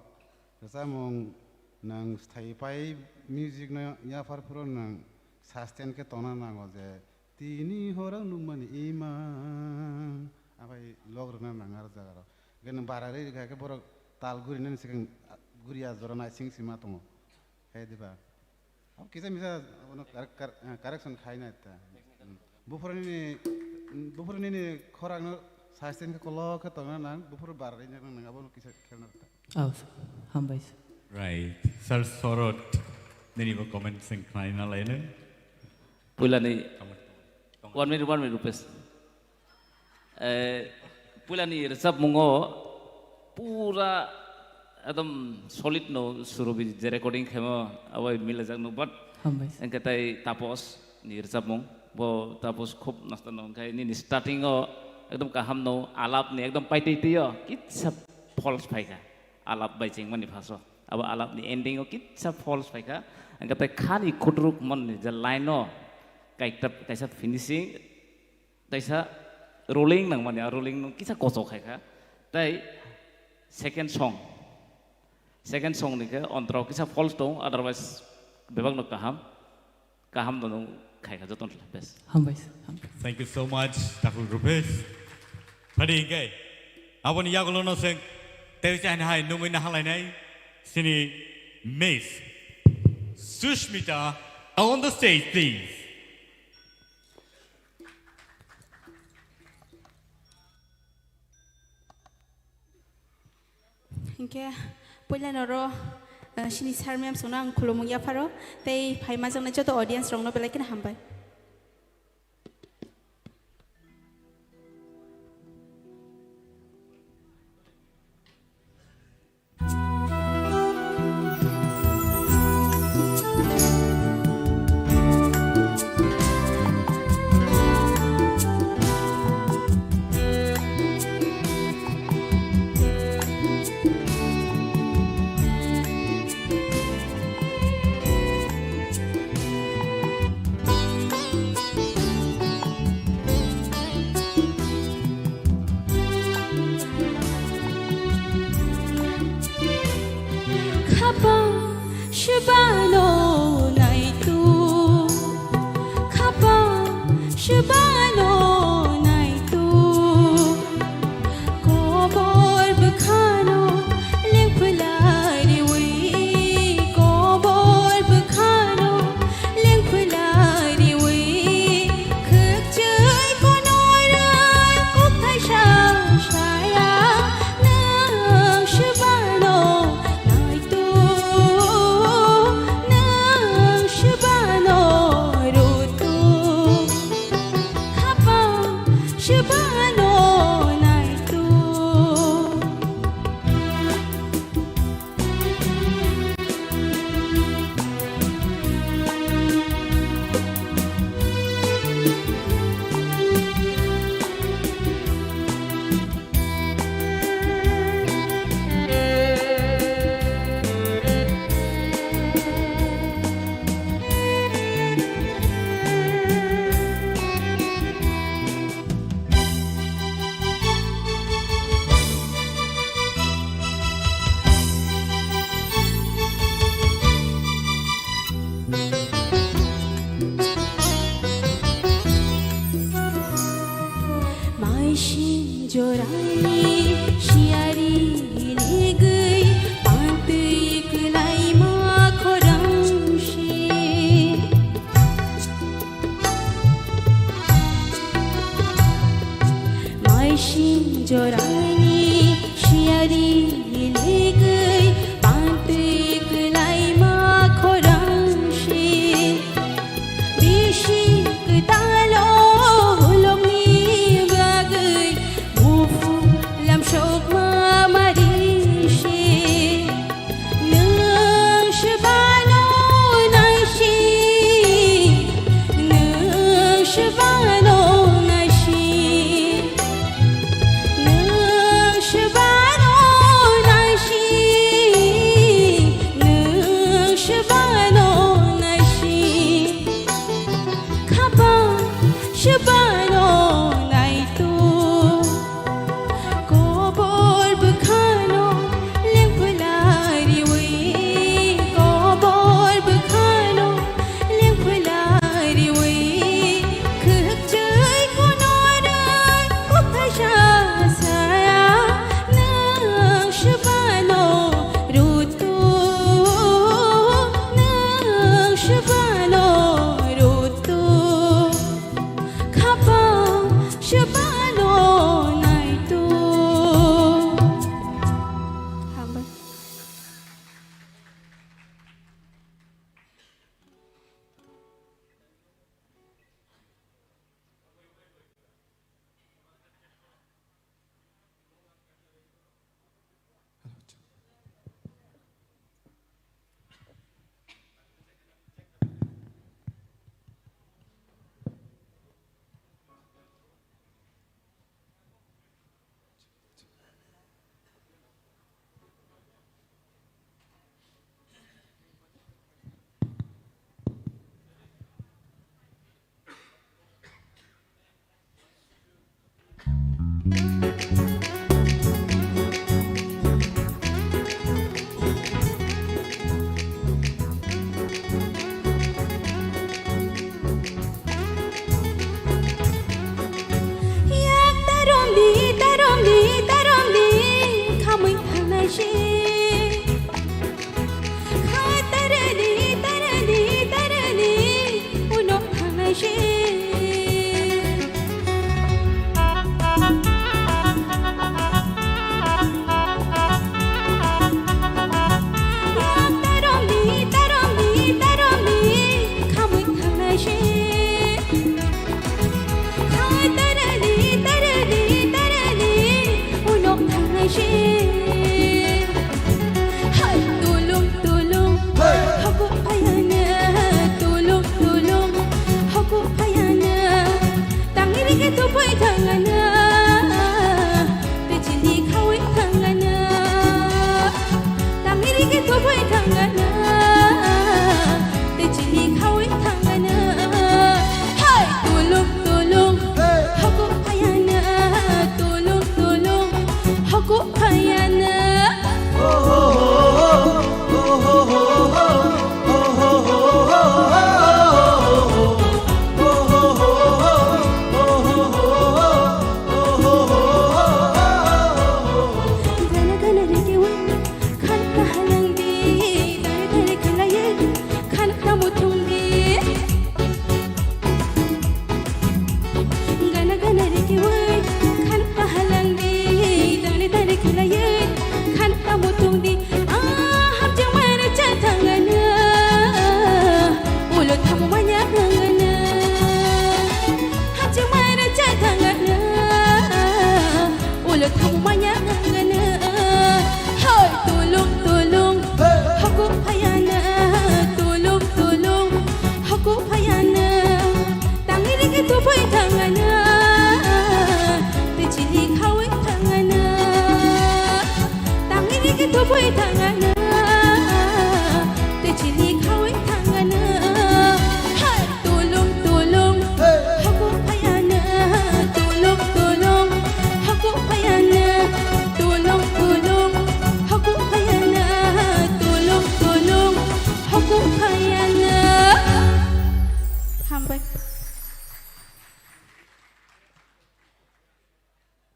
Rwchapmung nwng sthai pai music no yaphar phuru nwng sustain khe tongna nango je tini horo nukmani imang abai log rwna nang ar jaga rok. Hwnkhe nwng bara rwi rwkha khe borok tal gurinani swkang guriya jora naising sima tongo. He diba? Abo kisa misa abono kar-, kar-, eh, correction khaina ta. Hmm. Buphuru nini, hmm, buphuru nini khorang no sustain khe kolok khe tongna nang, buphuru bar ri nang nang abono kisa khelna ta. Oh, sir. Hambai sir. Right. Sir Sorot, nini bo comment sing khlaina lainai. Puilani. Comment. One minute, one minute, Rupesh. Eh, puilani rwchapmungo pura ekdom solid no surobi je recording khemo abo milajak no, but Hambai sir. Engke tai Tapos ni rwchapmung bo Tapos khub nosto no, engke nini starting o ekdom kaham no, alap ni ekdom paitwi twi o kitsa false phaikha, alap bai chengmani phaso abo alap ni ending o kitsa false phaikha, engke tai khani khutruk mon ni je line o kaita kaisa finishing. Taisa rolling nangmani, a rolling no kisa kochok khaikha. Tai second song, second song ni khe ontrao kisa false tong, otherwise bebak no kaham, kaham no nung khaikha joto no best. Hambai sir, hambai. Thank you so much, Takhuk Rupesh. Phadi hingke, aboni yagulo no seng, tei chahini hai nungwi nahalainai, sini Miss Sushmita on the stage, please. Hinkhe puila noro, eh, sini sir ma'am songno ang khulumung yapharo tei phaimajaknai joto audience rokno belai kheno hambai.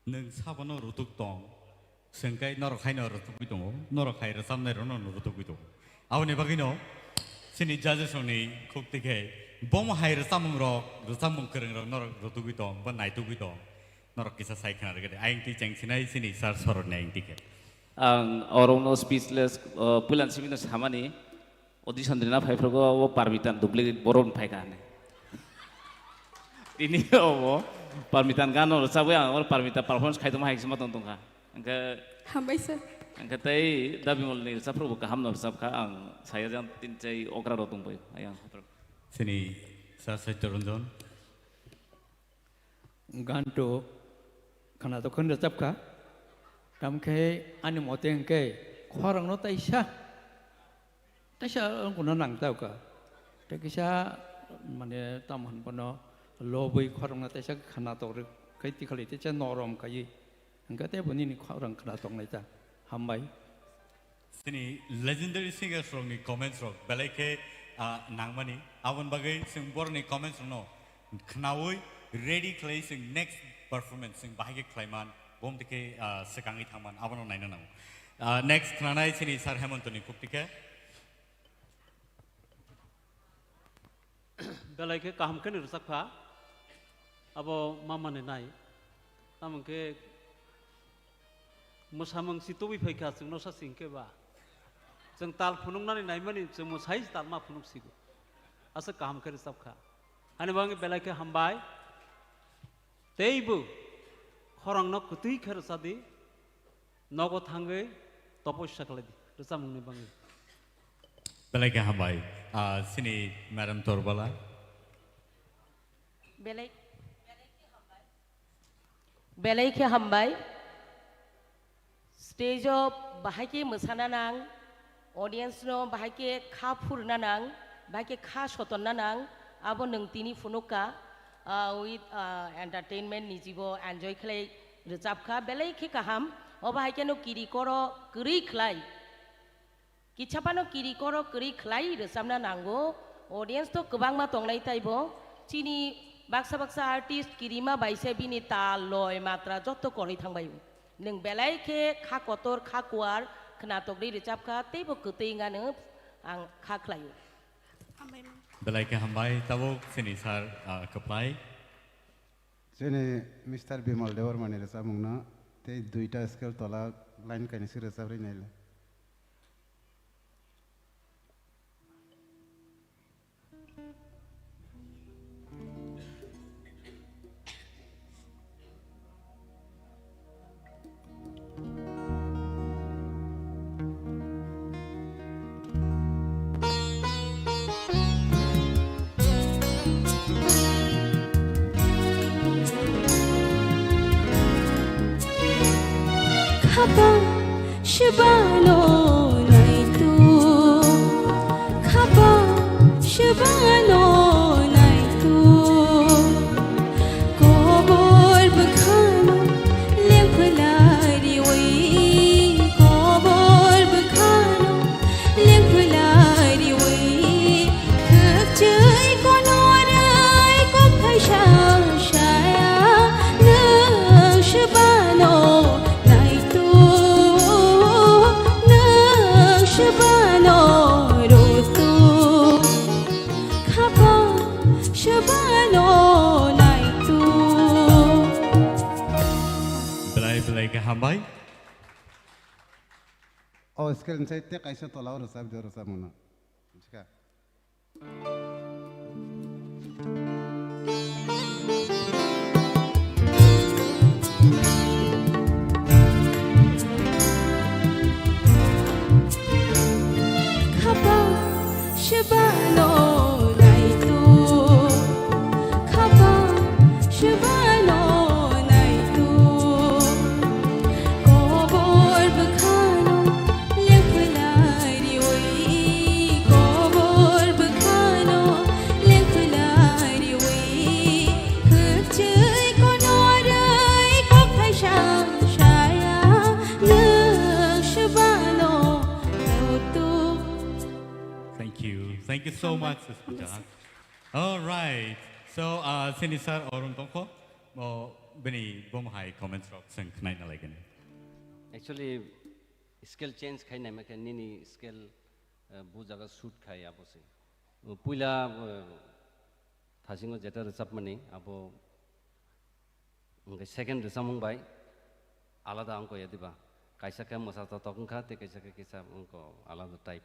Nwng sabono rutuk tong, chwng khe norok haino rutugwi tongo, norok hai rwchapnairokno rutugwi tongo. Aboni bagwino chini judges rokni khuk twi khe bomo hai rwchapmungrok, rwchapmung kwrwngrok norok rutugwi tong ba naitugwi tong, norok kisa sai khna rwgwdi. Ayang twi cheng sinai chini sir soroni ayang twi khe. Ang orokno speechless, uh, puilan simi no samani. Audition rina phaiphrugo o Parmitan duplicate borok ni phaikha hinwi. Tini obo Parmitan gano rwchabwi ang oro Parmitan performance khaitongma hai sima tong tongkha. Hwnkhe Hambai sir. Hwnkhe tei Da Bimal ni rwchapphrugo kaham no rwchapkha, ang saya jang tin chai okra rok tongbai ayang. Chini Sir Satya Ranjan. Ganto khwnatok khe rwchapkha. Tamkhe ani mote hwnkhe khorangno taisa, taisa wngkukna nangjakha. Tei kisa mane tamo hwn bono lobwi khorangno taisa khwnatok rwkhe tikhalai taisa norom khaiwi. Hwnkhe tei bo nini khorang khwnatok naita. Hambai. Chini legendary singers rokni comments rok belai khe, ah, nangmani. Aboni bagwi chwng borokni comments rokno khnaui ready khlai chwng next performance chwng bahai khe khlaiman, bom twi khe, ah, swkangwi thangman abono naina nango. Ah, next khnanai chini Sir Hemantoni khuk twi khe. Belai khe kaham khe ni rwchapkha, abo mamani nai. Tamo khe mwsamung si tubui phaikha, chwngno sa sing khe ba. Chwng tal phunuknani naimani, chwng mwsai tal ma phunuk sigo. Aswk kaham khe rwchapkha. Ani bagwi belai khe hambai. Teibo khorangno kwtwi khe rwchadi. Nogo thangwi topossa khlai di, rwchapmungni bagwi. Belai khe hambai. Ah, chini Madam Torbala. Belai, belai khe hambai. Stage o bahai khe mwsana nang, audience no bahai khe kha phurna nang, bahai khe kha sotonna nang, abo nwng tini phunukha, ah, with, ah, entertainment ni jibo enjoy khlai rwchapkha, belai khe kaham. Obo hai kheno kiri koro kwrwi khlai. Kichapano kiri koro kwrwi khlai rwchapna nango. Audience to kwbangma tongnai taibo. Chini baksa baksa artist kirima bai se bini tal, loi, matra jotto korwi thangbai. Nwng belai khe kha kotor, kha kuar, khwnatok rwi rwchapkha, teibo kwtwi wngano ang kha khlaio. Belai khe hambai, tabuk chini sir, ah, kwplai. Chini Mister Bimal Debbarmani rwchapmungno tei duita scale tola line kainwi se rwchap rwi naile. Khapang shibano naitu, khapang shibano naitu. Kobor bwkhano lengphlai riwi, kobor bwkhano lengphlai riwi. Khwchwi konorai kok phaisa saya, nwng swbano naitu, nwng swbano rutu. Khapang swbano naitu. Belai belai khe hambai. O scale ni side tei kaisa tola o rwchap di, o rwchapmano. Bwskha. Khapang shibano naitu, khapang shibano naitu. Kobor bwkhano lengphlai riwi, kobor bwkhano lengphlai riwi. Khwchwi konorai kok phaisa saya, nwng swbano rutu. Thank you. Thank you so much, Sister Jahaj. All right. So, uh, sini sir Arun tongkho, mo bini bom hai comments rok seng khnai na lagini. Actually, scale change khai nai ma khe nini scale, uh, bu jaga suit khai abo se. Puila, uh, thasingo jeta rwchapmani abo hwnkhe second rwchapmung bai alada wngkha ya diba? Kaisa khe mwsa totok wngkha, tei kaisa khe kisa wngkha alada type.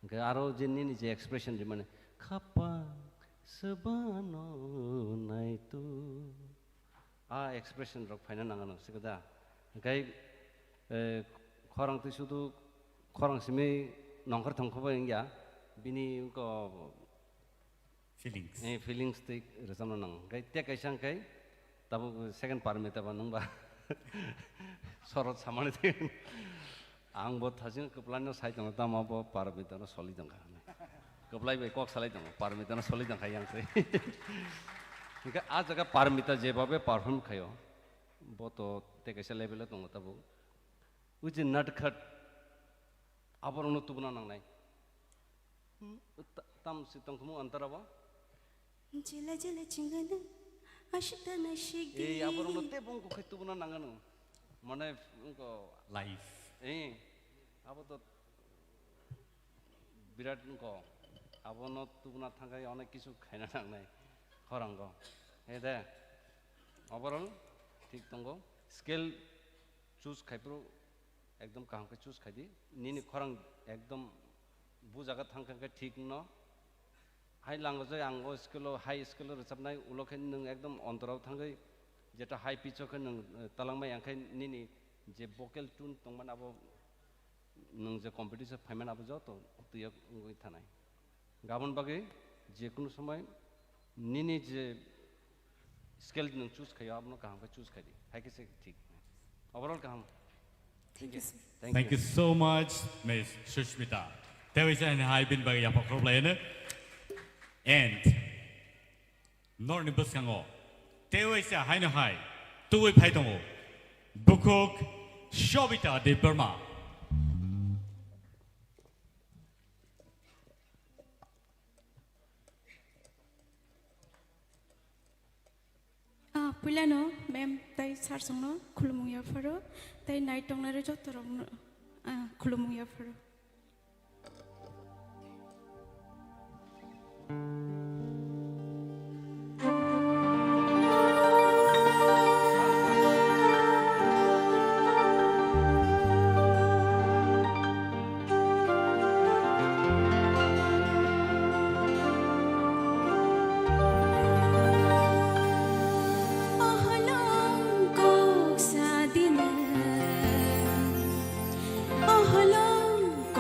Hwnkhe aro je nini je expression rimani, "Khapang swbano naitu." A expression rok phaina nang ano, sika da? Hwnkhe, eh, khorang twi sudu khorang simi nongkhor thongkho bai wngya, bini wngkha Feelings. Eh, feelings tei rwchapna nang. Hwnkhe tei kaisa hwnkhe tabuk second Parmita ba nung ba sorot samani tei ang bo thasing kwplai no sai tongo, tamo bo Parmita no soli tongkha. Kwplai bai kok salai tongo, Parmita no soli tongkha yang se. Hwnkhe a jaga Parmita jebabe perform khaio, bo to tei kaisa level o tongo tabuk. Ujin natkhat aborokno tubuna nangnai. Hmm? Ta-, tam si tongkhmu antara bo? Jela jela chingana, ashita na shigi. Ei, aborokno tei bong kukhai tubuna nangano. Mane, wngko. Life. Ei, abo to birat wngko. Abono tubuna thangkhai onek kisu khaina nangnai. Khorango. Ei de. Overall, thik tongo. Scale choose khai phuru ekdom kaham khe choose khai di. Nini khorang ekdom bu jaga thang khe thik no. Hai lango je ang o scale o, high scale o rwchapnai, ulo khe nwng ekdom ontorao thangwi jeta high pitch o khe nwng, eh, talangmai, ang khe nini je vocal tune tongmani abo nwng je competition phaimani abo joto twiyo wngwi thanai. Gabon bagwi je kunu somoi nini je scale nwng choose khaio, abono kaham khe choose khai di. Hai khe se thik. Overall kaham. Thank you, sir. Thank you so much, Miss Sushmita. Tei waisa hai bini bagwi yapha khorok lai ano. And norni bwskango tei waisa haino hai tubui phai tongo. Bukhuk Shobita Debbarma. Ah, puilano ma'am tei sir songno khulumung yapharo, tei nai tongnai rok joto rokno, ah, khulumung yapharo. Oholong kok sadina, oholong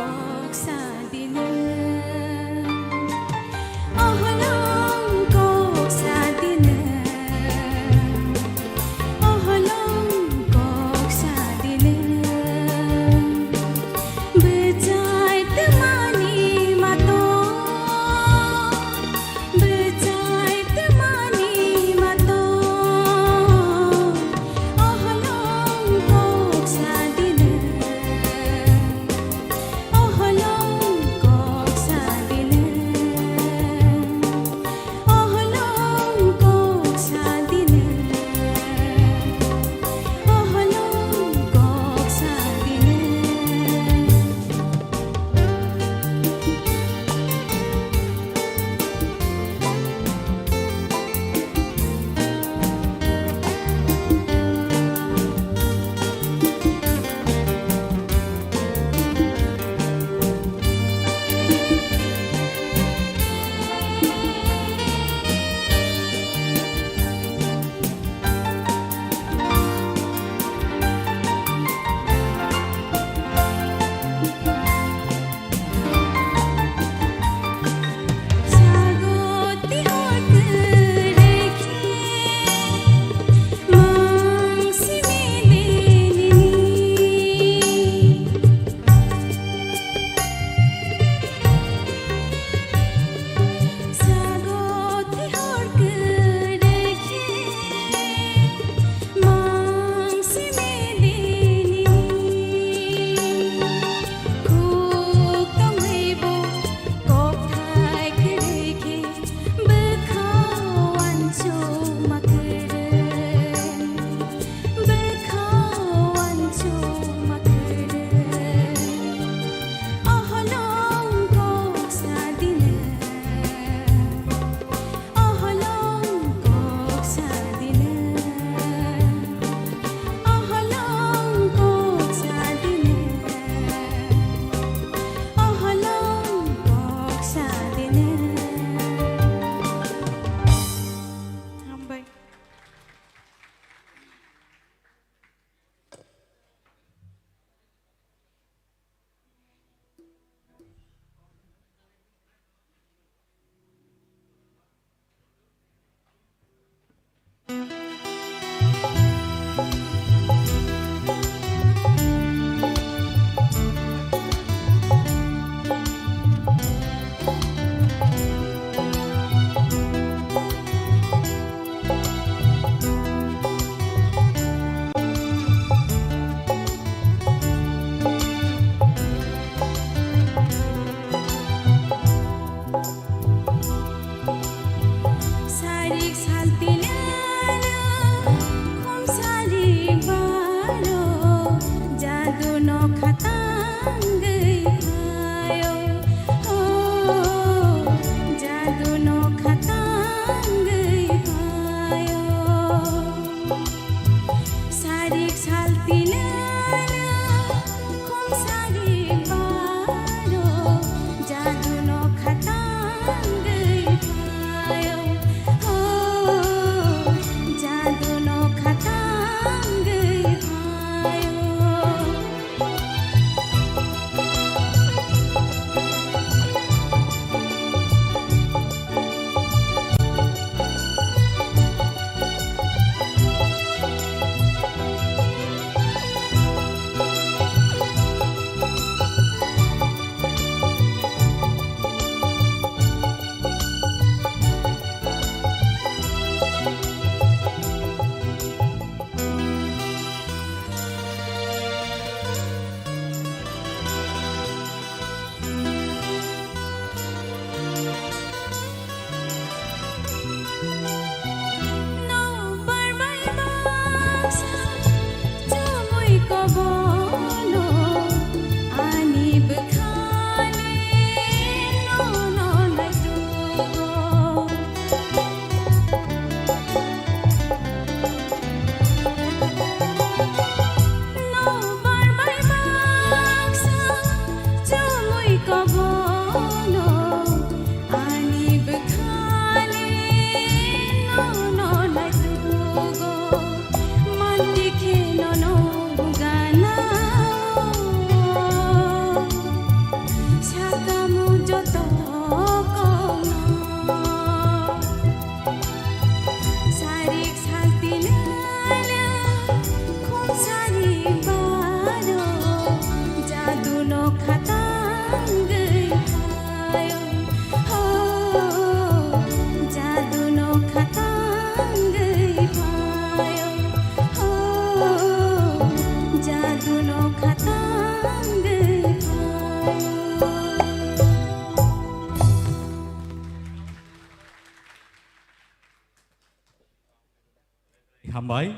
Hambai.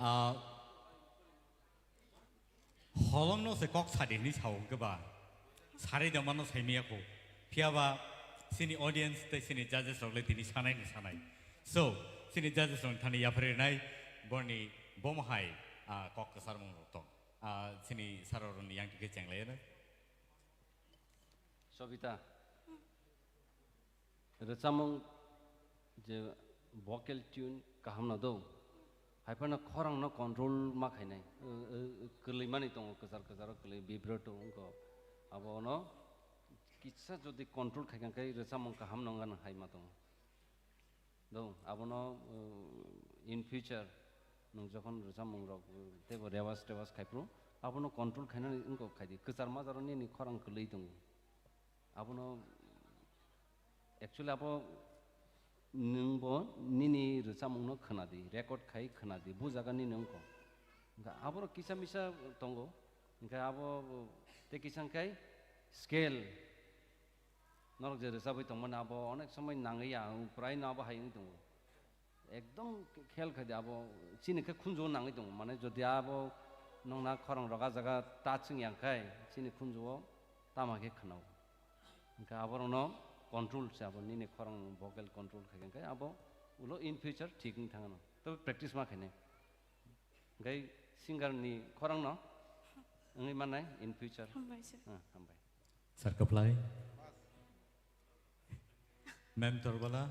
Ah, holongno se kok sadi hinwi sao hwnkhe ba. Sari dongmano saimaya kho. Phiyaba chini audience tei chini judges rok le tini sanai ni sanai. So, chini judges rok thani yapharwi rinai borni bomo hai, ah, kok kwcharmung rok tong. Ah, chini sir rok ni yang tike chenglai no. Sobita. Rwchapmung je vocal tune kaham no do. Hai phano khorang no control ma khainai. Kwlwi mani tongo, kwchar kwcharo kwlwi, vibrato wngkho. Abo no kisa jodi control khai kha khe rwchapmung kaham no wngna hai ma tongo. Do, abono, uh, in future nwng jokhon rwchapmung rok, uh, teibo rewas tewas khai phuru, abono control khainani wngkha khai di. Kwchar majaro nini khorang kwlwi tongo. Abono actually abo nwngbo nini rwchapmungno khwna di, record khai khwna di, bujaga nini wngkho. Hwnkhe aborok kisa misa tongo, hwnkhe abo tei kisa hwnkhe scale. Norok je rwchapwi tongmani abo onek somoi nangwi ya, prai no abo hai wng tongo. Ekdom khel khai di abo chini khe khunju nangwi tongo. Mane jodi abo nokna khorang rok ah jaga touch wng yang khai chini khunju o tama khe khwnao. Hwnkhe aborokno control se abo nini khorang vocal control khai khe abo ulo in future thik wng thangano. Tobe practice ma khainai. Hwnkhe singer ni khorang no wngwi mannai in future. Hambai sir. Ah, hambai. Sir kwplai. Ma'am Torbala.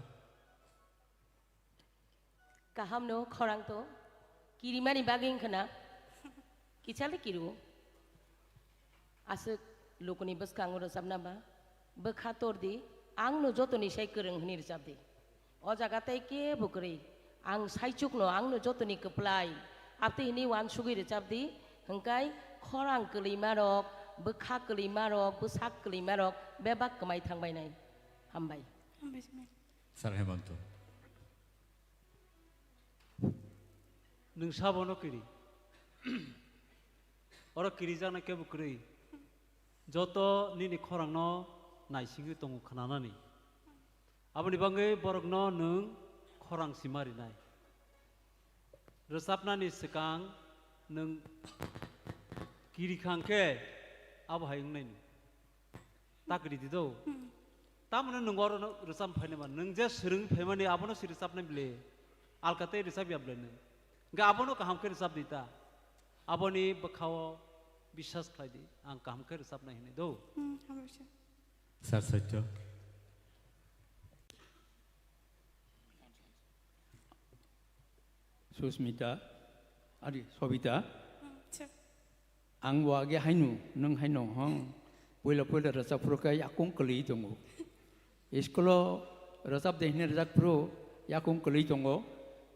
Kaham no khorang to. Kirimani bagwi wngkha na. Kichal de kiru. Aswk lukuni bwskango rwchapna ba. Bwkha tor di. Ang no jotoni sai kwrwng hwnwi rwchap di. O jaga tei kebo kwrwi. Ang saichukno, ang no jotoni kwplai. Abtwi hwnwi uansugwi rwchap di. Hwnkhe khorang kwlwima rok, bwkha kwlwima rok, bwsak kwlwima rok bebak kwmai thang bainai. Hambai. Hambai, sir. Sir Hemanto. Nwng sabono kiri. Oro kirijaknai kebo kwrwi. Joto nini khorangno naisingwi tongo khwnanani. Aboni bagwi borokno nwng khorang sima rinai. Rwchapnani swkang nwng kiri kha hwnkhe abo hai wngnai nwng. Ta kiri di do. Hmm. Tamoni nwng oro no rwchap phainai ba, nwng je swrwng phaimani abono se rwchapnai bile. Alka tei rwchap ya bile nwng. Hwnkhe abono kaham khe rwchap di ta. Aboni bwkhao biswas khlai di. Ang kaham khe rwchapnai hinwi do. Hmm, hambai sir. Sir Satya. Susmita, ari Sobita. Hmm, sir. Ang bo age haino, nwng haino hong. Puila puila rwchapphuru khe yakung kwlwi tongo. School-o rwchap de hwnwi rwchapphuru yakung kwlwi tongo.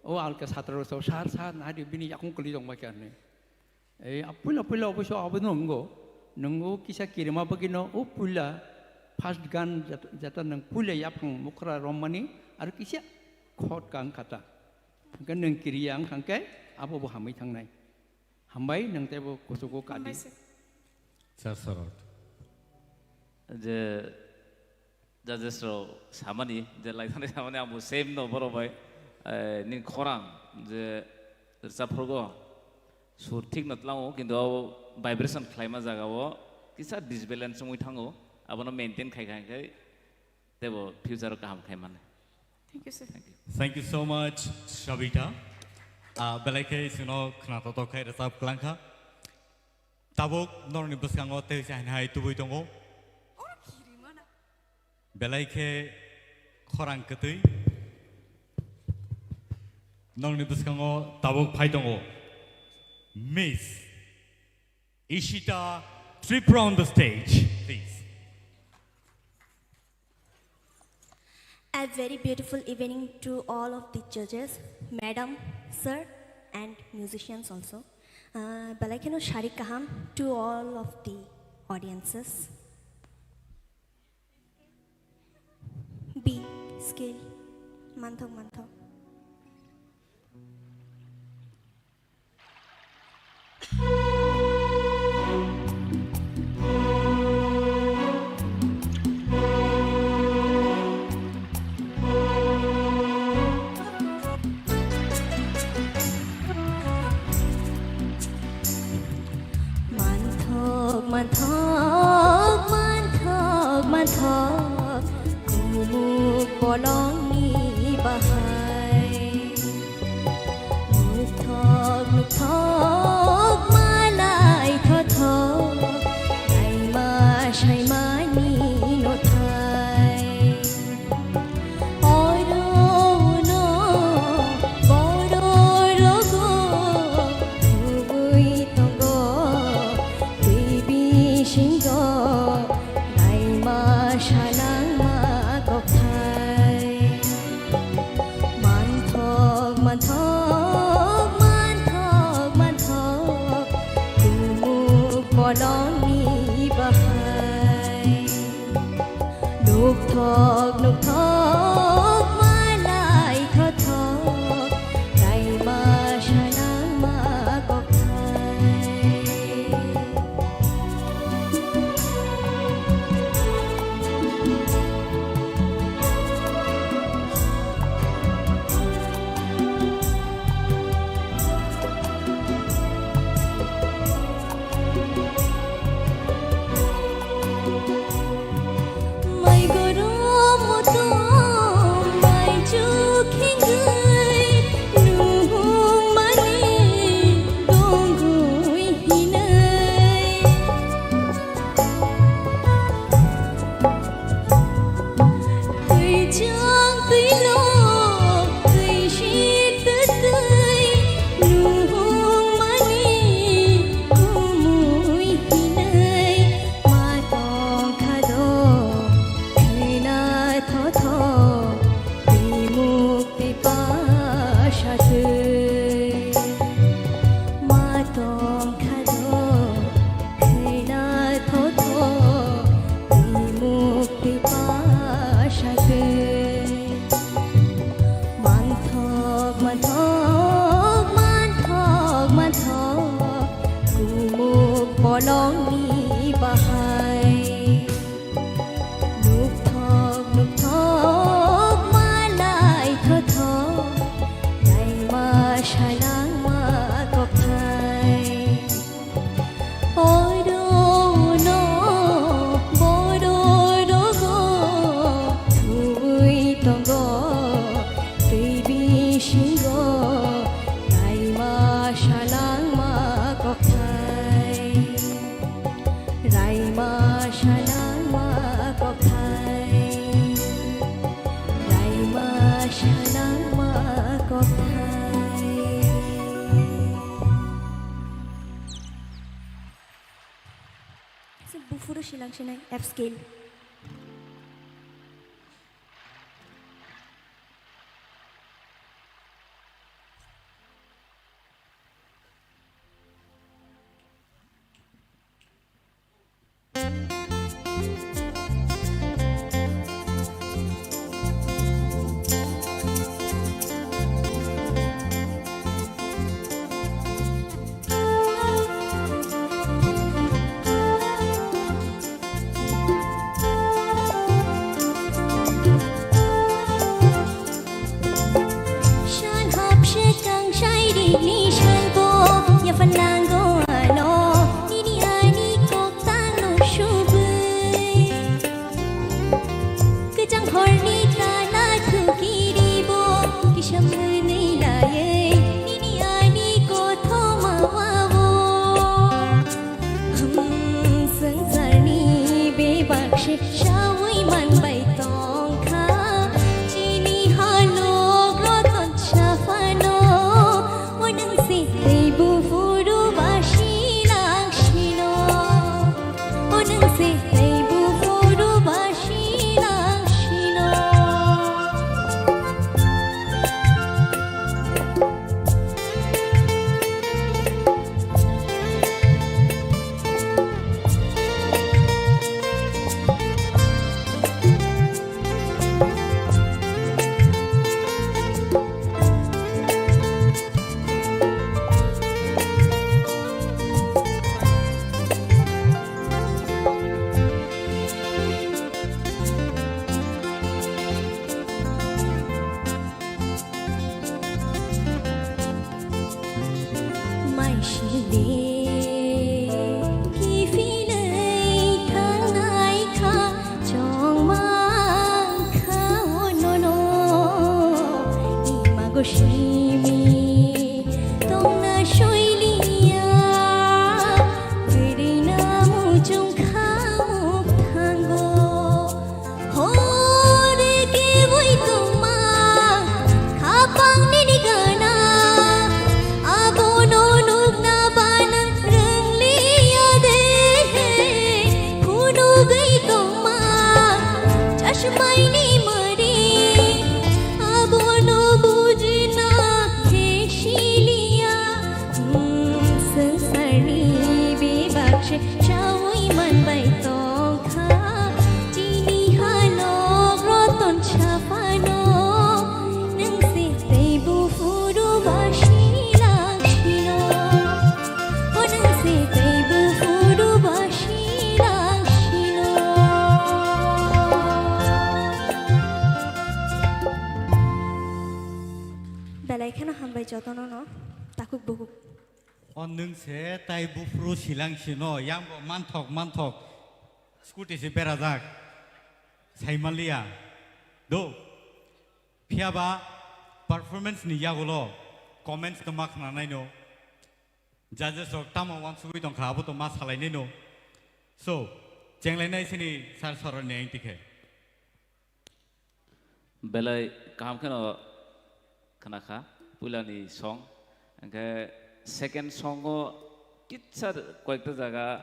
O alka satra rok, "Sir, sir, nai di, bini yakung kwlwi tongbai kha," hwnwi. Ei, a puila puila oboisyo abono wngo. Nwng o kisa kirima bagwino o puila first gan jet-, jeta nwng puila yaphang mukra rommani aro kisa khot kang kata. Hwnkhe nwng kiriya wng kha hwnkhe abo bo hamwi thangnai. Hambai, nwng teibo kuchugo kadi. Hambai sir. Sir Sorot. Je judges rok samani, je laithani samani amo same no borok bai, eh, ni khorang je rwchapphrugo sur thik no tlango, kintu abo vibration khlaima jaga o kisa disbalance wngwi thango, abono maintain khai khai khai teibo future o kaham khai mano. Thank you, sir. Thank you. Thank you so much, Shabita. Ah, belai khe chwngno khna totok khai rwchap kwlang kha. Tabuk norokni bwskango tei se haino hai tubui tongo. Belai khe khorang kwtwi. Norokni bwskango tabuk phai tongo Miss Ishita Tripura on the stage, please. A very beautiful evening to all of the judges, madam, sir, and musicians also. Uh, belai kheno sari kaham to all of the audiences. B scale. Manthok, manthok. bolongni bahai. Nukthok nukthok malai thothok, naima saimani nothai. Oro uno bororogo thubui tongo twi bisingo naima sanangma kokthai. Manthok manthok manthok manthok kumuk bolongni bahai. Nukthok nukthok malai thothok, naima sanangma kokthai. Mai goro motom mai chuk hingwi nungmani tongwi hinwi. Twijang twilok twisik twtwi nungmani kumui hinwi ma tongkha do khwna thotho bimuk pipasa twi. Ma tongkha do khwna thotho bimuk pipasa twi. Manthok manthok manthok manthok kumuk bolongni bahai. Nukthok nukthok malai thothok, naima sanangma kokthai. Oro uno bororogo thubui tongo twi bisingo naima sanangma kokthai. Raima sanangma kokthai. Raima sanangma kokthai. Buphuru silang sinai F scale. Simi tongna soiliya, kwrwina muchung khamuk thango. Hore keboi tongma, khapang nini gana, abono nukna banang rwngliya de. Phunugwi tongma, chashmaini mari, abono bujina hesiliya. Swngcharni bebak se chaui manbai tongkha, chini halok roton saphano, nwng se tei buphuru basi langsino, o nwng se tei buphuru basi langsino. Belai kheno hambai jotono no, takhuk bukhuk. O nwng se tai buphuru silang sino, yang bo manthok manthok. Scooty se berajak. Saimanliya. Do. Phiyaba performance ni yagulo comments no ma khna naino. Judges rok tamo wansugwi tongkha, abo to ma salai naino. So, chenglainai sini sir soroni ang tikhe. Belai kaham kheno khna kha, puilani song. Hwnkhe second song o kitsa koyekta jaga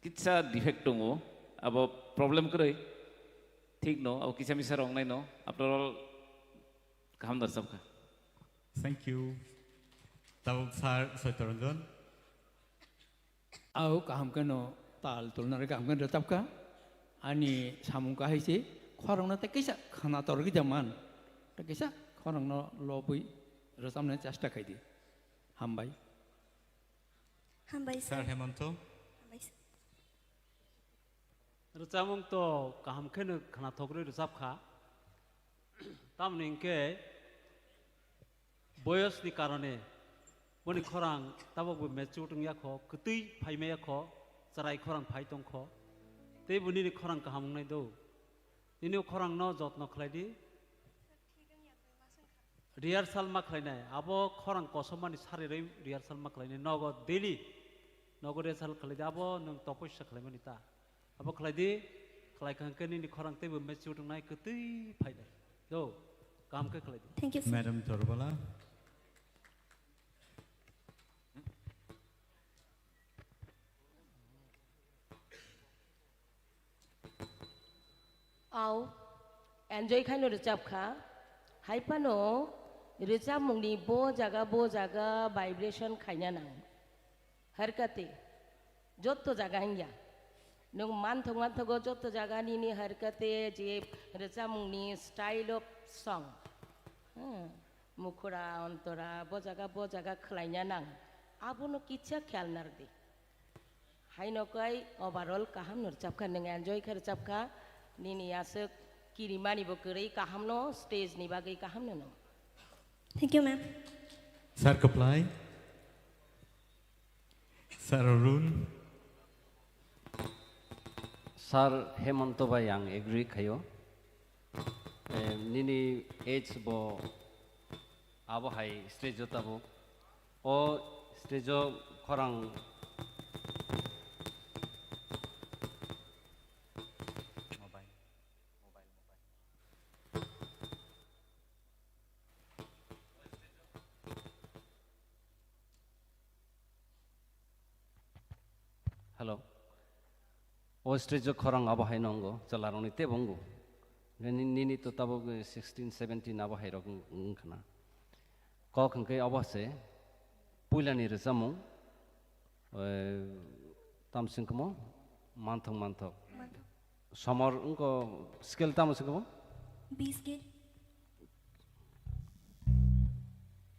kitsa defect tongo, abo problem kwrwi. Thik no, abo kisa misa rok nai no. After all, kaham da rwchap kha. Thank you. Tabuk sir Soitranjan. Au kaham kheno tal tulnari kaham kheno rwchapkha. Ani samung kahai se khorokno tei kisa khwnator gija man. Tei kisa khorokno lobwi rwchapnani chesta khaidi. Hambai. Hambai, sir. Sir Hemanto. Hambai, sir. Rwchapmung to kaham kheno khwnathokgwi rwchapkha. Tamoni hinkhe boyosni karone boni khorang tabukbo mature wngya kho, kwtwi phaimaya kho, chwrai khorang phai tong kho. Tei bo nini khorang kaham wngnai do. Nini o khorangno jotno khlai di. Rehearsal ma khlainai, abo khorang kosom mani sarirwi rehearsal ma khlainai, nogo daily, nogo rehearsal khlai di, abo nwng topossa khlaimani ta. Abo khlai di, khlai kha hwnkhe nini khorang teibo mature wngnai, kwtwi phainai. Do, kaham khe khlai di. Thank you, sir. Madam Torbala. Au, enjoy khaino rwchap kha. Hai phano rwchapmungni bo jaga, bo jaga vibration khaina nang. Harkati, jotto jaga hanya. Nwng manthok manthogo jotto jaga nini harkati je rwchapmungni style of song. Hmm, mukhura, ontora, bo jaga, bo jaga khlaina nang. Abono kitsa khayal nardi. Haino kai overall kaham no rwchapkha, nwng enjoy khe rwchapkha, nini aswk kirimani bo kwrwi kaham no, stage ni bagwi kaham no nwng. Thank you, ma'am. Sir Kaplai. Sir Arun. Sir Hemanto bai ang agree khaio. Eh, nini age bo abo hai stage o tabuk. O stage o khorang. Hello. O stage o khorang abo hai nongo, chwlarokni teibo wngo. Nini, nini to tabuk sixteen, seventeen abo hai rok wng-, wngkha na. Kok hwnkhe abo se puilani rwchapmung, eh, tamo se wngkha mo? Manthok, manthok. Manthok. Somor wngkha scale tamo se wngkha mo? B scale.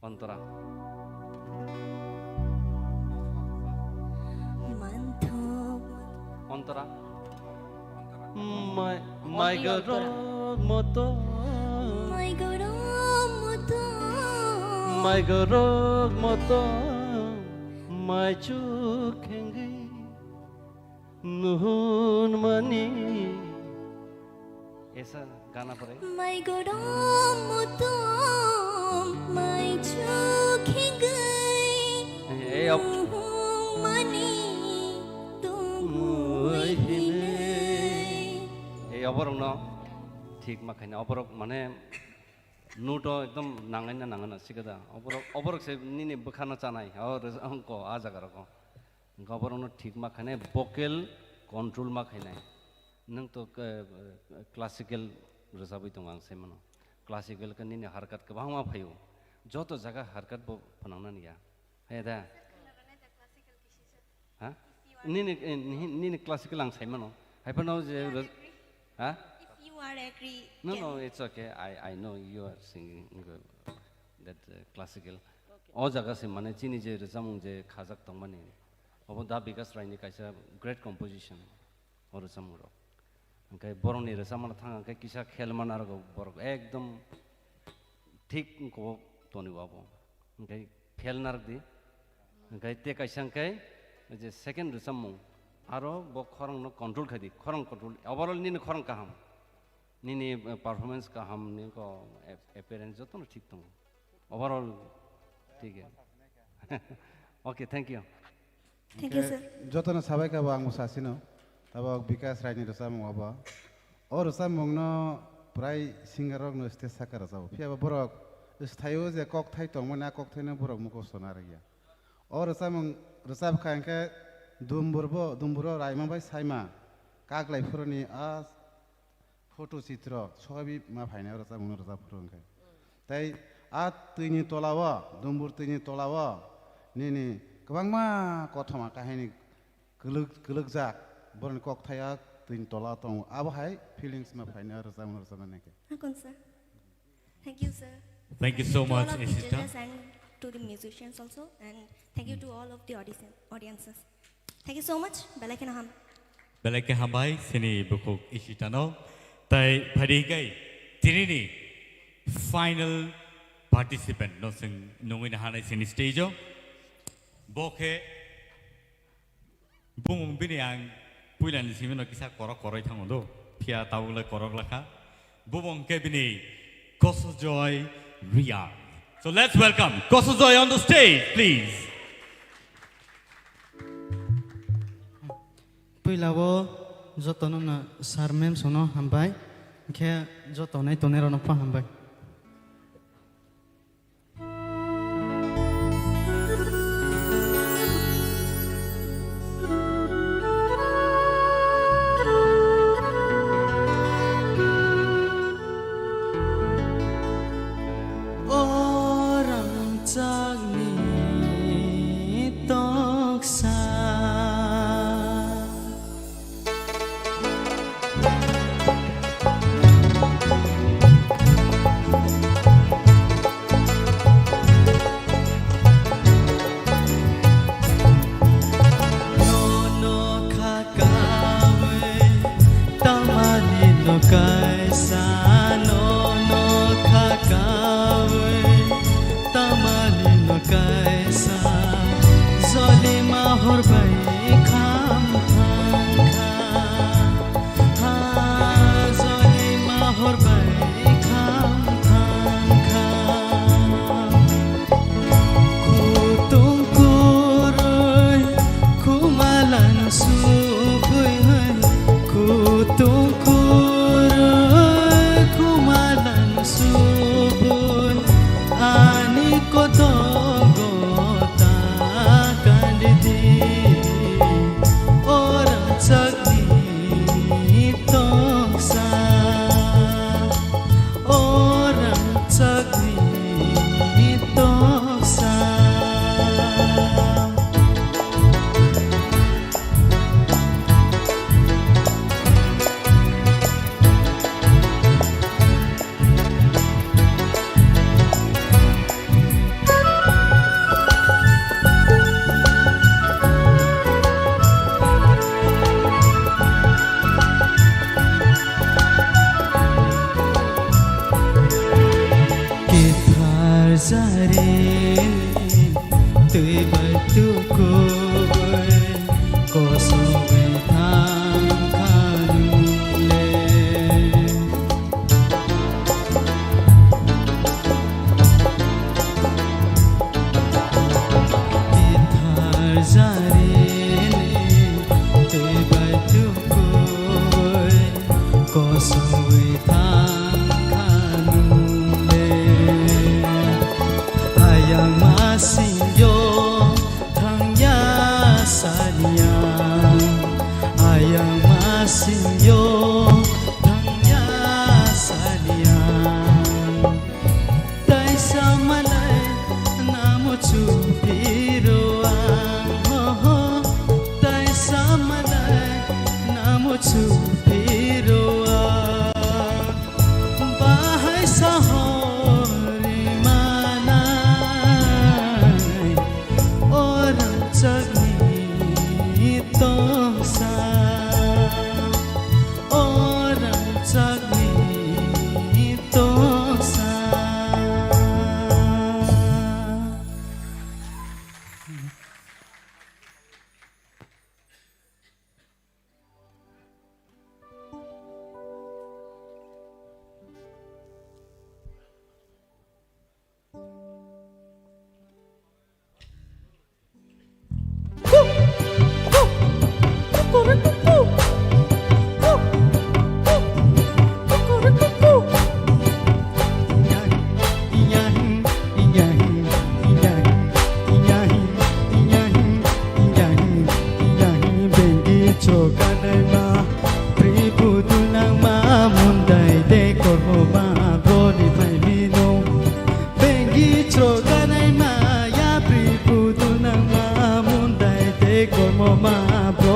Ontora. Manthok. Ontora. Mai, mai gorok moto. Mai gorok moto. Mai gorok moto. Mai chuk khengwi nuhun mani. Esa gana pore. Mai gorok moto. Mai chuk hingwi Ei, ob- tongmani tongmui hinwi. Ei, oborokno thik ma khaina, oborok mane note o ekdom nangaina nangana sikada. Oborok, oborok se nini bwkhano chanai, o rwja-, ongko, a jaga rogo. Hwnkhe oborokno thik ma khainai, vocal control ma khainai. Nwng to, eh, classical rwchabwi tongo ang sai mano. Classical khe nini harkat kwbangma phaio. Joto jaga harkat bo phwnangnani ya. Hai da? Ha? Nini, eh, nini, nini classical ang sai mano. Hai phano je rw-, ha? If you are agree, No, can no, it's okay. I, I know you are singing good. That, uh, classical. O jaga se mane chini je rwchapmung je khajak tongmani, obo Da Bikas Rai ni kaisa great composition, o rwchapmung rok. Hwnkhe borok ni rwchapmano thang hwnkhe kisa khel man arok borok ekdom thik wngkok toni bo abo. Hwnkhe khel narwk di. Hwnkhe te kaisa hwnkhe je second rwchapmung aro bo khorang no control khai di, khorang control, overall nini khorang kaham. Nini, eh, performance kaham, nini ko ap-, appearance jotono thik tongo. Overall, thik ya. Okay, thank you. Thank you, Hwnkhe sir. Jotono sabai kha bo ang bo sasino. Tabok Bikas Rai ni rwchapmung abo. O rwchapmung no prai singer rok no stage saka rwchabo. Phiya bo borok sthaio je kokthai tongmani, a kokthai no borok mukhusto narwkya. O rwchapmung rwchap kha hwnkhe Dumbur bo, Dumbur o Raima bai Saima kaklai phuruni a photo chitro soibi ma phainai o rwchapmung no rwchap phuru hwnkhe. Tei a twini tola o, Dumbur twini tola o nini kwbangma kothoma kahini kwlwk-, kwlwkjak borokni kokthai a twini tola o tongo. Abo hai feelings ma phainai o rwchapmung no rwchapnai khe. Hakon sir. Thank you, sir. Thank you so much, Ishita. To all of the judges and to the musicians also, and thank you to all of the audition-, audiences. Thank you so much. Belai kheno ham. Belai khe hambai, sini bukhuk Ishita no. Tai phadi kai, tini ni final participant no sing nungwi na hanai sini stage o. Bo khe Bumung bini ang puilani simino kisa korok koroi thango do, phiya tabuk le korok lakha. Bumung khe bini Kosojoy Reang. So let's welcome Kosojoy on the stage, please. Puila o jotono no sir ma'am sono hambai, khe joto nai tongnai rok no pha hambai. O rangchakni toksa. Nono kha kawi tamani no kaisa, nono kha kawi tamani no kaisa, jolima hor bai kham thang kha. Ha jolima hor bai kham thang kha. Kutung kurui khumalang subui hai. Kutung kurui khumalang subui ani kotogo ta kandi di. Orang chakni toksa, orang chakni toksa. Kethar jari twi bai tukubui kosogwi thang kha nung le.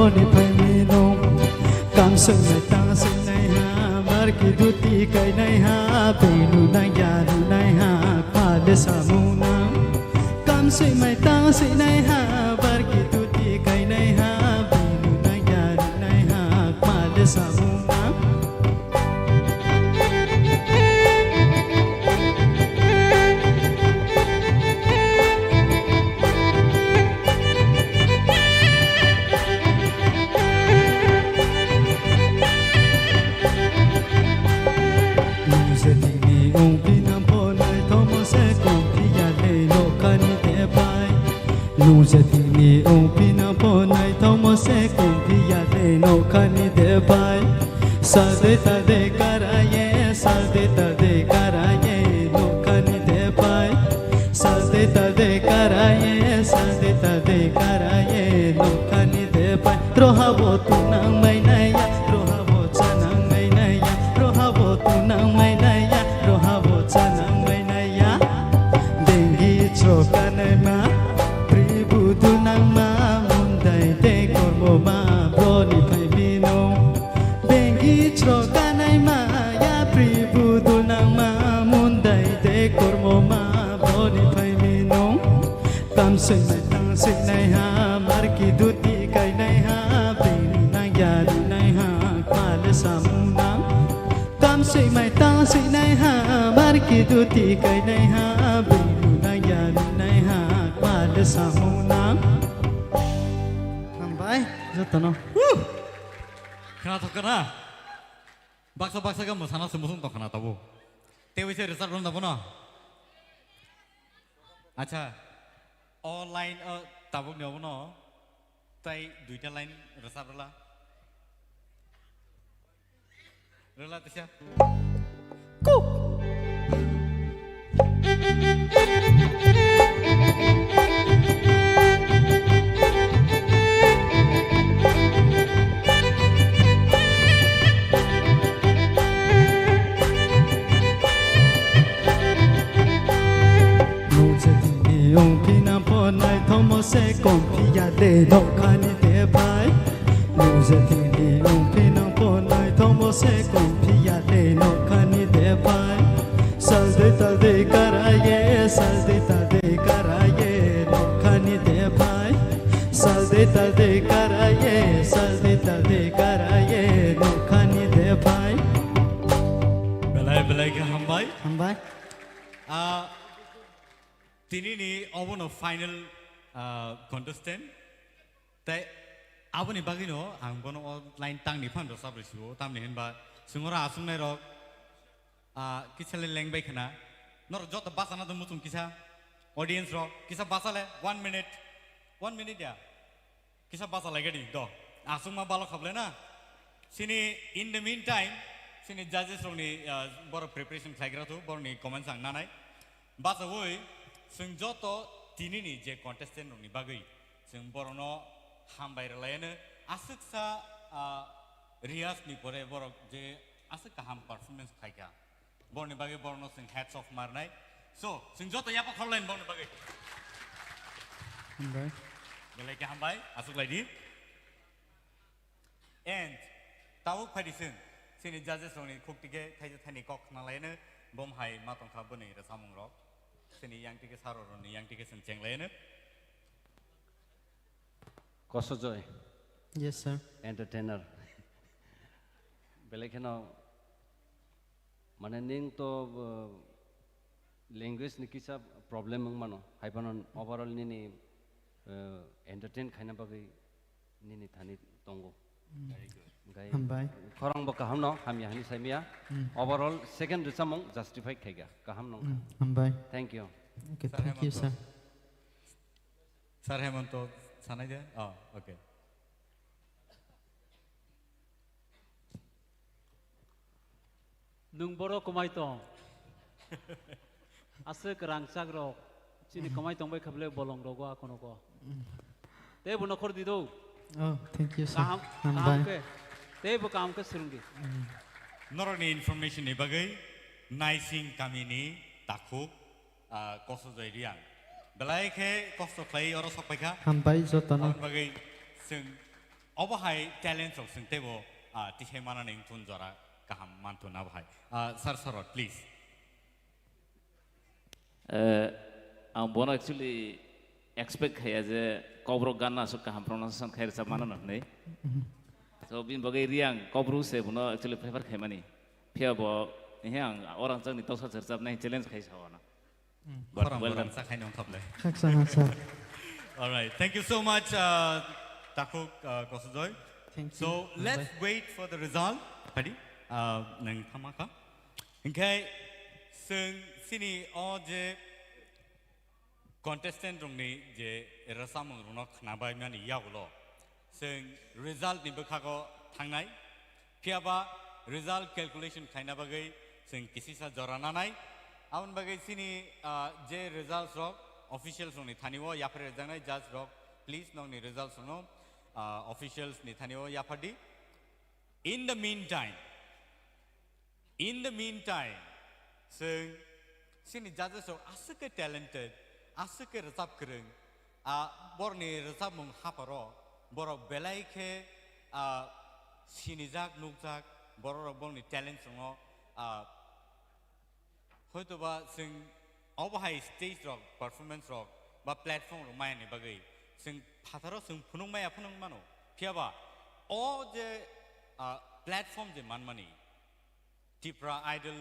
Oni phaimino, kam swngnai ta swngnai ha, marki duti kainai ha, belu nang ya nunai ha, pale samung nang. Kam swngnai ta swngnai ha, marki duti kainai ha, belu nang ya nunai ha, pale samung nang. Nung je thikni ongphi nang pho naithokmo se kom phiya le nokhani de pai. Nung je thikni ongphi nang pho naithokmo se kom phiya le nokhani de pai. Sade tade karaye, sade tade karaye, nokhani de pai. Sade tade karaye, sade tade karaye, nokhani de pai. Rohabo tunang mainaya, rohabo chanang mainaya, rohabo tunang mainaya, rohabo chanang mainaya. Dengi chrokanai ma, pribu tunang ma, mundai de kormo ma, broni phaimino. Bengi chrokanai ma ya pri budul nang ma mundai de kormo ma boni phaimi nung. Kam swngnai tang swngnai ha marki duti kainai ha bini nang ya nunai ha kmale samung nang. Kam swngnai tang swngnai ha marki duti kainai ha bini nang ya nunai ha kmale samung nang. Hambai jotono. Khwnathok khwna. Baksa baksa khe mwsana se muchung tong khwna tabuk. Tei waisa rwchap rwna bono. Acha. O line o tabuk ni obono. Tai duita line rwchap rwla. Rwla tisa. Kuk. Nung je thini ong phina pho naithokmo se kom phiya le nokhani de phai. Nung je thini ong phina pho naithokmo se kom phiya le nokhani de phai. Salde talde karaye, salde talde karaye, nokhani de phai. Salde talde karaye, salde talde karaye, nokhani de phai. Belai belai khe hambai. Hambai. Ah, tini ni obono final, ah, contestant. Tei aboni bagwino ang bono o line tangni phan rwchap rw sio, tamni hinba chwng oro achuknai rok, ah, kisa le lengbai khna. Norok joto bachana do muchung kisa, audience rok kisa bacha le, one minute, one minute ya, kisa bacha lai gadi do, achukma balok khablai na. Chini, in the meantime, chini judges rokni, ah, borok preparation khlaigra thu, borokni comments ang nanai. Bachaui, chwng joto tinini je contestant rokni bagwi, chwng borokno hambai rwlaiano aswksa, ah, rehearsal ni pore borok je aswk kaham performance khaikha, borokni bagwi borokno chwng hats off marnai. So, chwng joto yapha khorlaini borokni bagwi. Hambai. Belai khe hambai, aswk lai di. And tabuk phai di chwng, chini judges rokni khuk tike thaisa thani kok khna laino, bom hai ma tongkha bwni rwchapmung rok. Chini yang tike sir rokni yang tike chwng cheng laino. Kosojoy. Yes, sir. Entertainer. Belai kheno Mane, neng to, uh, language ni kisa problem wng mano, hai phano overall nini, uh, entertain khaina bagwi nini thani tongo. Mm. Very good. Hambai. Khorang bo kaham no, hamya hani saimya. Mm. Overall second rwchapmung justify khaikha, kaham nong kha. Mm, hambai. Thank you. Okay, sir, thank you, Hemanto. Sir. Sir Hemanto, sanai de? Oh, okay. Nwng boro kwmai tong. Aswk rangchak rok chini kwmai tong bai kha bwle bolong rogo akono ko. Tei bo nokhor di do. Oh, thank you, sir. Kaham, kaham khe. Tei bo kaham khe swrwng di. Mm. Norokni information ni bagwi Naising kamini takhuk, ah, Kosojoy Riang. Belai khe kosto khlai oro sok paikha. Hambai jotono. Aboni bagwi chwng Obo hai talent rok chwng teibo, ah, tisai manani wngthun jora kaham manthun abo hai. Ah, Sir Sarot, please. Eh, ang bono actually expect khaiya je Kokborok gan no aswk kaham pronunciation khai rwchap mano hwnwi. So, bini bagwi Riang Kokborok se bono actually prefer khaimani. Phiya bo, he ang orang changni toksa rwchapnai challenge khai sa wano. Mm, But khorang well borok done. Sakhaino wngkha ble. Khaksa, khaksa. All right, thank you so much, uh, Takhuk, uh, Kosujoy. Thank you. So, let's Bye-bye. Wait for the result. Padi, uh, nang thamaka. Hinkhe, chwng chini o je contestant rokni je rwchapmung rokno khnabaimani yagulo, chwng result ni bwkhago thangnai. Phiyaba result calculation khaina bagwi chwng kisisa jora nanai. Aboni bagwi chini, ah, je results rok officials rokni thani o yapharwi rwjaknai, judge rok, please nokni results rokno, ah, officials ni thani o yaphardi. In the meantime, in the meantime, chwng chini judges rok aswk khe talented, aswk khe rwchap kwrwng, ah, borokni rwchapmung hapharo borok belai khe, ah, sinijak, nukjak, borok rok borokni talents rokno, ah, hoitoba chwng obo hai stage rok, performance rok ba platform rok mayani bagwi chwng phataro chwng phunuk maya phunuk mano. Phiyaba o je, ah, platform je manmani, Tipra Idol,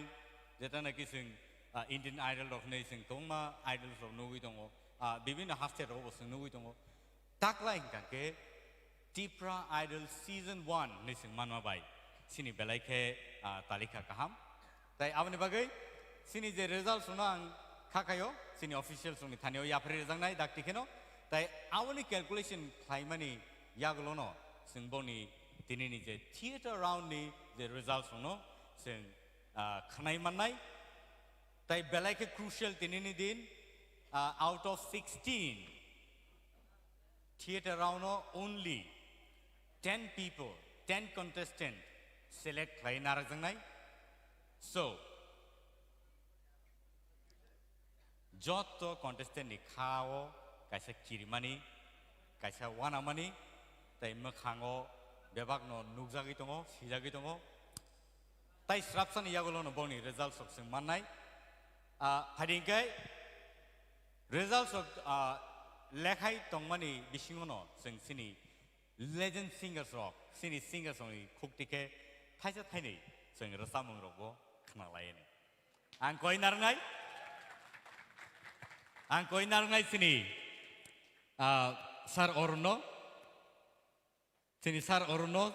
jeta naki chwng, ah, Indian Idol rok hinwi chwng kwbangma idols rok nugwi tongo, ah, bibinno haste rogo bo chwng nugwi tongo. Takla hingka khe Tipra Idol Season one hinwi chwng manma bai chini belai khe, ah, talikha kaham. Tai aboni bagwi chini je results rokno ang kha khaio, chini officials rokni thani o yapharwi rwjaknai dakti kheno. Tai aboni calculation khlaimani yagulono chwng boni tinini je theatre round ni je results rokno chwng, ah, khnai mannai. Tai belai khe crucial tinini din, ah, out of sixteen theatre round o only ten people, ten contestant select khlai narwkjaknai. So, joto contestant ni kha o kaisa kirimani, kaisa wanamani, tai mwkhango bebakno nukjagwi tongo, sijagwi tongo. Tai srapsani yagulono boni results rok chwng mannai. Ah, phaidi hwnkhe results rok, ah, lekhai tongmani bisingono chwng chini legend singers rok, chini singers rokni khukti khe thaisa thainwi chwng rwchapmung rokbo khna laiyani. Ang koi narwngnai, ang koi narwngnai chini, ah, Sir Arunno, chini Sir Arunno,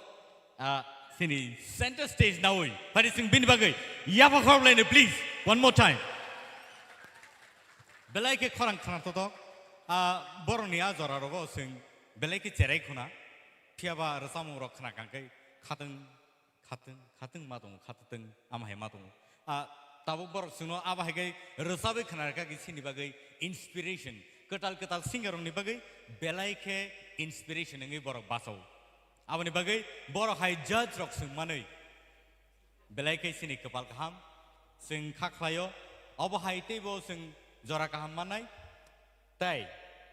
ah, chini center stage naui, phaidi chwng bini bagwi yapha khorok laino, please, one more time. Belai khe khorang khna totok, ah, borokni a jora rogo chwng belai khe cherai khuna, phiyaba rwchapmung rok khna kangkhe khatwng, khatwng, khatwng ma tongo, khatwng ama hai ma tongo. Ah, tabuk borok chwngno abo hai khe rwchabwi khna rwkha khe chini bagwi inspiration, kwtal kwtal singer rokni bagwi belai khe inspiration wngwi borok bachao. Aboni bagwi borok hai judge rok chwng manwi belai khe chini kwpal kaham, chwng kha khlaio, obo hai teibo chwng jora kaham mannai. Tai,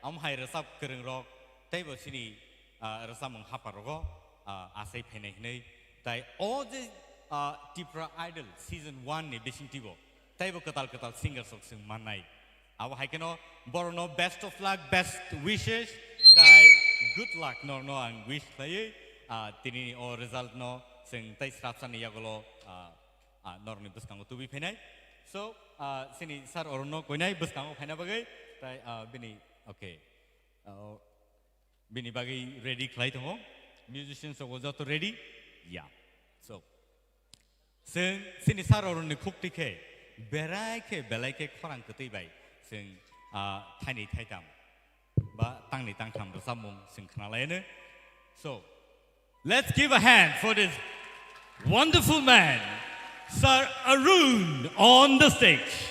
omo hai rwchap kwrwng rok, teibo chini, ah, rwchapmung hapar rogo, ah, achai phainai hinwi. Tai o je, ah, Tipra Idol season one ni bisingtwibo, teibo kwtal kwtal singers rok chwng mannai. Abo hai kheno borokno best of luck, best wishes, tai good luck norokno ang wish khlaiwi, ah, tinini o result no chwng tai srapsani yagulo, ah, ah, norokni bwskango tubui phainai. So, ah, chini Sir Arunno koinai bwskango phaina bagwi, tai, ah, bini, okay. Ah, bini bagwi ready khlai tongo. Musicians rok joto ready? Ya. So, chwng chini Sir Arunni khukti khe berai khe belai khe khorang kwtwi bai chwng, ah, thaini thaitam ba tangni tangtham rwchapmung chwng khna laino. So, let's give a hand for this wonderful man, Sir Arun, on the stage.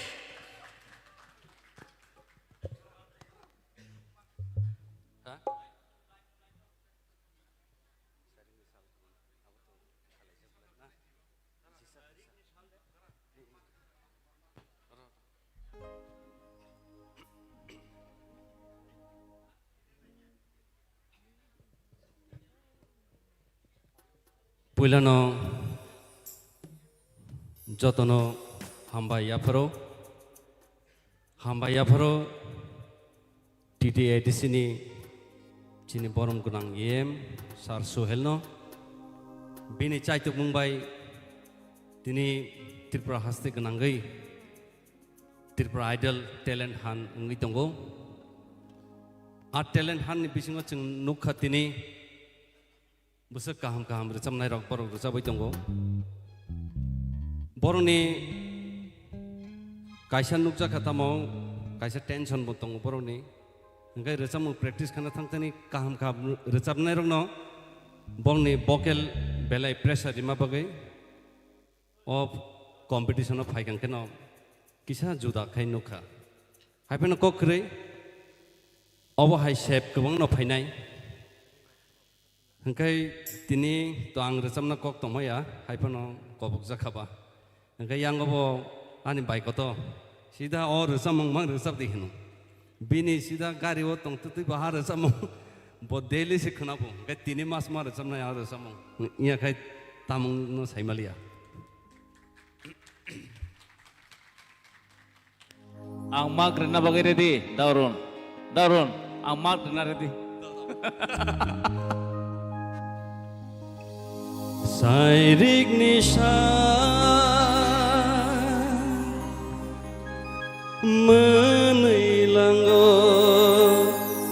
Puilano jotono hambai yapharo, hambai yapharo T T A D C ni chini borom gwnang E M Sir Suhelno. Bini chaitukmung bai tini Tripura haste gwnangwi Tripura Idol Talent Hunt wngwi tongo. A Talent Hunt ni bisingo chwng nukha tini bwswk kaham kaham rwchapnairok borok rwchapwi tongo. Borokni kaisa nukjakha tamo kaisa tension bo tongo borokni. Hwnkhe rwchapmung practice khana thangthani kaham kaham rwchapnairokno bongni vocal belai pressure rima bagwi o competition o phaikang kheno kisa juda khai nukha. Haiphano kok kwrwi obo hai sep kwbangno phainai. Hwnkhe tini to ang rwchapna kok tongmaya, haiphano kobokjak kha ba. Hwnkhe yango bo ani bai koto sida o rwchapmung mang rwchap di hino. Bini sida gari o tong twtwi bo ha rwchapmung bo daily se khwnabu. Hwnkhe tini mas ma rwchapnai a rwchapmung. Iya khai tamung no saimaliya. Ang mak rwna bagwi ready, Daurun. Daurun, ang mak rwna ready. Sairik ni sa mwnwi lango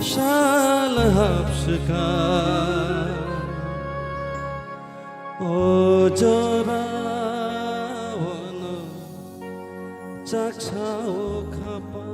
sal hapswka. O jora ono chaksa o khapa.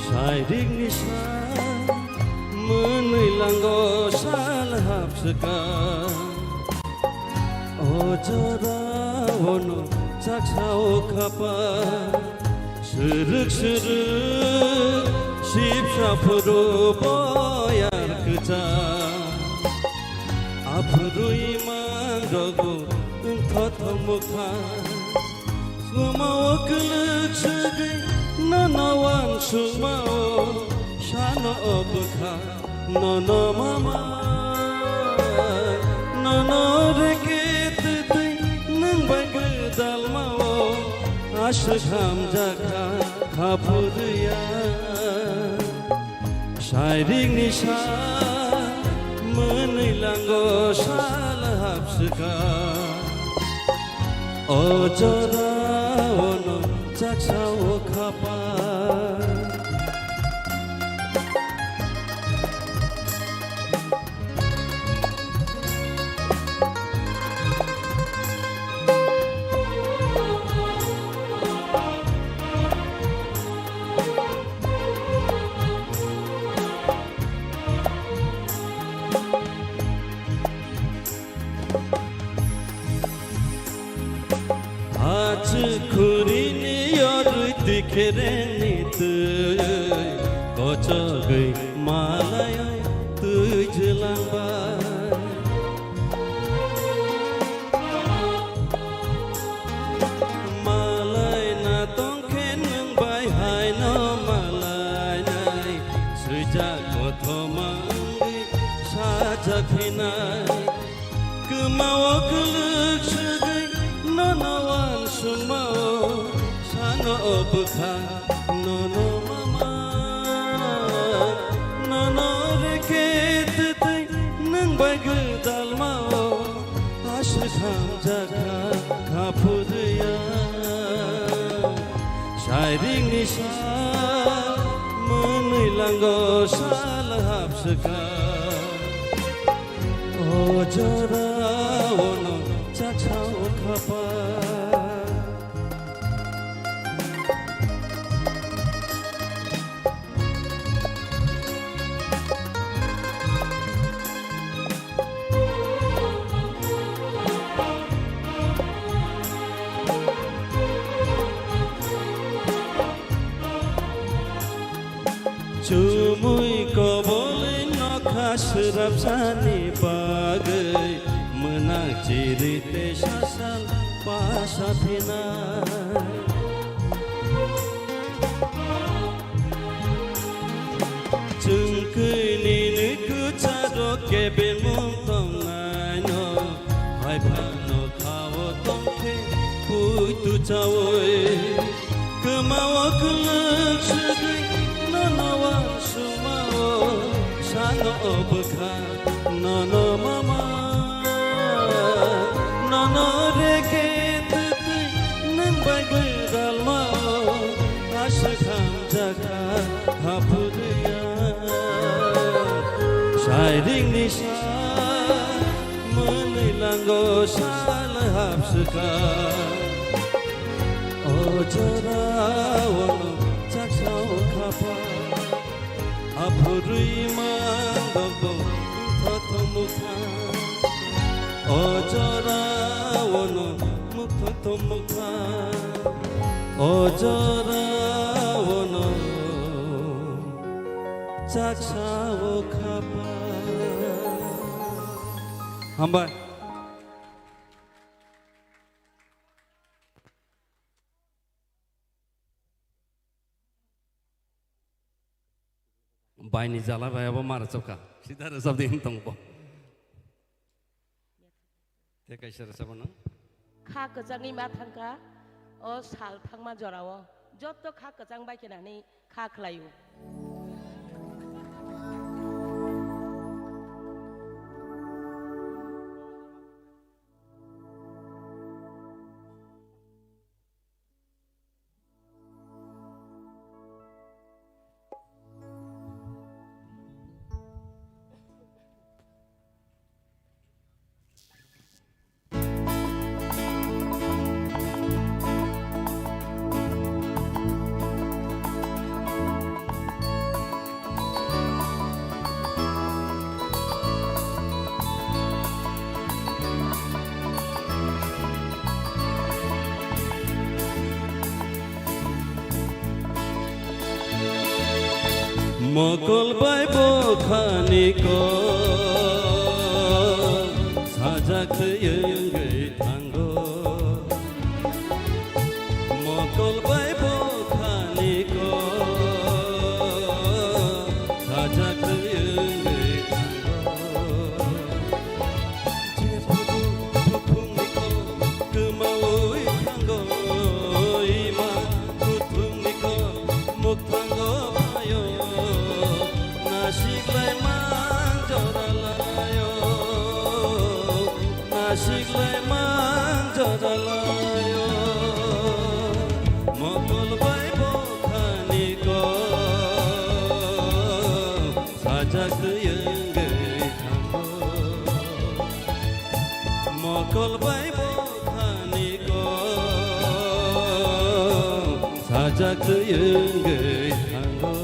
Sairik ni sa mwnwi lango sal hapswka. O jora ono chaksa o khapa. Swrwk swrwk sipsa phuru boyar kwchak. Aphuru imang rogo wngthothok mwkha. Swmao kwlwk swgwi nono wansukmao sano o bwkha. Nono mama, nono reke twtwi nwng bai gwdalmao aswk hamjakha khaphurya. Sairik ni sa mwnwi lango sal hapswka. O jora ono chaksa o khapa. Achukhurini yorwi tikhereni twi kochogwi malayo twi jwlangbai. Malai na tongkhe nwng bai haino malai nai swijak kothoma wngwi sajak hinai. Kwmao kwlwk swgwi nono wansukmao sano o bwkha nono mama. Nono reke twtwi nwng bai gwdalmao aswk hamjakha khaphurya. Sairik ni sa mwnwi lango sal hapswka. O jora ono chaksa o khapa. Kobolwi nokha swrapsani bagwi mwnang chiri tei sasal pasa phinai. Chwng kwi nini kwcharo kebengmung tongnaino hai phano khao tongkhe puitu chaui. Kwmao kwlwk swgwi nono uansukmao sano o bwkha nono mama. Nono rege twtwi nwng bai gwdalmao aswk hamjakha haphurwi ang. Sairingni sa mwnwi lango sal hapswkha. O jorao no chaksa o khapa, aphurwi mang dogdog mthothong mukha. O jorao no mthothong mukha. O jorao no chaksa o khapa. Hambai. Baini jala bai abo ma rwchapkha. Sida rwchapdi hinwi tongo bo. Tei kaisa rwchapmano. Kha kwchangwi ma thangkha o sal thangma jorao. Jotto kha kwchang bai khe nani kha khlaio. Mokol bai bokhani kok sajak twi wngwi thango. Mokol bai bokhani kok sajak twi wngwi thango. Jephuru bukhungni kok kwmaui thango, ima kuthumni kok mukthango phaio. Nasiklai mang joralaio, nasiklai mang joralaio. Mokol bai bokhani kok sajak twi wngwi thango. Mokol bai bokhani kok sajak twi wngwi thango.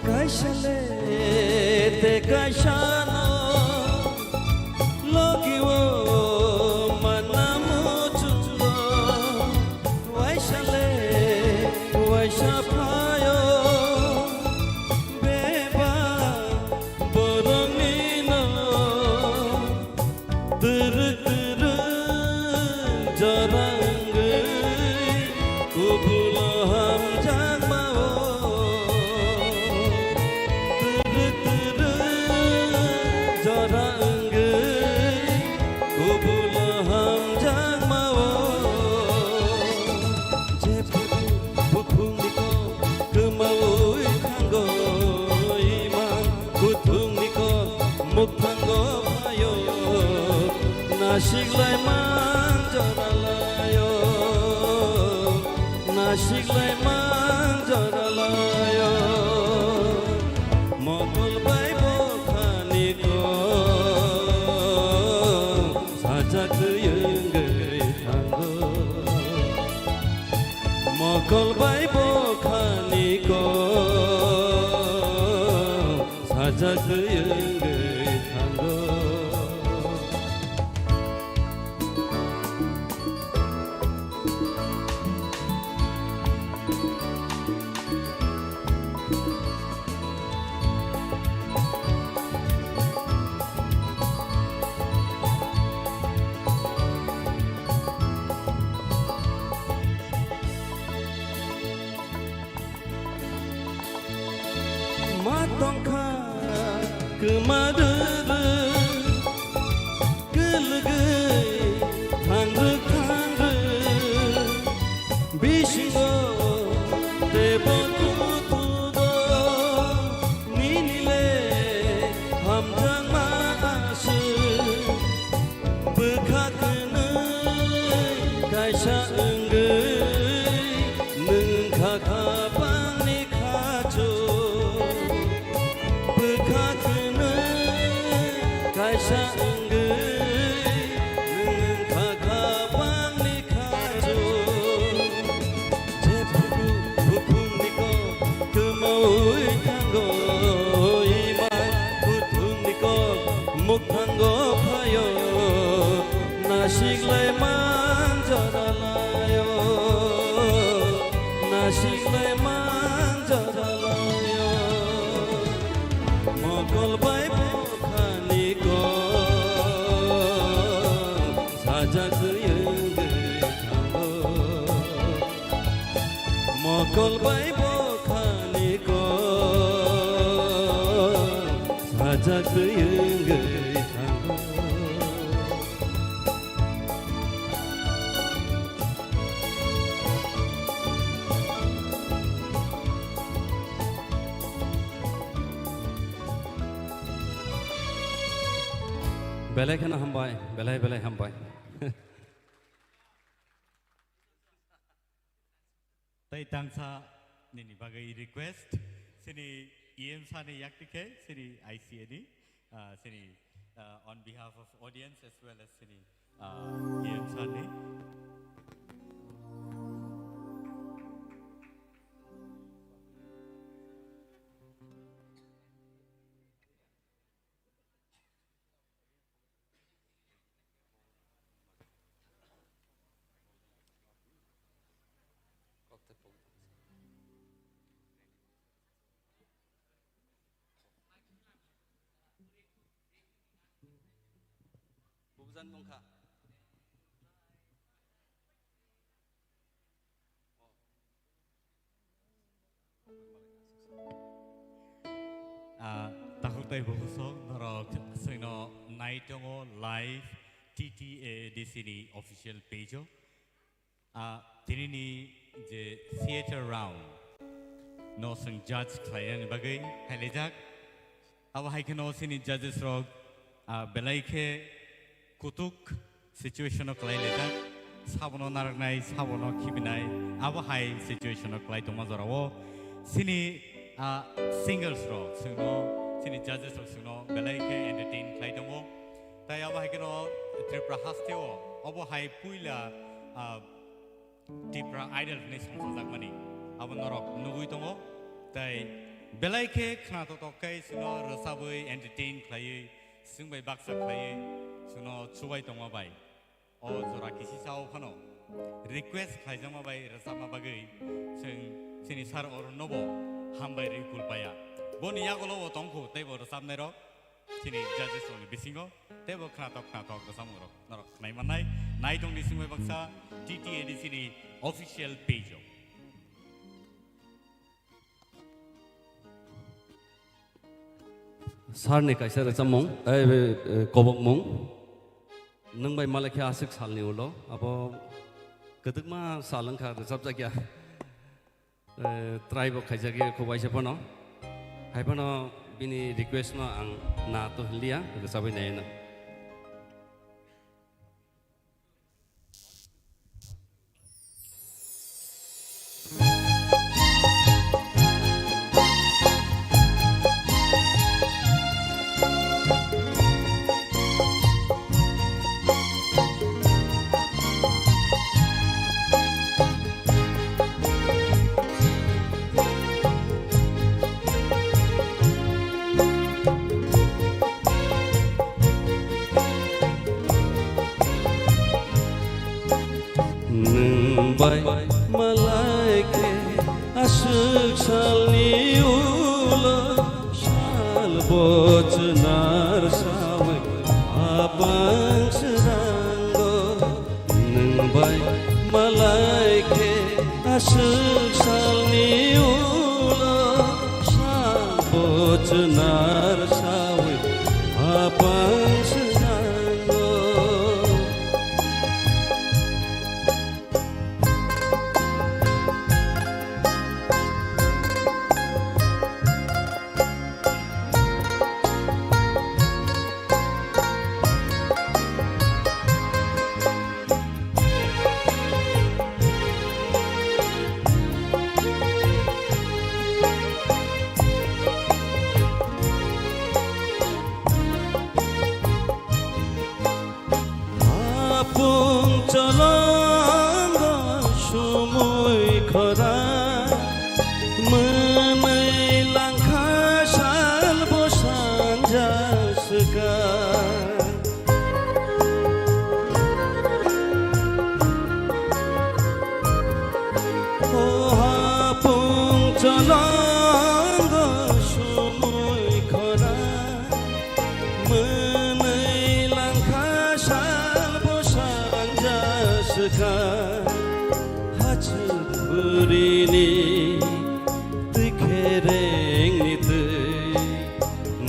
Kaisa le te kaisa no logi o manna muchungo. Waisa le waisa phaio beba borokni no. Twrwk twrwk jora wngwi kubulo hamjakma-o. Twrwk twrwk jora wngwi kubulo hamjakma-o. Jephuru bukhungni kok kwmaui thango, imang kuthungni kok mukthango phaio, nasiklai mang joralaio. Sajak wngwi thango. Ma tongkha kwma rwrwk, kwlwgwi thangrwk thangrwk, bisingo teibo kuthukgo nini le hamjakma aswk. Bwkha kwnwi kaisa wngwi nwng kha kha bangni khachu. Bwkha kwnwi kaisa wngwi nwng kha kha bangni khachu. Jephuru buphungni kok kwmawi thango, ima kuthumni kok mukthango phaio. Nasiklai manjora laio, nasiklai manjora laio. Mokol bai bokhani kok sajak wngwi thango. Mokol bai bokhani kok sajak wngwi thango. Belai kheno hambai, belai belai hambai. Tei tangsa nini bagwi request, sini E M sir ni yakti khe, sini I C A ni, ah, sini, ah, on behalf of audience as well as sini, ah, E M sir ni. Bubujan bongkha. Ah, takhuk tei bukhuk sok norok chwngno nai tongo live T T A D C ni official page o. Ah, tinini je theater round no chwng judge khlainani bagwi hailaijak. Abo hai kheno chini judges rok, ah, belai khe kutuk situation o kwlai laijak, sabono narwknai, sabono khibinai, abo hai situation o kwlai tongma jorao chini, ah, singers rok chwngno, chini judges rok chwngno belai khe entertain khlai tongo. Tai abo hai kheno Tripura hasteo obo hai puila, ah, Tipra Idol hwnwi songchajakmani abo norok nugwi tongo. Tai belai khe khnathokthok khe chwngno rwchabwi entertain khlaiwi, chwng bai baksa khlaiwi chwngno chubai tongma bai. O jora kisi sao phano request khlaijakma bai rwchapma bagwi chwng chini sir Arun nobo hambai rwi kulpaya. Boni yagulo bo tongkhu teibo rwchapnairok chini judges rokni bisingo teibo khnathok khnathok rwchapmungrok norok khnai mannai. Nai tongni singbai baksa T T A D C ni official page o. Sir ni kaisa rwchapmung, eh, eh, kobokmung. Nwng bai malai khe aswk salni ulo, abo kwdwkma sal wngkha rwchapjakya. Eh, try bo khaijakya kho waisa phano. Hai phano bini request no ang na to hinliya, rwchabwi naino. Chwnar sawi hapang srango, nwng bai malai khe aswk salni ulo sabo chwnar sawi hapang srango. Hapung cholongo sumui khora, mwnwi langkha sal bo sanja swkang. O hapung cholongo sumui khora, mwnwi langkha sal bo sanja swkha. Hachuk burini twi kherengni twi,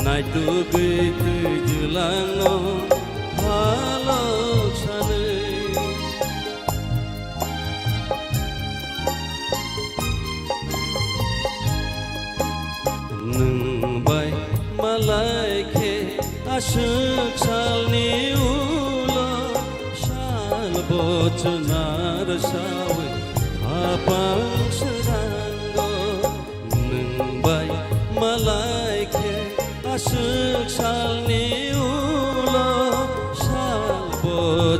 naitugwi twi jwlangno halok sanwi. Nwng bai malai khe aswk salni ulo sal bo chwnar sawi hapang srango. Nwng bai malai khe aswk salni ulo sal bo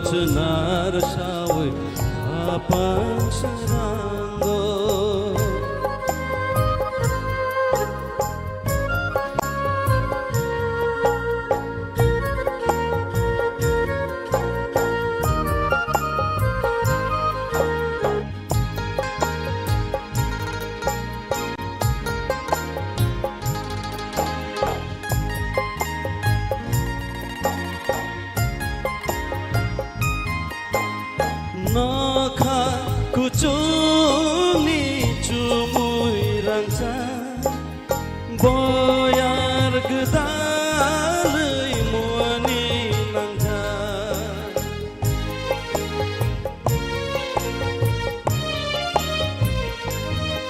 chwnar sawi hapang srango. Nokha kuchukni chumui rangchak, boyar gwdalwi muani nangkha.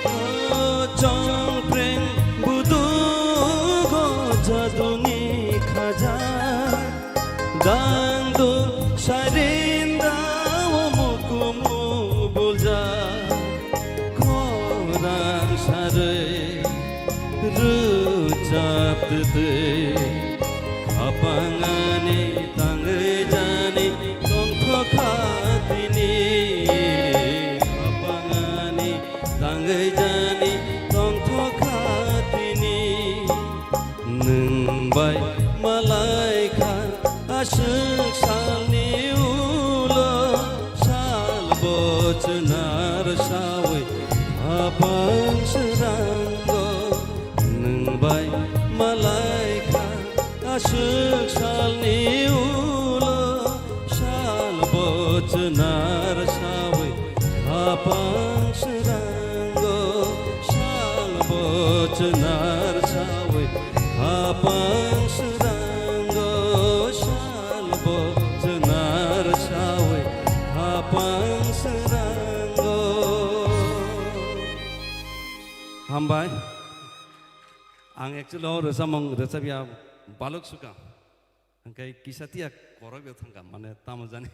O chongpreng budugo jaduni khaja, dangdu sarinda o mukumu bulja, khorang sarwi rwchap twtwi, khapangani tangwi jani tongthokha tini, khapangani tangwi jani tongthokha tini. Nwng bai malai kha aswk salni ulo sal bo chwnar sawi hapang srango. Nwng bai malai kha aswk salni ulo sal bo chwnar sawi hapang srango, sal bo chwnar sawi hapang srango, sal bo chwnar sawi hapang srango. Hambai. Ang actually o rwchapmung rwchapya baluk swkang. Hwnkhe kisa tiya korok de thangkha, mane tamo jani.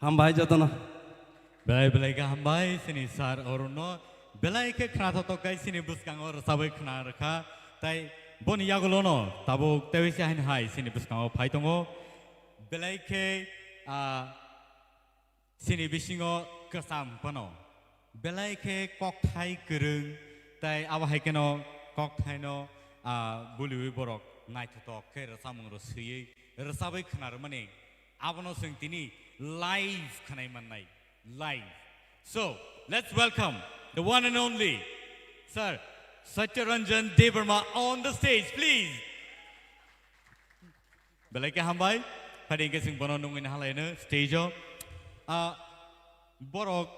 Hambai jotono. Belai belai khe hambai chini sir Arun no. Belai khe khna thotok khai chini bwskango rwchabwi khna rwkha. Tai boni yagulo no tabuk tei se hain hai chini bwskango phai tongo. Belai khe, ah, Chini bisingo kwcham phano belai khe kokthai kwrwng, tai abo hai kheno kokthaino, ah, buliwi borok naithotok khe rwchapmung rw swiwi rwchabwi khna rwmani, abono chwng tini live khwnai mannai, live. So, let's welcome the one and only Sir Satyaranjan Debbarma on the stage, please. Belai khe hambai. Phai di hwnkhe chwng bono nungwi nahalaino stage-o. Ah, borok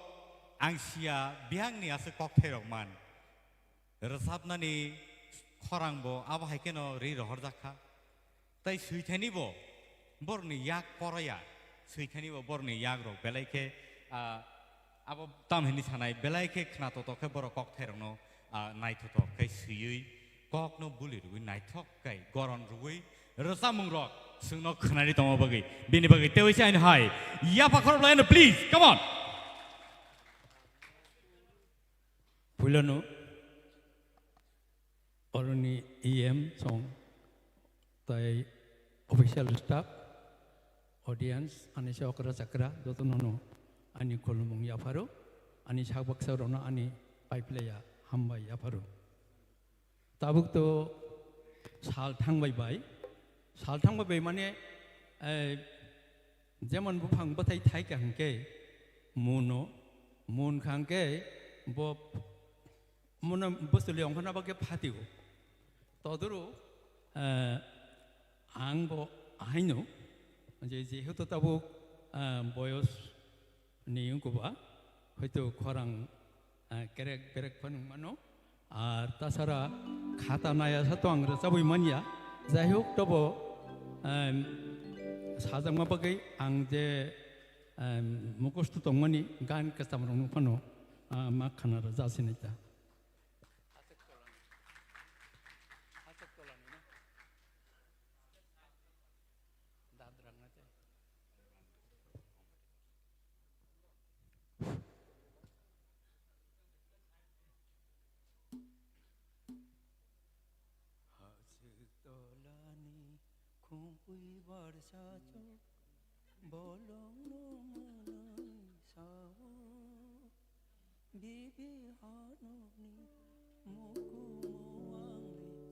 ang siya bihangni aswk kokthairok man. Rwchapnani khorangbo abo hai kheno ri rohorjak kha. Tai swithanibo borokni yak koroya, swithanibo borokni yakrok belai khe, ah, abo tam hini sanai, belai khe khna toto khe borok kokthairokno, ah, naithotok khe swiwi kokno buli rwui naithok khe goron rwui rwchapmungrok chwngno khwnani tongma bagwi, bini bagwi teiwi se aino hai yapha khorok laino, please, come on. Puilano oroni E M song tai official staff, audience, ani se okra chakra jotono no ani khulumung yapharo, ani sak baksa rono ani paiplaya hambai yapharo. Tabuk to sal thangbai bai, sal thangbai bai mane, eh, jemon buphang bwthai thai ka hwnkhe muno, mun kha hwnkhe bo muno bwswli ongkhorna bagwi phatio. Todoro, eh, ang bo ahaino je jehetu tabuk, eh, boyos ni wngkha ba, hoito khorang, ah, kerek berek phano wngmano. Ar tasara khata naya sa to ang rwchabwi manya. Jai hok, tobo, em, sajakma bagwi ang je, em, mukhusto tongmani gan kwcham rokno phano, ah, ma khana rwja sinai ta. Hachwk tolani khumpui barsa chwk bolongno mwnwi sao. Bibi hanokni mukumu ang le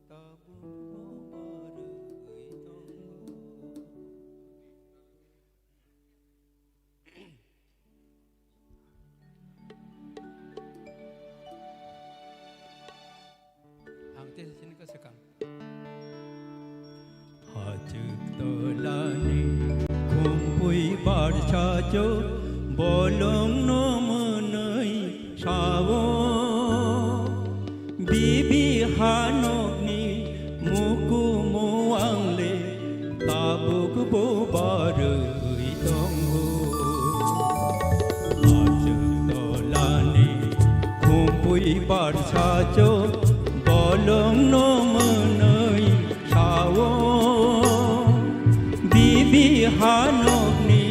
tabuk bo barwi tongo. Ang te sini ka sekang. Hachwk tolani khumpui barsa cho bolongno mwnwi sao. Bibi hanokni mukumu ang le tabuk bo barwi tongo. Hachwk tolani khumpui barsa cho bolongno mwnwi sao. Bibi hanokni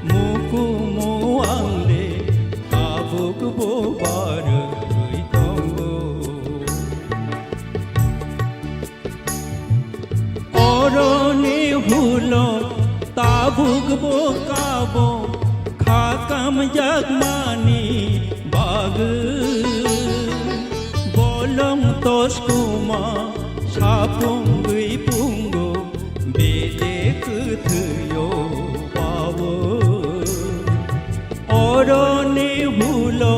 mukumu ang le tabuk bo barwi tongo. Oroni hulo tabuk bo kabo kha kamjakmani bagwi. Bolong toskuma sapungwi pungo bede kwthwio bawo. Oroni hulo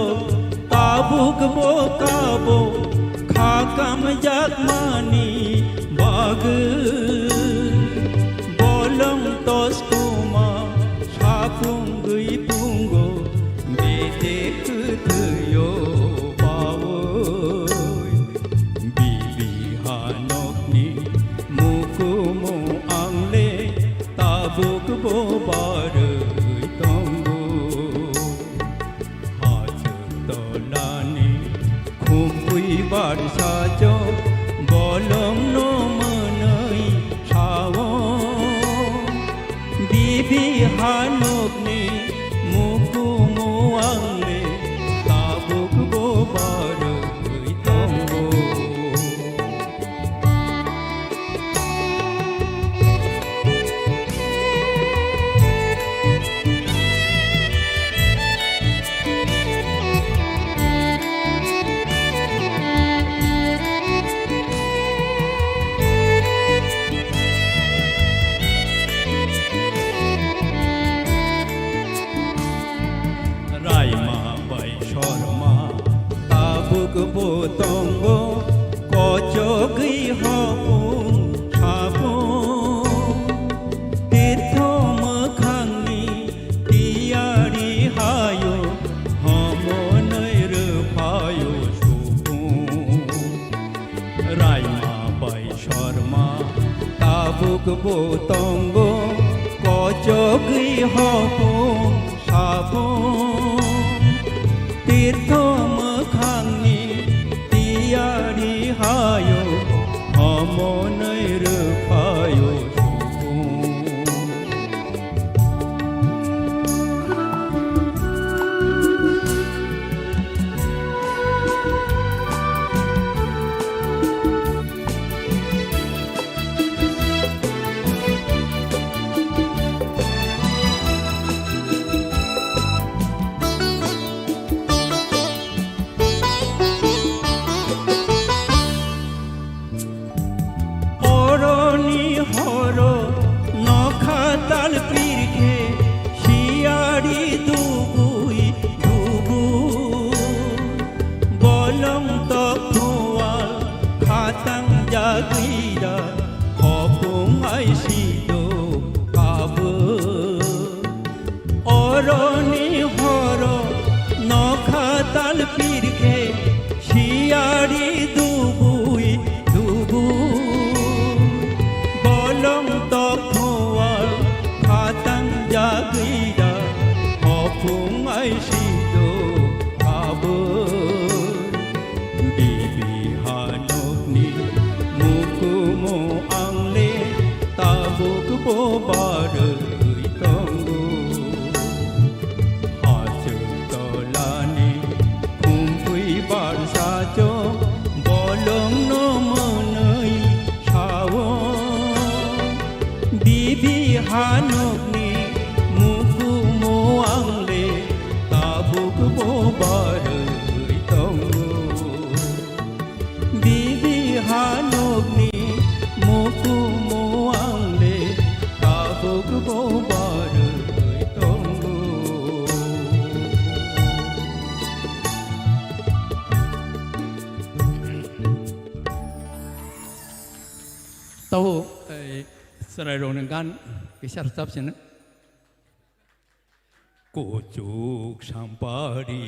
tabuk bo kabo kha kamjakmani bagwi. Bolong toskuma sapungwi pungo bede kwthwio bawo. Bibi hanokni mukumu ang le tabuk bo barwi tongo. Hachwk tolani khumpui barsa cho bolongno mwnwi sao. Bibi hanokni mukumu ang le tabuk bo barwi tongo. Raima bai Sorma tabuk bo tongo. Chogwi hopung sapung, tirtho mwkhangni tiyari hayo, homonwi rwphayo supung. Raima bai Sorma tabuk bo tongo, kochogwi hopung sapung, tirtho mwkhangni tiyari hayo, homonwi rwphayo supung. Oroni horo nokha tal pirkhe siyari dubui dubu. Bolong tok thual khatang jagwira hopung ai sido kabo. Oroni horo nokha tal pirkhe siyari dubui dubu. Bolong tok thual khatang jagwira hopung ai sido kabo. Bibi hanokni mukumu angle tabuk bo barwi tongo. Hachuk tolani kumpui barsa cho bolongno mwnwi sao. Bibi hanokni mukumu angle tabuk bo barwi tongo. Bibi hanokni mukumu angle tabuk bo barwi tongo. Tabuk, eh, chwrairokni gan kisa rwchap sino. Kuchuk sampari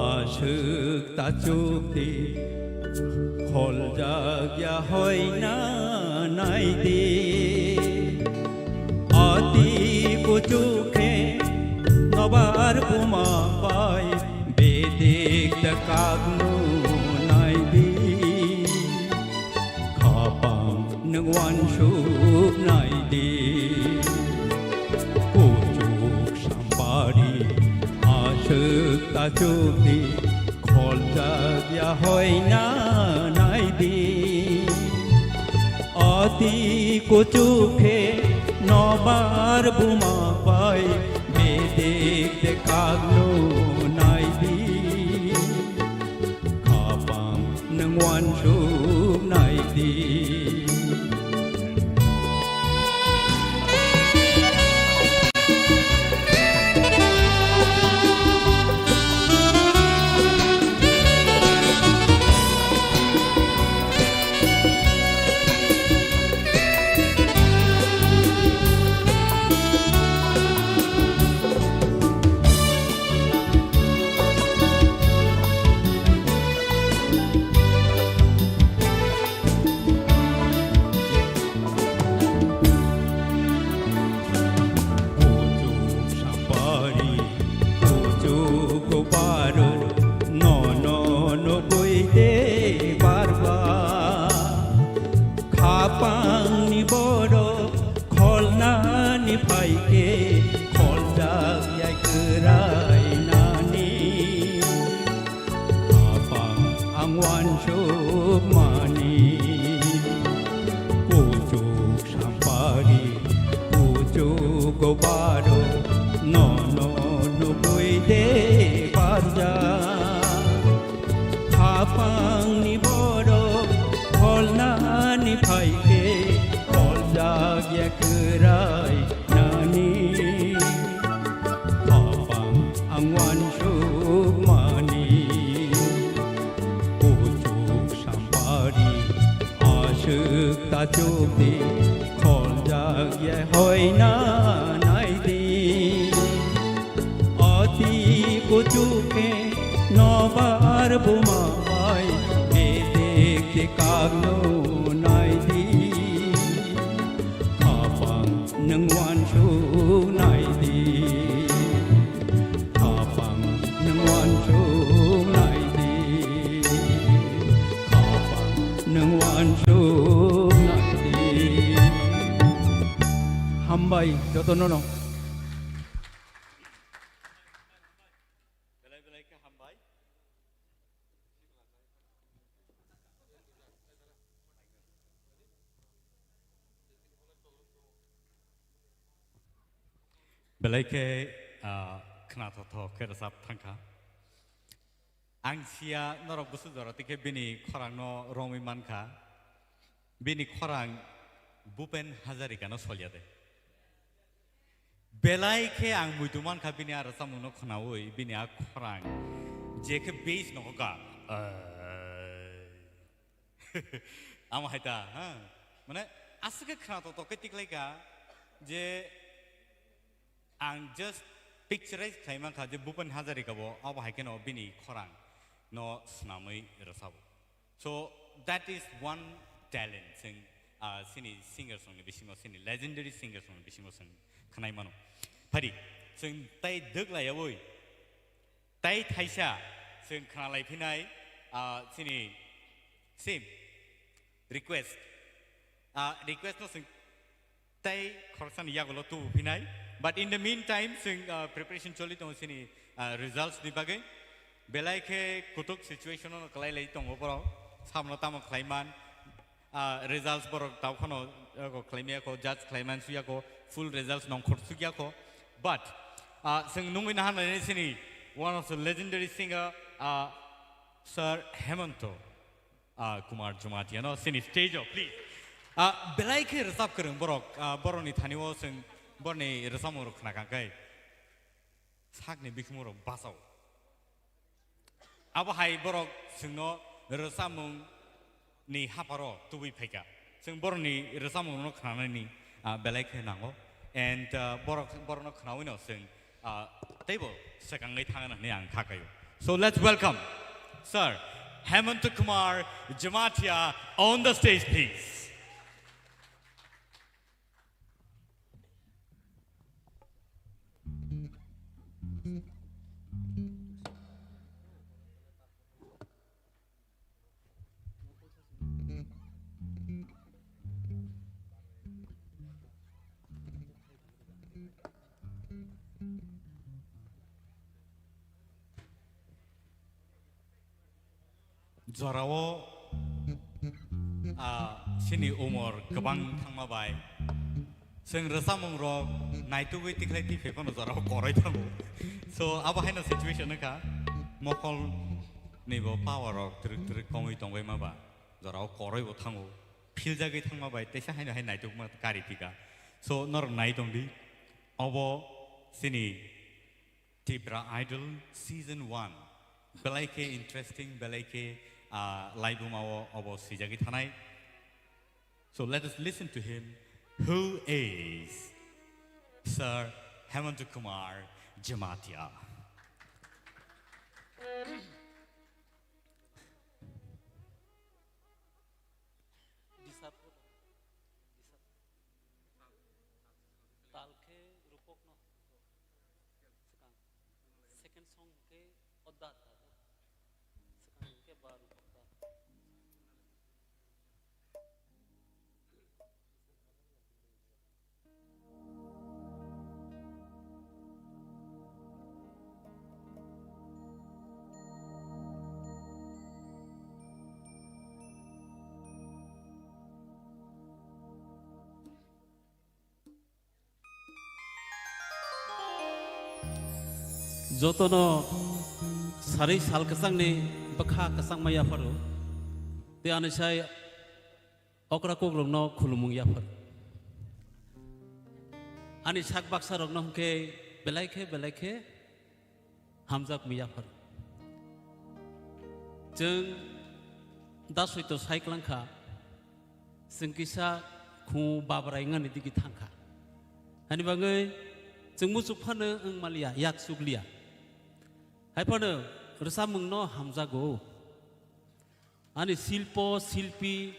aswk tachuk di, kholjak ya hoina nai di. Ati kuchuk khe nobar buma bai bedik da kagmu nai di. Khapang nwng uansuk nai di. Kuchuk sampari aswk tachuk di, kholjak ya hoina nai di. Ati kuchuk khe nobar buma bai bedik de kagnu nai di. Khapang nwng uansuk nai di. Kuchuk sampari, kuchuk baro, nono nugwi de barba. Khapangni borok kholnani phaikhe, kholjak ya kwrainani. Khapang ang uansuk mani. Kuchuk sampari, kuchuk baro, nono nugwi de barjak. Khapangni borok kholnani phaikhe, kholjak ya kwrainani. Khapang ang uansuk mani. Kuchuk sampari, Chukdi kholjak ye hoina naidi. Ati kuchuk khe nobar buma bai bedek de kagno naidi. Khapang nwng wansuk naidi. Khapang nwng wansuk naidi. Khapang nwng wansuk naidi. Hambai jotono no. Belai belai khe hambai. Belai khe, ah, khnathokthok khe rwchap thangkha. Ang sia norok bwswk jora tikhe bini khorangno romwi mankha. Bini khorang Bhupen Hazarikano solya de. Belai khe ang muitu mankha bini a rwchapmungno khnaui, bini a khorang je khe bass no hoka. Amo hai ta, ha? Mane, aswk khe khnathokthok khe tiklaikha je ang just picturize khlai mankha je Bhupen Hazarika bo abo hai kheno bini khorang no swnamwi rwchabo. So, that is one talent chwng, ah, chini singers rokni bisingo, chini legendary singers rokni bisingo chwng khwnai mano. Phadi, chwng tai dwk laiyaui, tai thaisa chwng khna lai phinai, ah, chini sim request. Ah, request no chwng tai khoroksani yagulo tubu phinai. But in the meantime, chwng, ah, preparation choli tongo chini, ah, results ni bagwi. Belai khe kutuk situation no kwlai lai tongo borok. Samno tamo khlai man. Ah, results borok tao khano, eh, ko khlai maya ko, judge khlai man suya ko, full results nongkhor sukya ko. But, ah, chwng nungwi nahan lai chini one of the legendary singer, ah, Sir Hemanto, ah, Kumar Jamatia no chini stage o, please. Ah, belai khe rwchap kwrwng borok, ah, borokni thani o chwng borokni rwchapmung rok khna kang khe sakni bikhumu rok bachao. Abo hai borok chwngno rwchapmung ni hapharo tubui phaikha. Chwng borokni rwchapmungrokno khnanani, ah, belai khe nango. And, ah, borok, borokno khnaui no chwng, ah, teibo swkangwi thangna hwnwi ang kha kaio. So let's welcome Sir Hemanta Kumar Jamatia on the stage, please. Jorao, ah, chini umor kwbang thangma bai chwng rwchapmung rok naitugwi tikhlai tiphai phano jorao koroi thango. So, abo haino situation wngkha, mokol ni bo power rok twrwk twrwk kongwi tongbai ma ba jorao koroi bo thango, philjagwi thangma bai teisa haino hai naitukma kari tika. So, norok nai tongdi, obo chini Tipra Idol Season one. Belai khe interesting, belai khe, ah, laibuma o obo swijagwi thanai. So let us listen to him, who is Sir Hemanta Kumar Jamatia. Tal khe Rupok no swkang. Second song khe Odda Adda. Swkang khe ba Rupok da. Jotono sarwi sal kwchangni bwkha kwchangma yapharo. Tei ani sai okra kokrokno khulumung yapharo. Ani sak baksarokno hwnkhe belai khe belai khe hamjakmung yapharo. Chwng da soito sai kwlangkha, Chwng kisa khu babrai wngnani digi thangkha. Hani bagwi chwng muchuk phano wng maliya, yak chukliya. Hai phano rwchapmungno hamjago. Ani silpo, silpi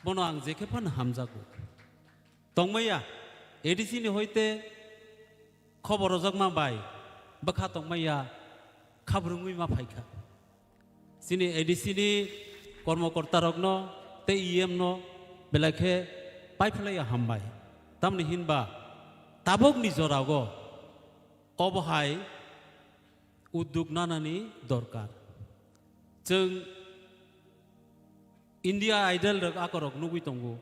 bono ang jekhe phano hamjago. Tongmaya, A D C ni hoite khobor rojakma bai bwkha tongmaya khabrwngwi ma phaikha. Chini A D C ni kormokortarokno tei E M no belai khe paiphlaiya hambai. Tamni hinba tabukni jorao obo hai udduk nanani dorkar. Chwng India Idol rok akorok nugwi tongo.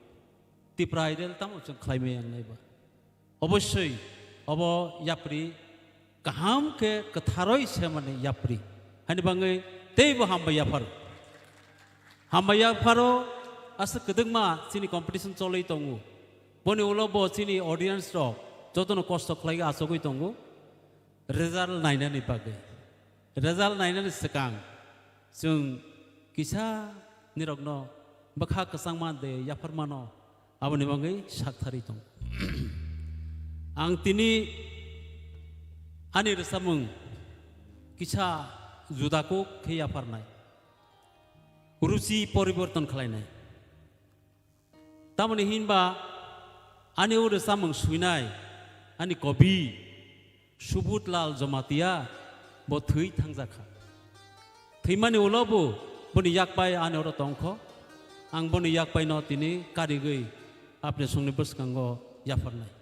Tipra Idol tamo chwng khlai maya wngnai ba. Obossoi obo yapri kaham khe kwtharoi semani yapri. Hani bagwi teibo hambai yapharo. Hambai yapharo aswk kwdwkma chini competition cholwi tongo. Boni ulo bo chini audience rok jotono kosto khlai achugwi tongo. Result nainani bagwi. Result nainani swkang chwng kisa nirokno bwkha kwchangma de yapharmano aboni bagwi saktharwi tongo. Ang tini ani rwchapmung kisa juda kuk khe yapharnai. Ruchi poriborton khlainai. Tamoni hinba ani o rwchapmung swinai ani kobi Subudh Lal Jamatia bo thwi thangjakha. Thwimani ulo bo boni yakpai ani oro tongkho. Ang boni yakpaino tini karigwi apni songni bwskango yapharnai.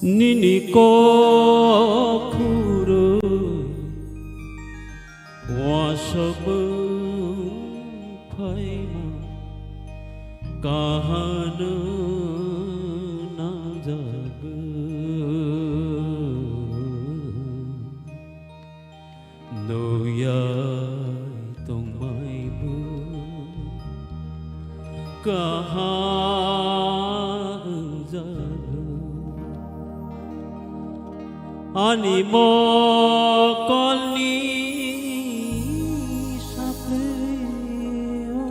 Nini kok khurwi wasok phaima kahano nangjago. Nuyai tongmaibo kaham wngjago. Ani mokolni sapleo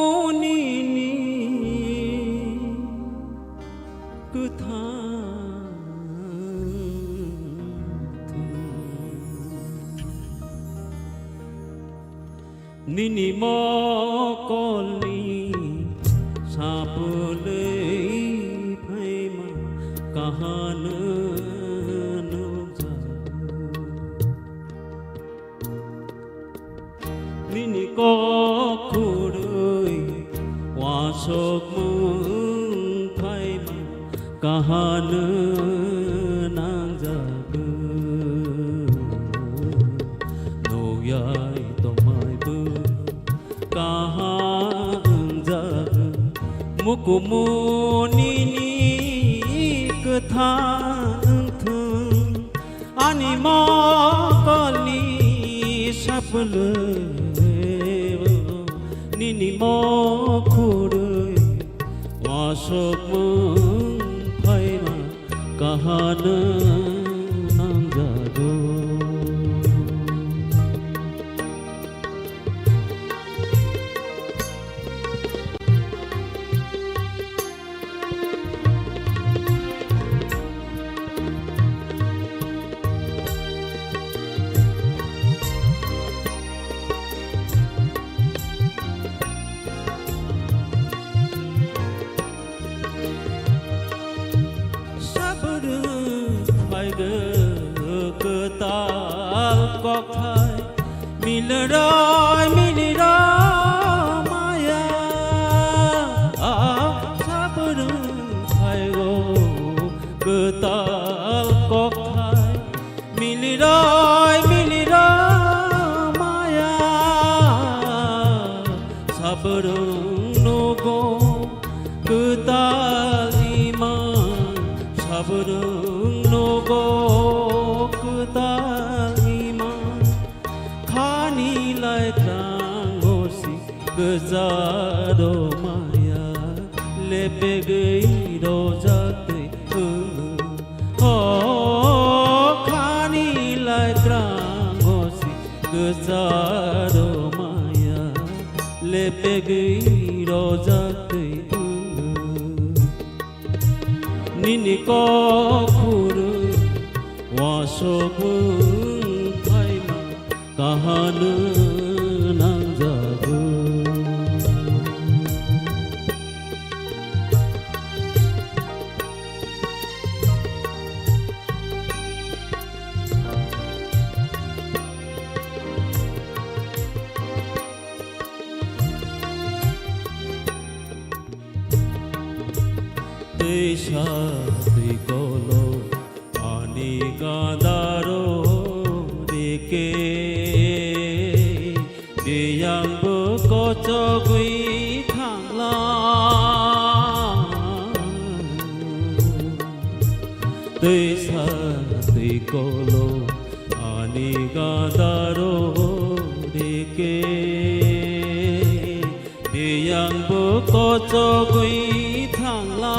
mukumunini kwthang thwi. Nini mokolni sapulwi phaima kahano nukjago. Nini kok khurwi wasok mung phaima kahano nangjago. Nuyai tongmaibo kaham wngjago. Mukumunini kwthang wngthung. Ani mokolni sapulwi nini mokhorwi wasok mung phaima kahano nangjago. Sabrwng phaigo kwtal kokthai, milroi milroi maya. Sabrwng phai Sabrung nogo kwtal ima, sabrung nogo kwtal ima, khani lai krango si gwjaro maya, lepegwi rojak twi wng. O khani lai krango si gwjaro maya, lepegwi rojak twi wng. Nini kok phuru wasok wng phaima kahano nangjago. Twisa twi kolo ani gadaro rike, biyangbo kochogwi thangla. Twisa twi kolo ani gadaro rike, biyangbo kochogwi thangla.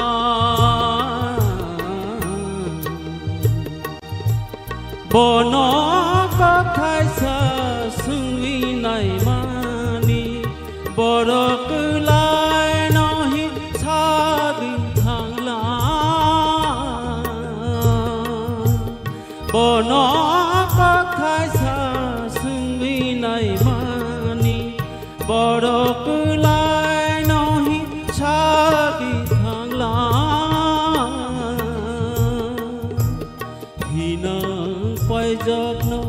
Bono kok thaisa swngwi naimani, borok kwlaino hi sagwi thangla. Bono kok thaisa swngwi naimani, borok kwlaino hi sagwi thangla. Hinang paijakno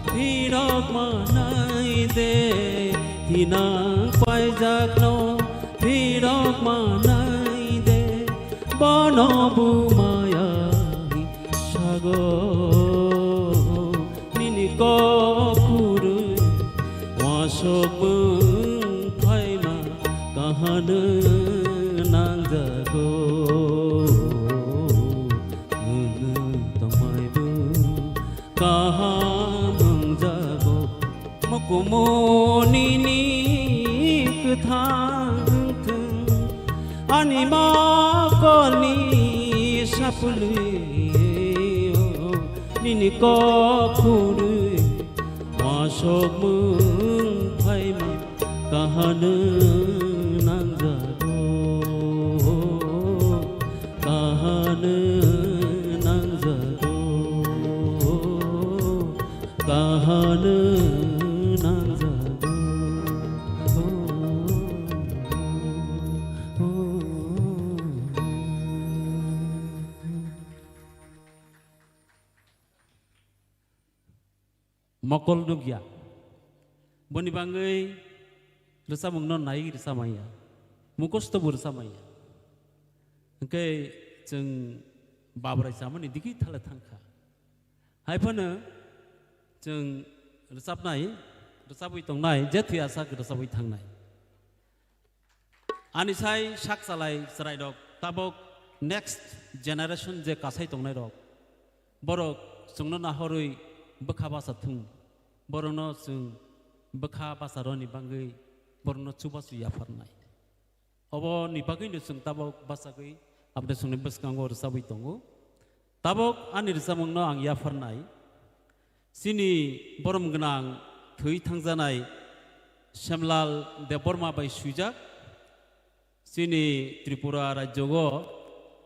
phirok manai de, hinang paijakno phirok manai de, bono bumaya sago. Nini kok phuru wasok wng phaima kahano nangjago. Nwng tongmaibo kaham wngjago. Mukumu nini kwthang thung, ani mokolni sapulwi, nini kok phurwi wasok mung phaima kahano nangjago, kahano nangjago. Kahano nangjago. Mokol nukya. Boni bangwi rwchapmungno nai rwchapmanya. Mukosto bo rwchapmanya. Hwnkhe chwng Babrai chamani digi thale thangkha. Hai phano chwng rwchapnai, rwchapwi tongnai, je thwi asak rwchapwi thangnai. Ani sai sak chalai chwrairok tabok next generation je kasai tongnairok, borok chwngno nahorwi bwkha basa thung, borokno chwng bwkha basa rwni bangwi borokno chubachu yapharnai. Oboni bagwino chwng tabok bachagwi aboni chwngni bwskango rwchabwi tongo. Tabok ani rwchapmungno ang yapharnai. Chini borom gwnang thwi thangjanai Semlal Debbarma bai swijak. Chini Tripura rajyogo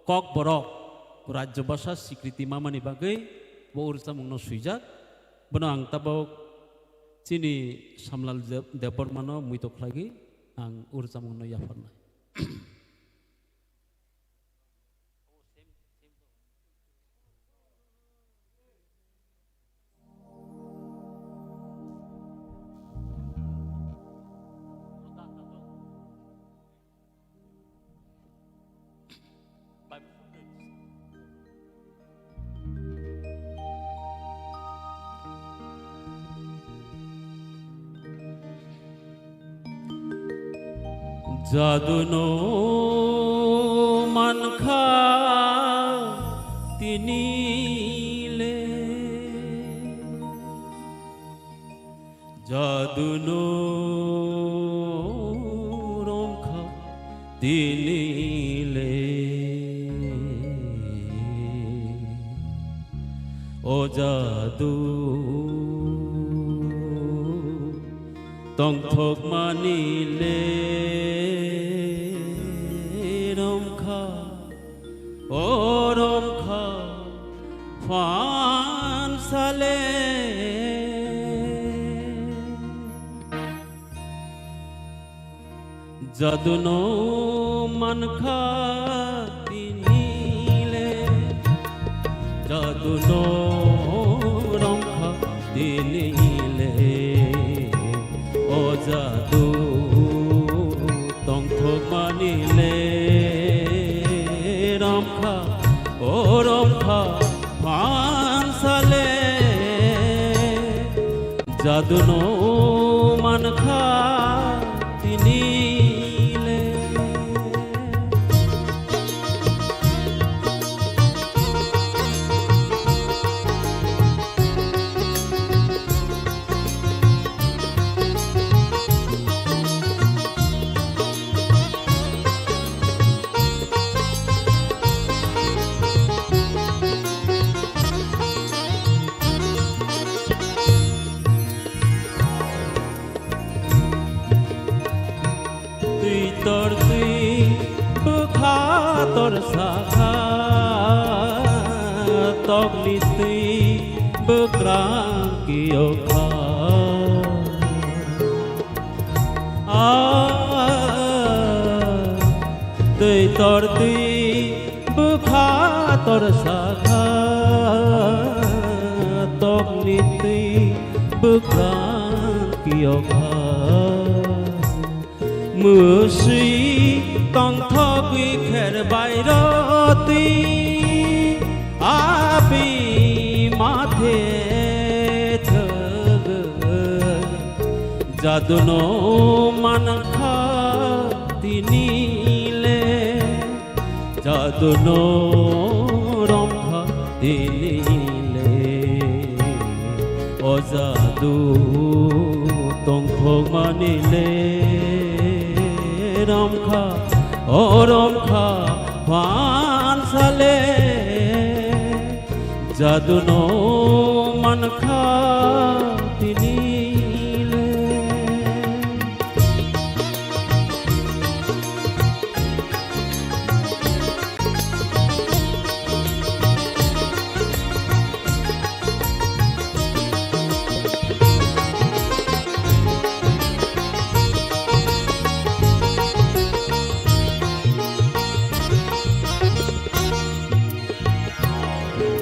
Kokborok rajyo basa sikriti mamani bagwi bo rwchapmungno swijak. Bono ang tabok chini Semlal Deb-, Debbarmano muito khlaiwi ang o rwchapmungno yapharnai. Jadu no mankha tini le, jadu no romkha tini le. O jadu tongthokmani le romkha, o romkha phansale. Jadu no mankha tini le, jadu no romkha tini le. O jadu tongthokmani le romkha, o romkha phansale. Jadu no mankha tini le. Twi tor twi bwkha tor sakha, tokni twi bwkrang kiyokha. A, twi tor twi bwkha tor sakha, tokni twi bwkrang kiyokha. Mwswi tongthogwi kher bai rw twi abi mathe thwgwi. Jadu no mankha tini le, jadu no romkha tini le. O jadu tongthokmani le romkha, o romkha phansale. Jadu no mankha tini le.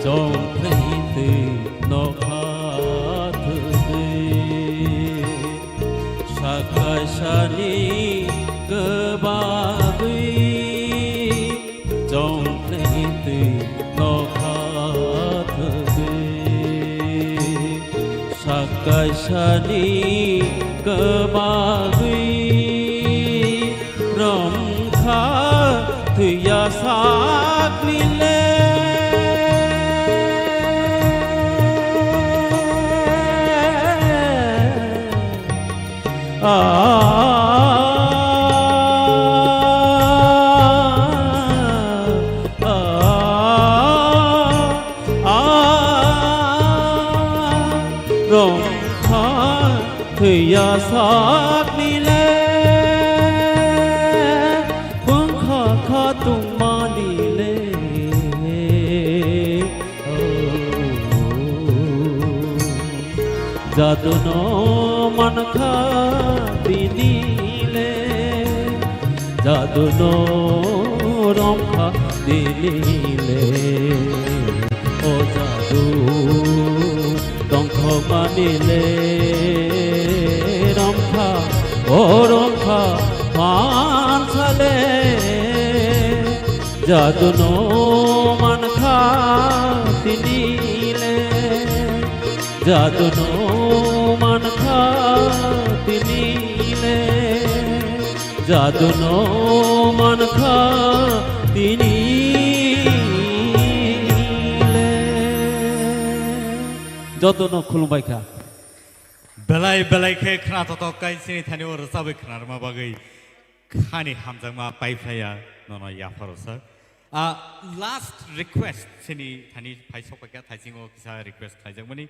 Chongkhlai twi nokha thwgwi, sakaisani kwbagwi. Chongkhlai twi nokha thwgwi, sakaisani kwbagwi. Romkha thwiya sakni le. A, a, a, a, romkha thwiya sakni le, bwngkha kha tongmani le. Jadu no mankha tini le, jadu no romkha tini le. O jadu tongthokmani le romkha, o romkha phansale. Jadu no mankha tini le, jadu no mankha tini le, Jaduno mankha tini le. Jotono khulumbai kha. Belai belai khe khna totok kai sini thani o rwchabwi khnarma bagwi khani hamjakma paiphlaiya nono yapharo sir. Ah, last request sini thani phai sokphaikha thaisingo kisa request khaijakmani.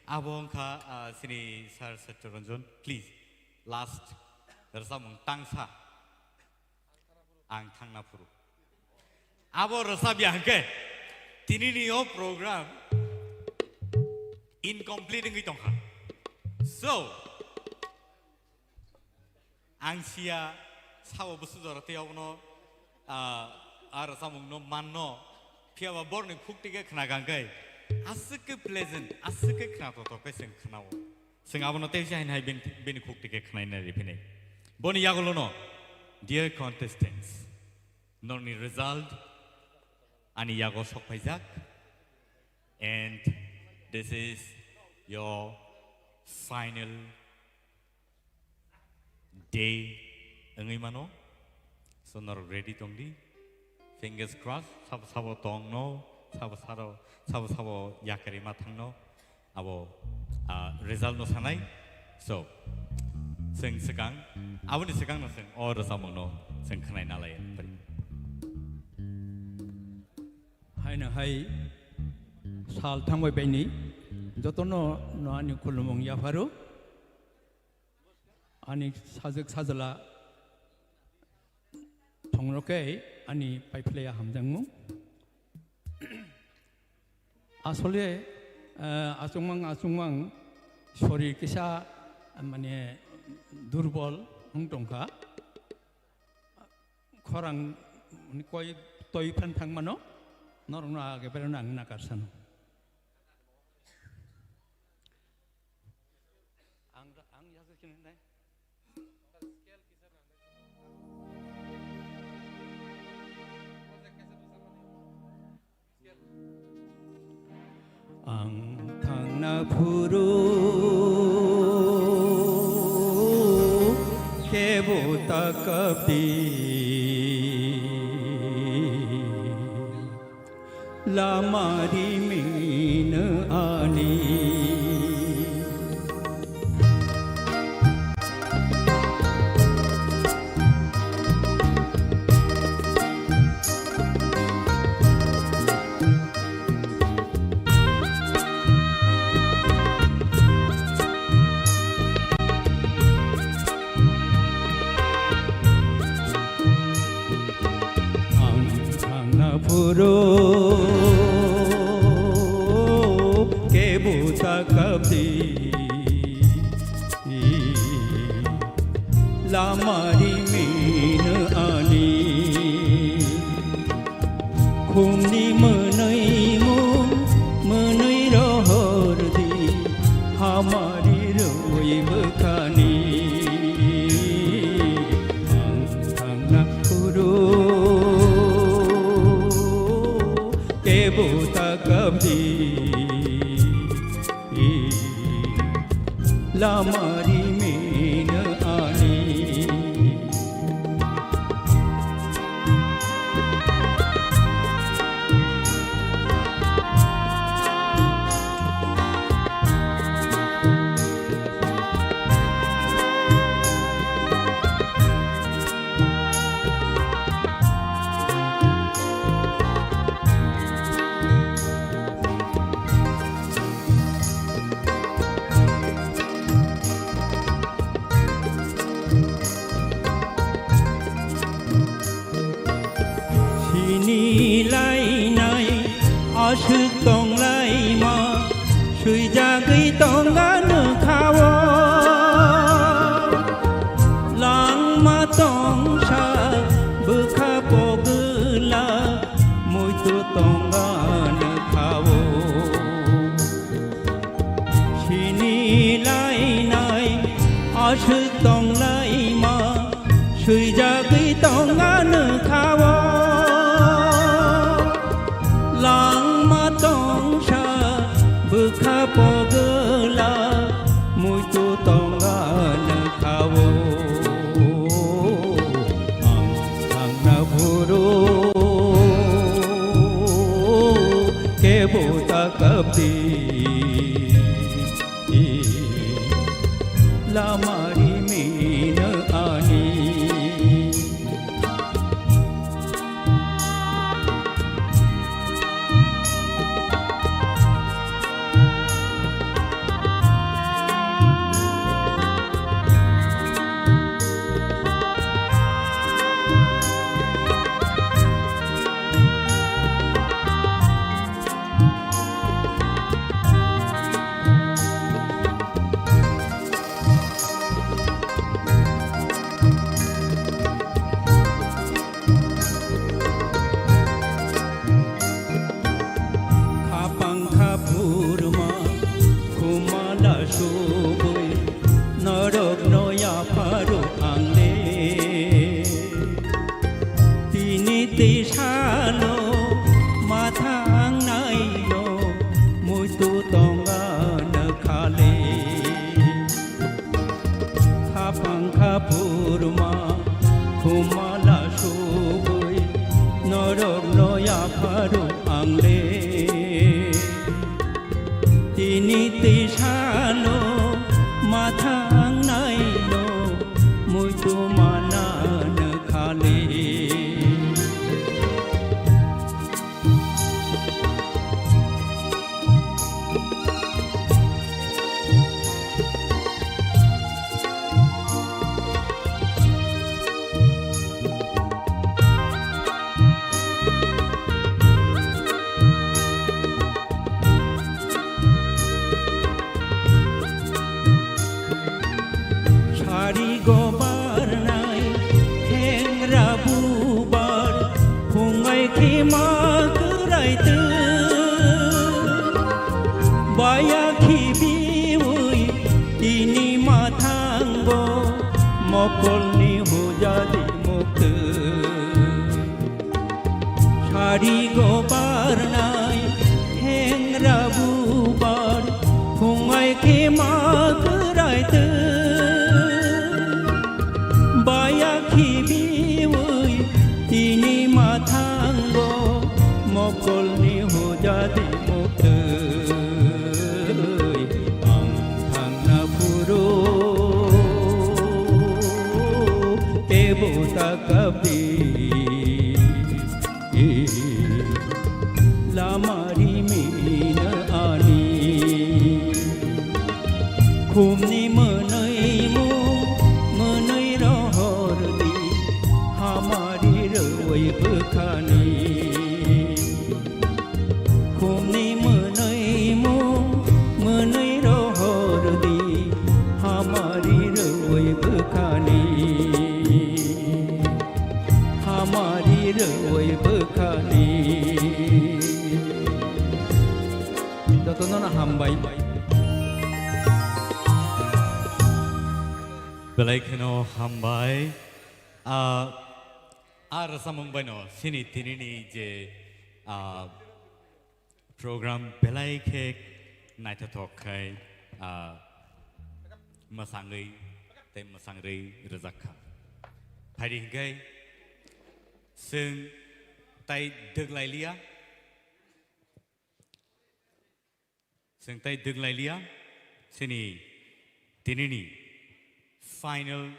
Abo wngkha, ah, sini sir Satya Ranjan, please. Last rwchapmung tangsa ang thangna phuru. Abo rwchapya hwnkhe tinini o program incomplete wngwi tongkha. So, ang siya sabo bwswk jora tei abono, ah, a rwchapmungno manno, phiyaba borni khuk tike khna kangkhe aswk khe pleasant, aswk khe khna totok khe chwng khnao. Chwng abono tei se haino hai bini, bini khuk tike khnaina riphinai. Boni yagulono, dear contestants, norokni result ani yago sokphaijak, and this is your final day wngwi mano. So norok ready tongdi. Fingers crossed, sabo sabo tongno, sabo sabo, sabo sabo yakarima thangno. Abo, ah, result no sanai. So, chwng swkang, aboni swkang no chwng o rwchapmung no chwng khwnai nalai. Haino hai sal thangbai baini jotono no ani khulumung yapharo. Ani sajwk sajla thongno khe ani paiphlaiya hamjakmung. Asole, eh, achukmang achukmang sorir kisa, mane, durbol wng tongkha. Khorang, mane, koi toi phan thangmano norokno age berano ang nakarsano. Ang, ang yasakhe nai. Ang thangna phuru kebo ta kapdi. Lama rimino ani. Ang thangna phuru kebo ta kapdi. Lama rimino ani. Khumni mwnwi mung, mwnwi rohor di, hamari rwi bwkhani. Ang thangna phuru kebo ta kapdi. Lama rimino ani. Sini lainai aswk tonglaima, swijagwi tongano kha-o. Langma tongsa bwkha pogwla, muitu tongano kha-o. Sini lainai aswk tonglaima, swijagwi tongano kha-o. Langma tongsa bwkha pogwla, muitu tongano kha-o. Rigo barnai thengra bubar phungai khe ma kwrai twi. Baya khibiwi tini mathango mokolni hojadi muktwi. Ang thangna phuru kebo ta kapdi. Lama rimina ani. Khumni mwnwi mung mwnwi rohor di, hamari rwi bwkhani. Khumni mwnwi mung mwnwi rohor di, hamari rwi bwkhani. Hamari rwi bwkhani. Jotono no hambai. Belai kheno hambai. Ah, ah, rwchapmung baino chini tinini je, ah, program belai khe naithothok khai, ah, mwsangwi tei mwsangrwi rwjak kha. Phaidi hinkhe chwng tai dwglailiya, chwng tai dwglailiya, chini tinini final.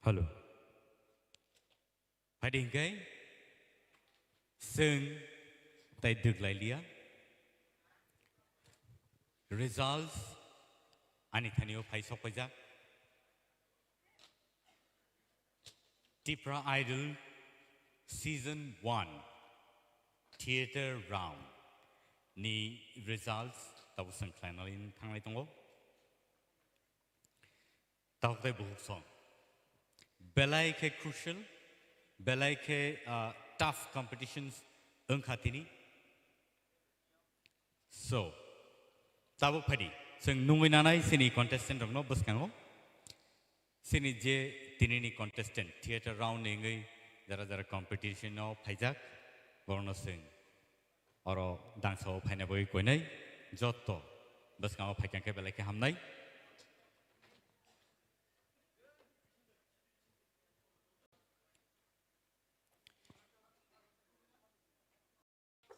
Hello. Phaidi hinkhe chwng tai dwglailiya. Results ani thanio phai sokpaijak. Tipra Idol Season one Theatre Round ni results tabuk chwng khlainani thanglai tongo. Tabuk tei buhuk song. Belai khe crucial, belai khe, ah, tough competitions wngkha tini. So, tabuk phaidi, chwng nungwi nanai chini contestant rokno bwskango. Chini je tinini contestant, theatre round ni wngwi jara jara competition o phaijak, borokno chwng oro dangsao phaina bagwi koinai, jotto bwskango phaikha khe belai khe hamnai.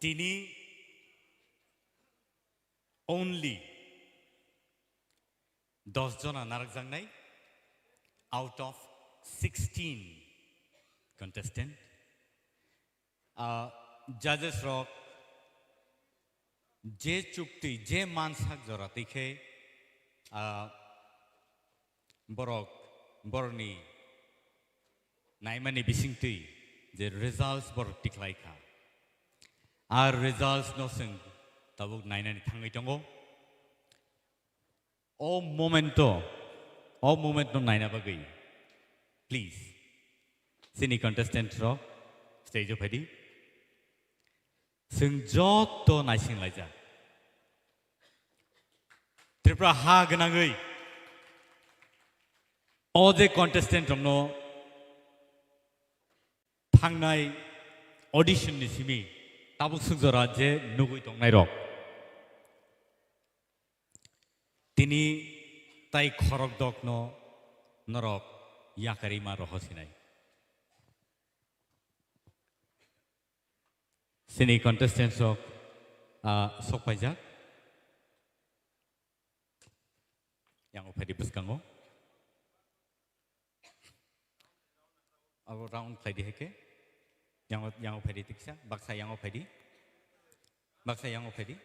Tini only dos jona narwkjaknai out of sixteen contestant. Ah, judges rok je chukti, je mansak jora twi khe, ah, borok, borokni naimani bisingtwi je results borok tikhlai kha. Ar results no chwng tabuk nainani thangwi tongo. O moment o, o moment no naina bagwi, please, chini contestant rok stage o phaidi. Chwng jotto naising laijak. Tripura ha gwnangwi o je contestant rokno thangnai audition ni simi tabuk swk jora je nugwi tongnai rok. Tini tai khorok dokno norok yakarima rohosinai. Chini contestants rok, ah, sokpaijak. Yang o phaidi bwskango. Abo round phaidi hai khe. Yang o, yang o phaidi tiksa, baksa yang o phaidi. Baksa yang o phaidi.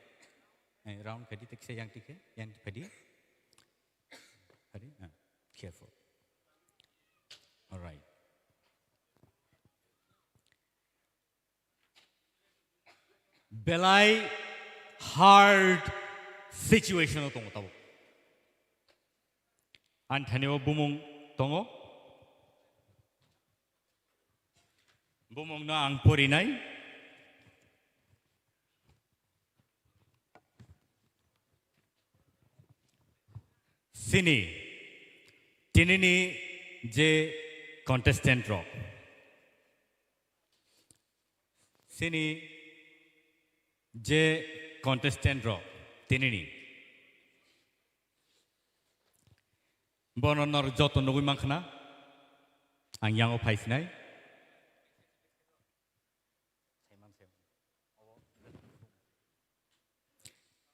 Eh, round phaidi tiksa yang tikhe, yang phaidi. Phaidi, ah, careful. All right. Belai hard situation o tongo tabuk. Ani thani o bumung tongo. Bumungno ang porinai. Sini, tinini je contestant rok. Sini je contestant rok, tinini. Bono nor joto nugui mankha na? Ang yango phaisinai.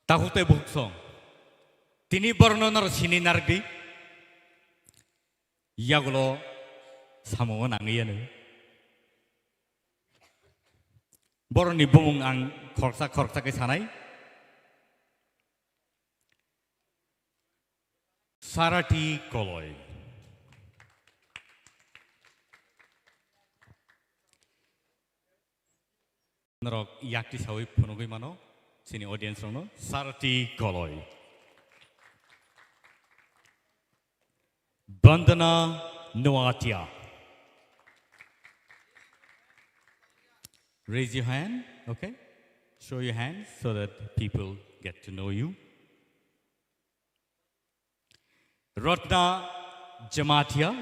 Takhuk tei bukhuk song. Tini borokno noro sini narwkdi. Yagulo samungo nangwi yanu. Borokni bumung ang khoroksa khoroksa khe sanai. Sarati Koloi. Norok yakti sawi phunugwi mano, chini audience rokno, Sarati Koloi. Bandana Noatia. Raise your hand, okay? Show your hand so that people get to know you. Ratna Jamatia,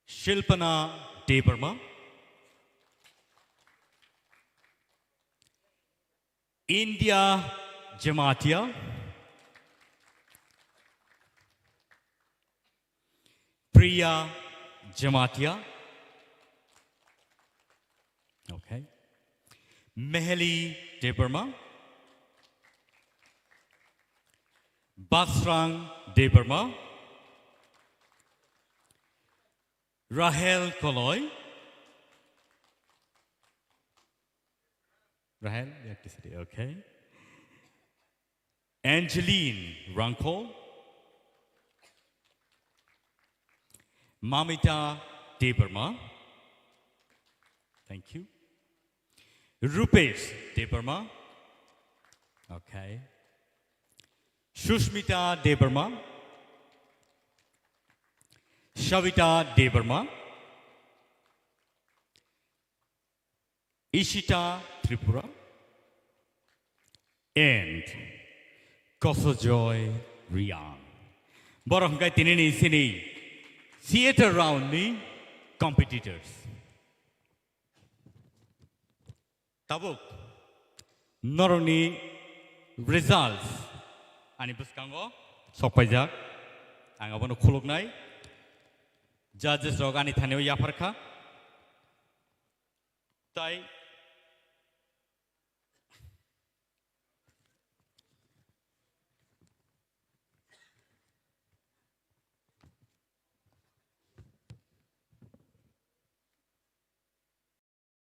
Shilpana Debbarma, India Jamatia, Priya Jamatia. Okay. Meheli Debbarma. Basrang Debbarma. Rahel Koloi. Rahel, you have to sit here, okay. Angeline Rangkol. Mamita Debbarma. Thank you. Rupesh Debbarma. Okay. Sushmita Debbarma. Savita Debbarma. Ishita Tripura and Kosojoy Riang. Borok hwnkhe tinini sini theater round ni competitors. Tabuk norokni results ani bwskango sokpaijak. Ang abono khuluknai. Judges rok ani thani o yapharkha. Tai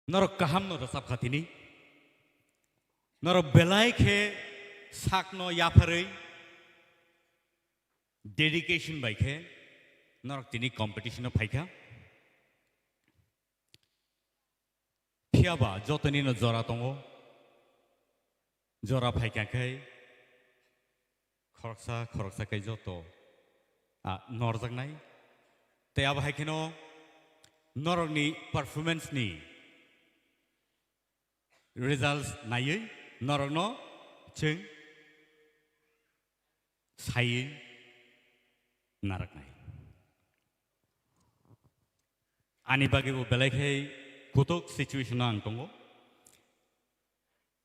norok kaham no rwchap kha tini. Norok belai khe sakno yapharwi dedication bai khe norok tini competition o phaikha. Phiya ba jotoni no jora tongo. Jora phaikha khe khoroksa khoroksa khe joto, ah, norjaknai. Tei abo hai kheno norokni performance ni results naiwi norokno chwng saiwi narwknai. Ani bagwi bo belai khe kutuk situation o ang tongo.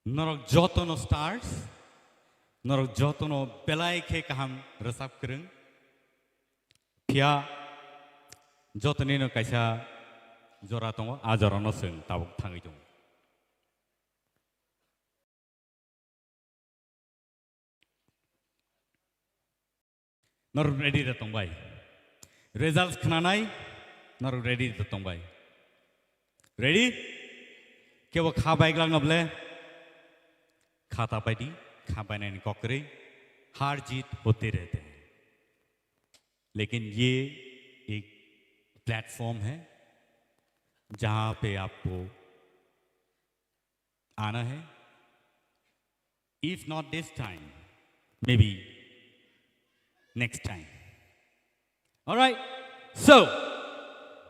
Norok jotono stars, norok jotono belai khe kaham rwchap kwrwng. Phiya jotonino kaisa jora tongo, a jorano chwng tabuk thangwi tongo. Norok ready da tongbai. Results khnanai, norok ready da tongbai. Ready? Kebo kha baiglak na ble? Kha ta paidi, kha bainani kok kwrwi. हार जीत होते रहते हैं, लेकिन ये एक प्लेटफॉर्म है जहाँ पे आपको आना है। If not this time, Maybe next time. All right. So,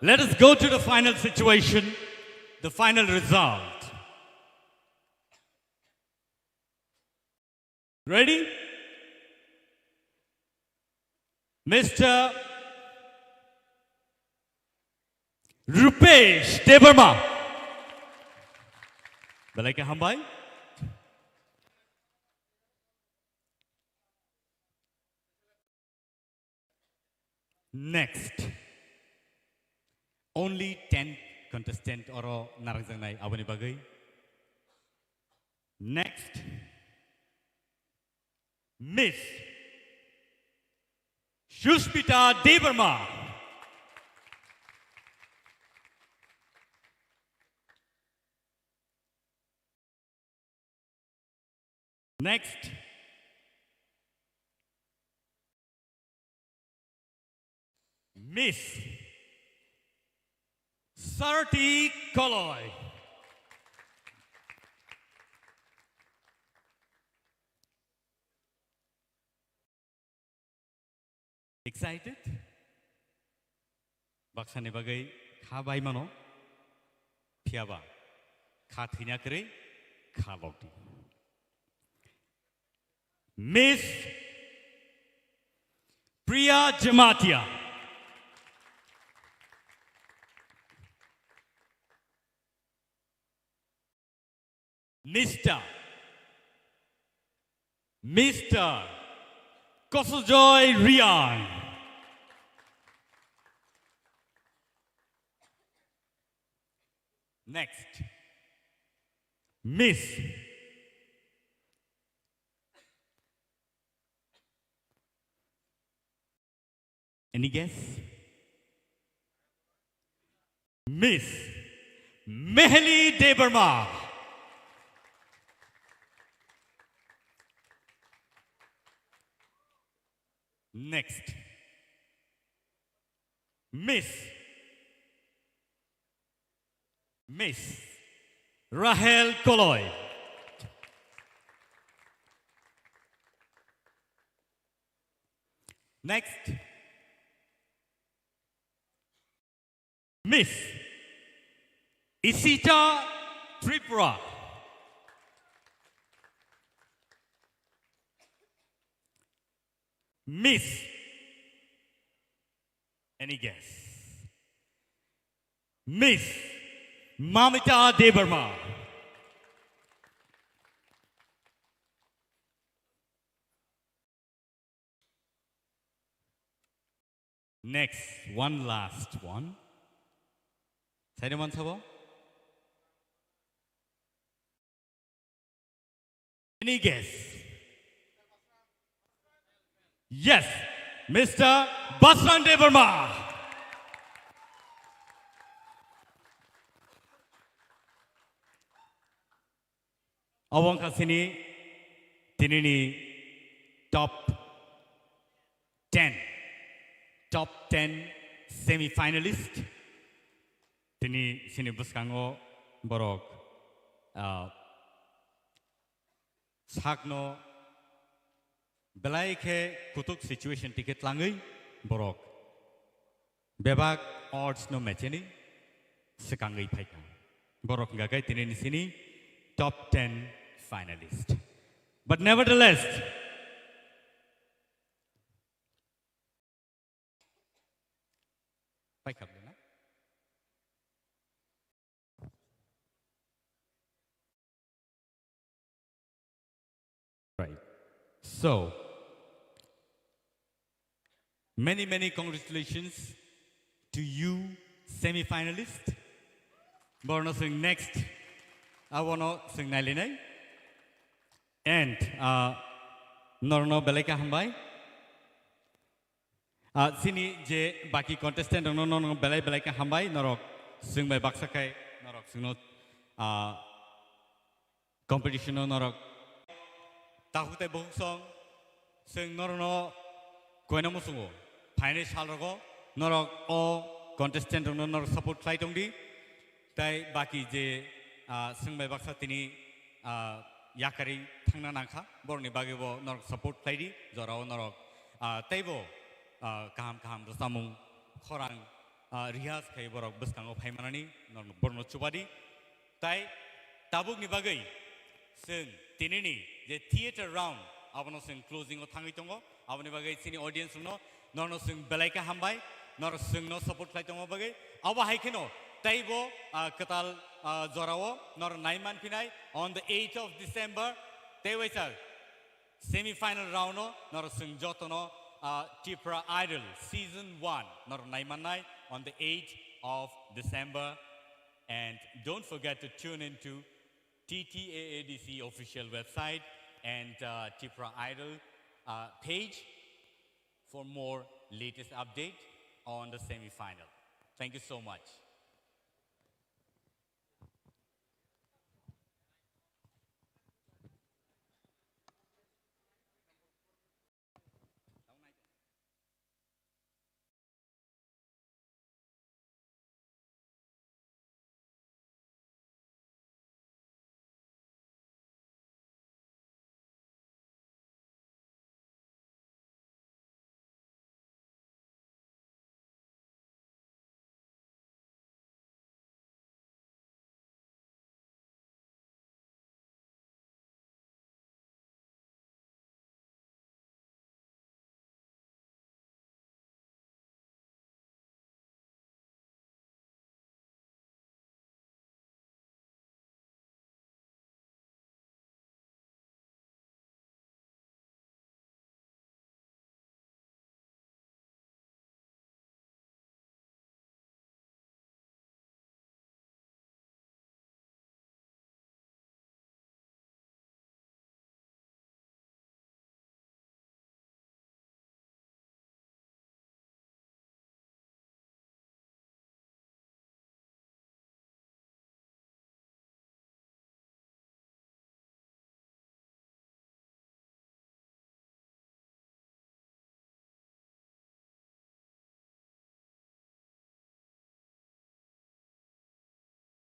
let us go to the final situation, the final result. Ready? Mister Rupesh Debbarma. Belai khe hambai. Next. Only ten contestant oro narwkjaknai aboni bagwi. Next. Miss Suspita Debbarma. Next. Miss Sarati Koloi. Excited? Baksani bagwi kha bai mano, phiyaba kha thwina kwrwi kha lokdi. Miss Priya Jamatia. Mister Mister Kosojoy Riang. Next. Miss. Any guess? Miss Mehli Debbarma. Next. Miss. Miss Rahel Koloi. Next. Miss Isita Tripura. Miss. Any guess? Miss Mamita Debbarma. Next, one last one. Saineman sabo? Any guess? Yes, Mister Basran Debbarma. Obo wngkha chini tinini top ten, top ten semi finalist. Tini chini bwskango borok, ah, sakno belai khe kutuk situation tike tlangwi borok bebak odds no mecheni swkangwi phaikha. Borok hwnkha khe tini ni sini top ten finalist. But nevertheless, paikha bwlwino. Right. So, many, many congratulations to you, semi-finalist. Borno swng next, abono swng nailinai. And, uh, norno belai khe hambai. Ah, chini je baki contestant rokno, no, no, belai belai khe hambai, norok swng bai baksa khai, norok swngno, ah, competition no norok. Takhuk tai bohuk song, swng norokno koina muchungo, phainai sal rogo, norok o contestant rokno norok support khlai tongdi, tai baki je, ah, swng bai baksa tini, ah, yakarwi thangna nangkha, borokni bagwi bo norok support khlai di, jorao norok, ah, teibo, ah, kaham kaham rwchapmung khorang, ah, rihas khai borok bwskango phai manani norok borokno chuba di. Tai tabukni bagwi chwng tinini je theater round abono chwng closing o thangwi tongo, aboni bagwi chini audience rokno norokno chwng belai khe hambai, norok chwngno support khlai tongma bagwi. Abo hai kheno teibo, ah, kwtal, ah, jorao norok nai manphinai on the eighth of December. Tei waisa semi final round o norok chwng jotono, ah, Tipra Idol season one norok nai mannai on the eighth of December. And don't forget to tune in to T T A A D C official website and, uh, Tipra Idol, uh, page for more latest update on the semi-final. Thank you so much.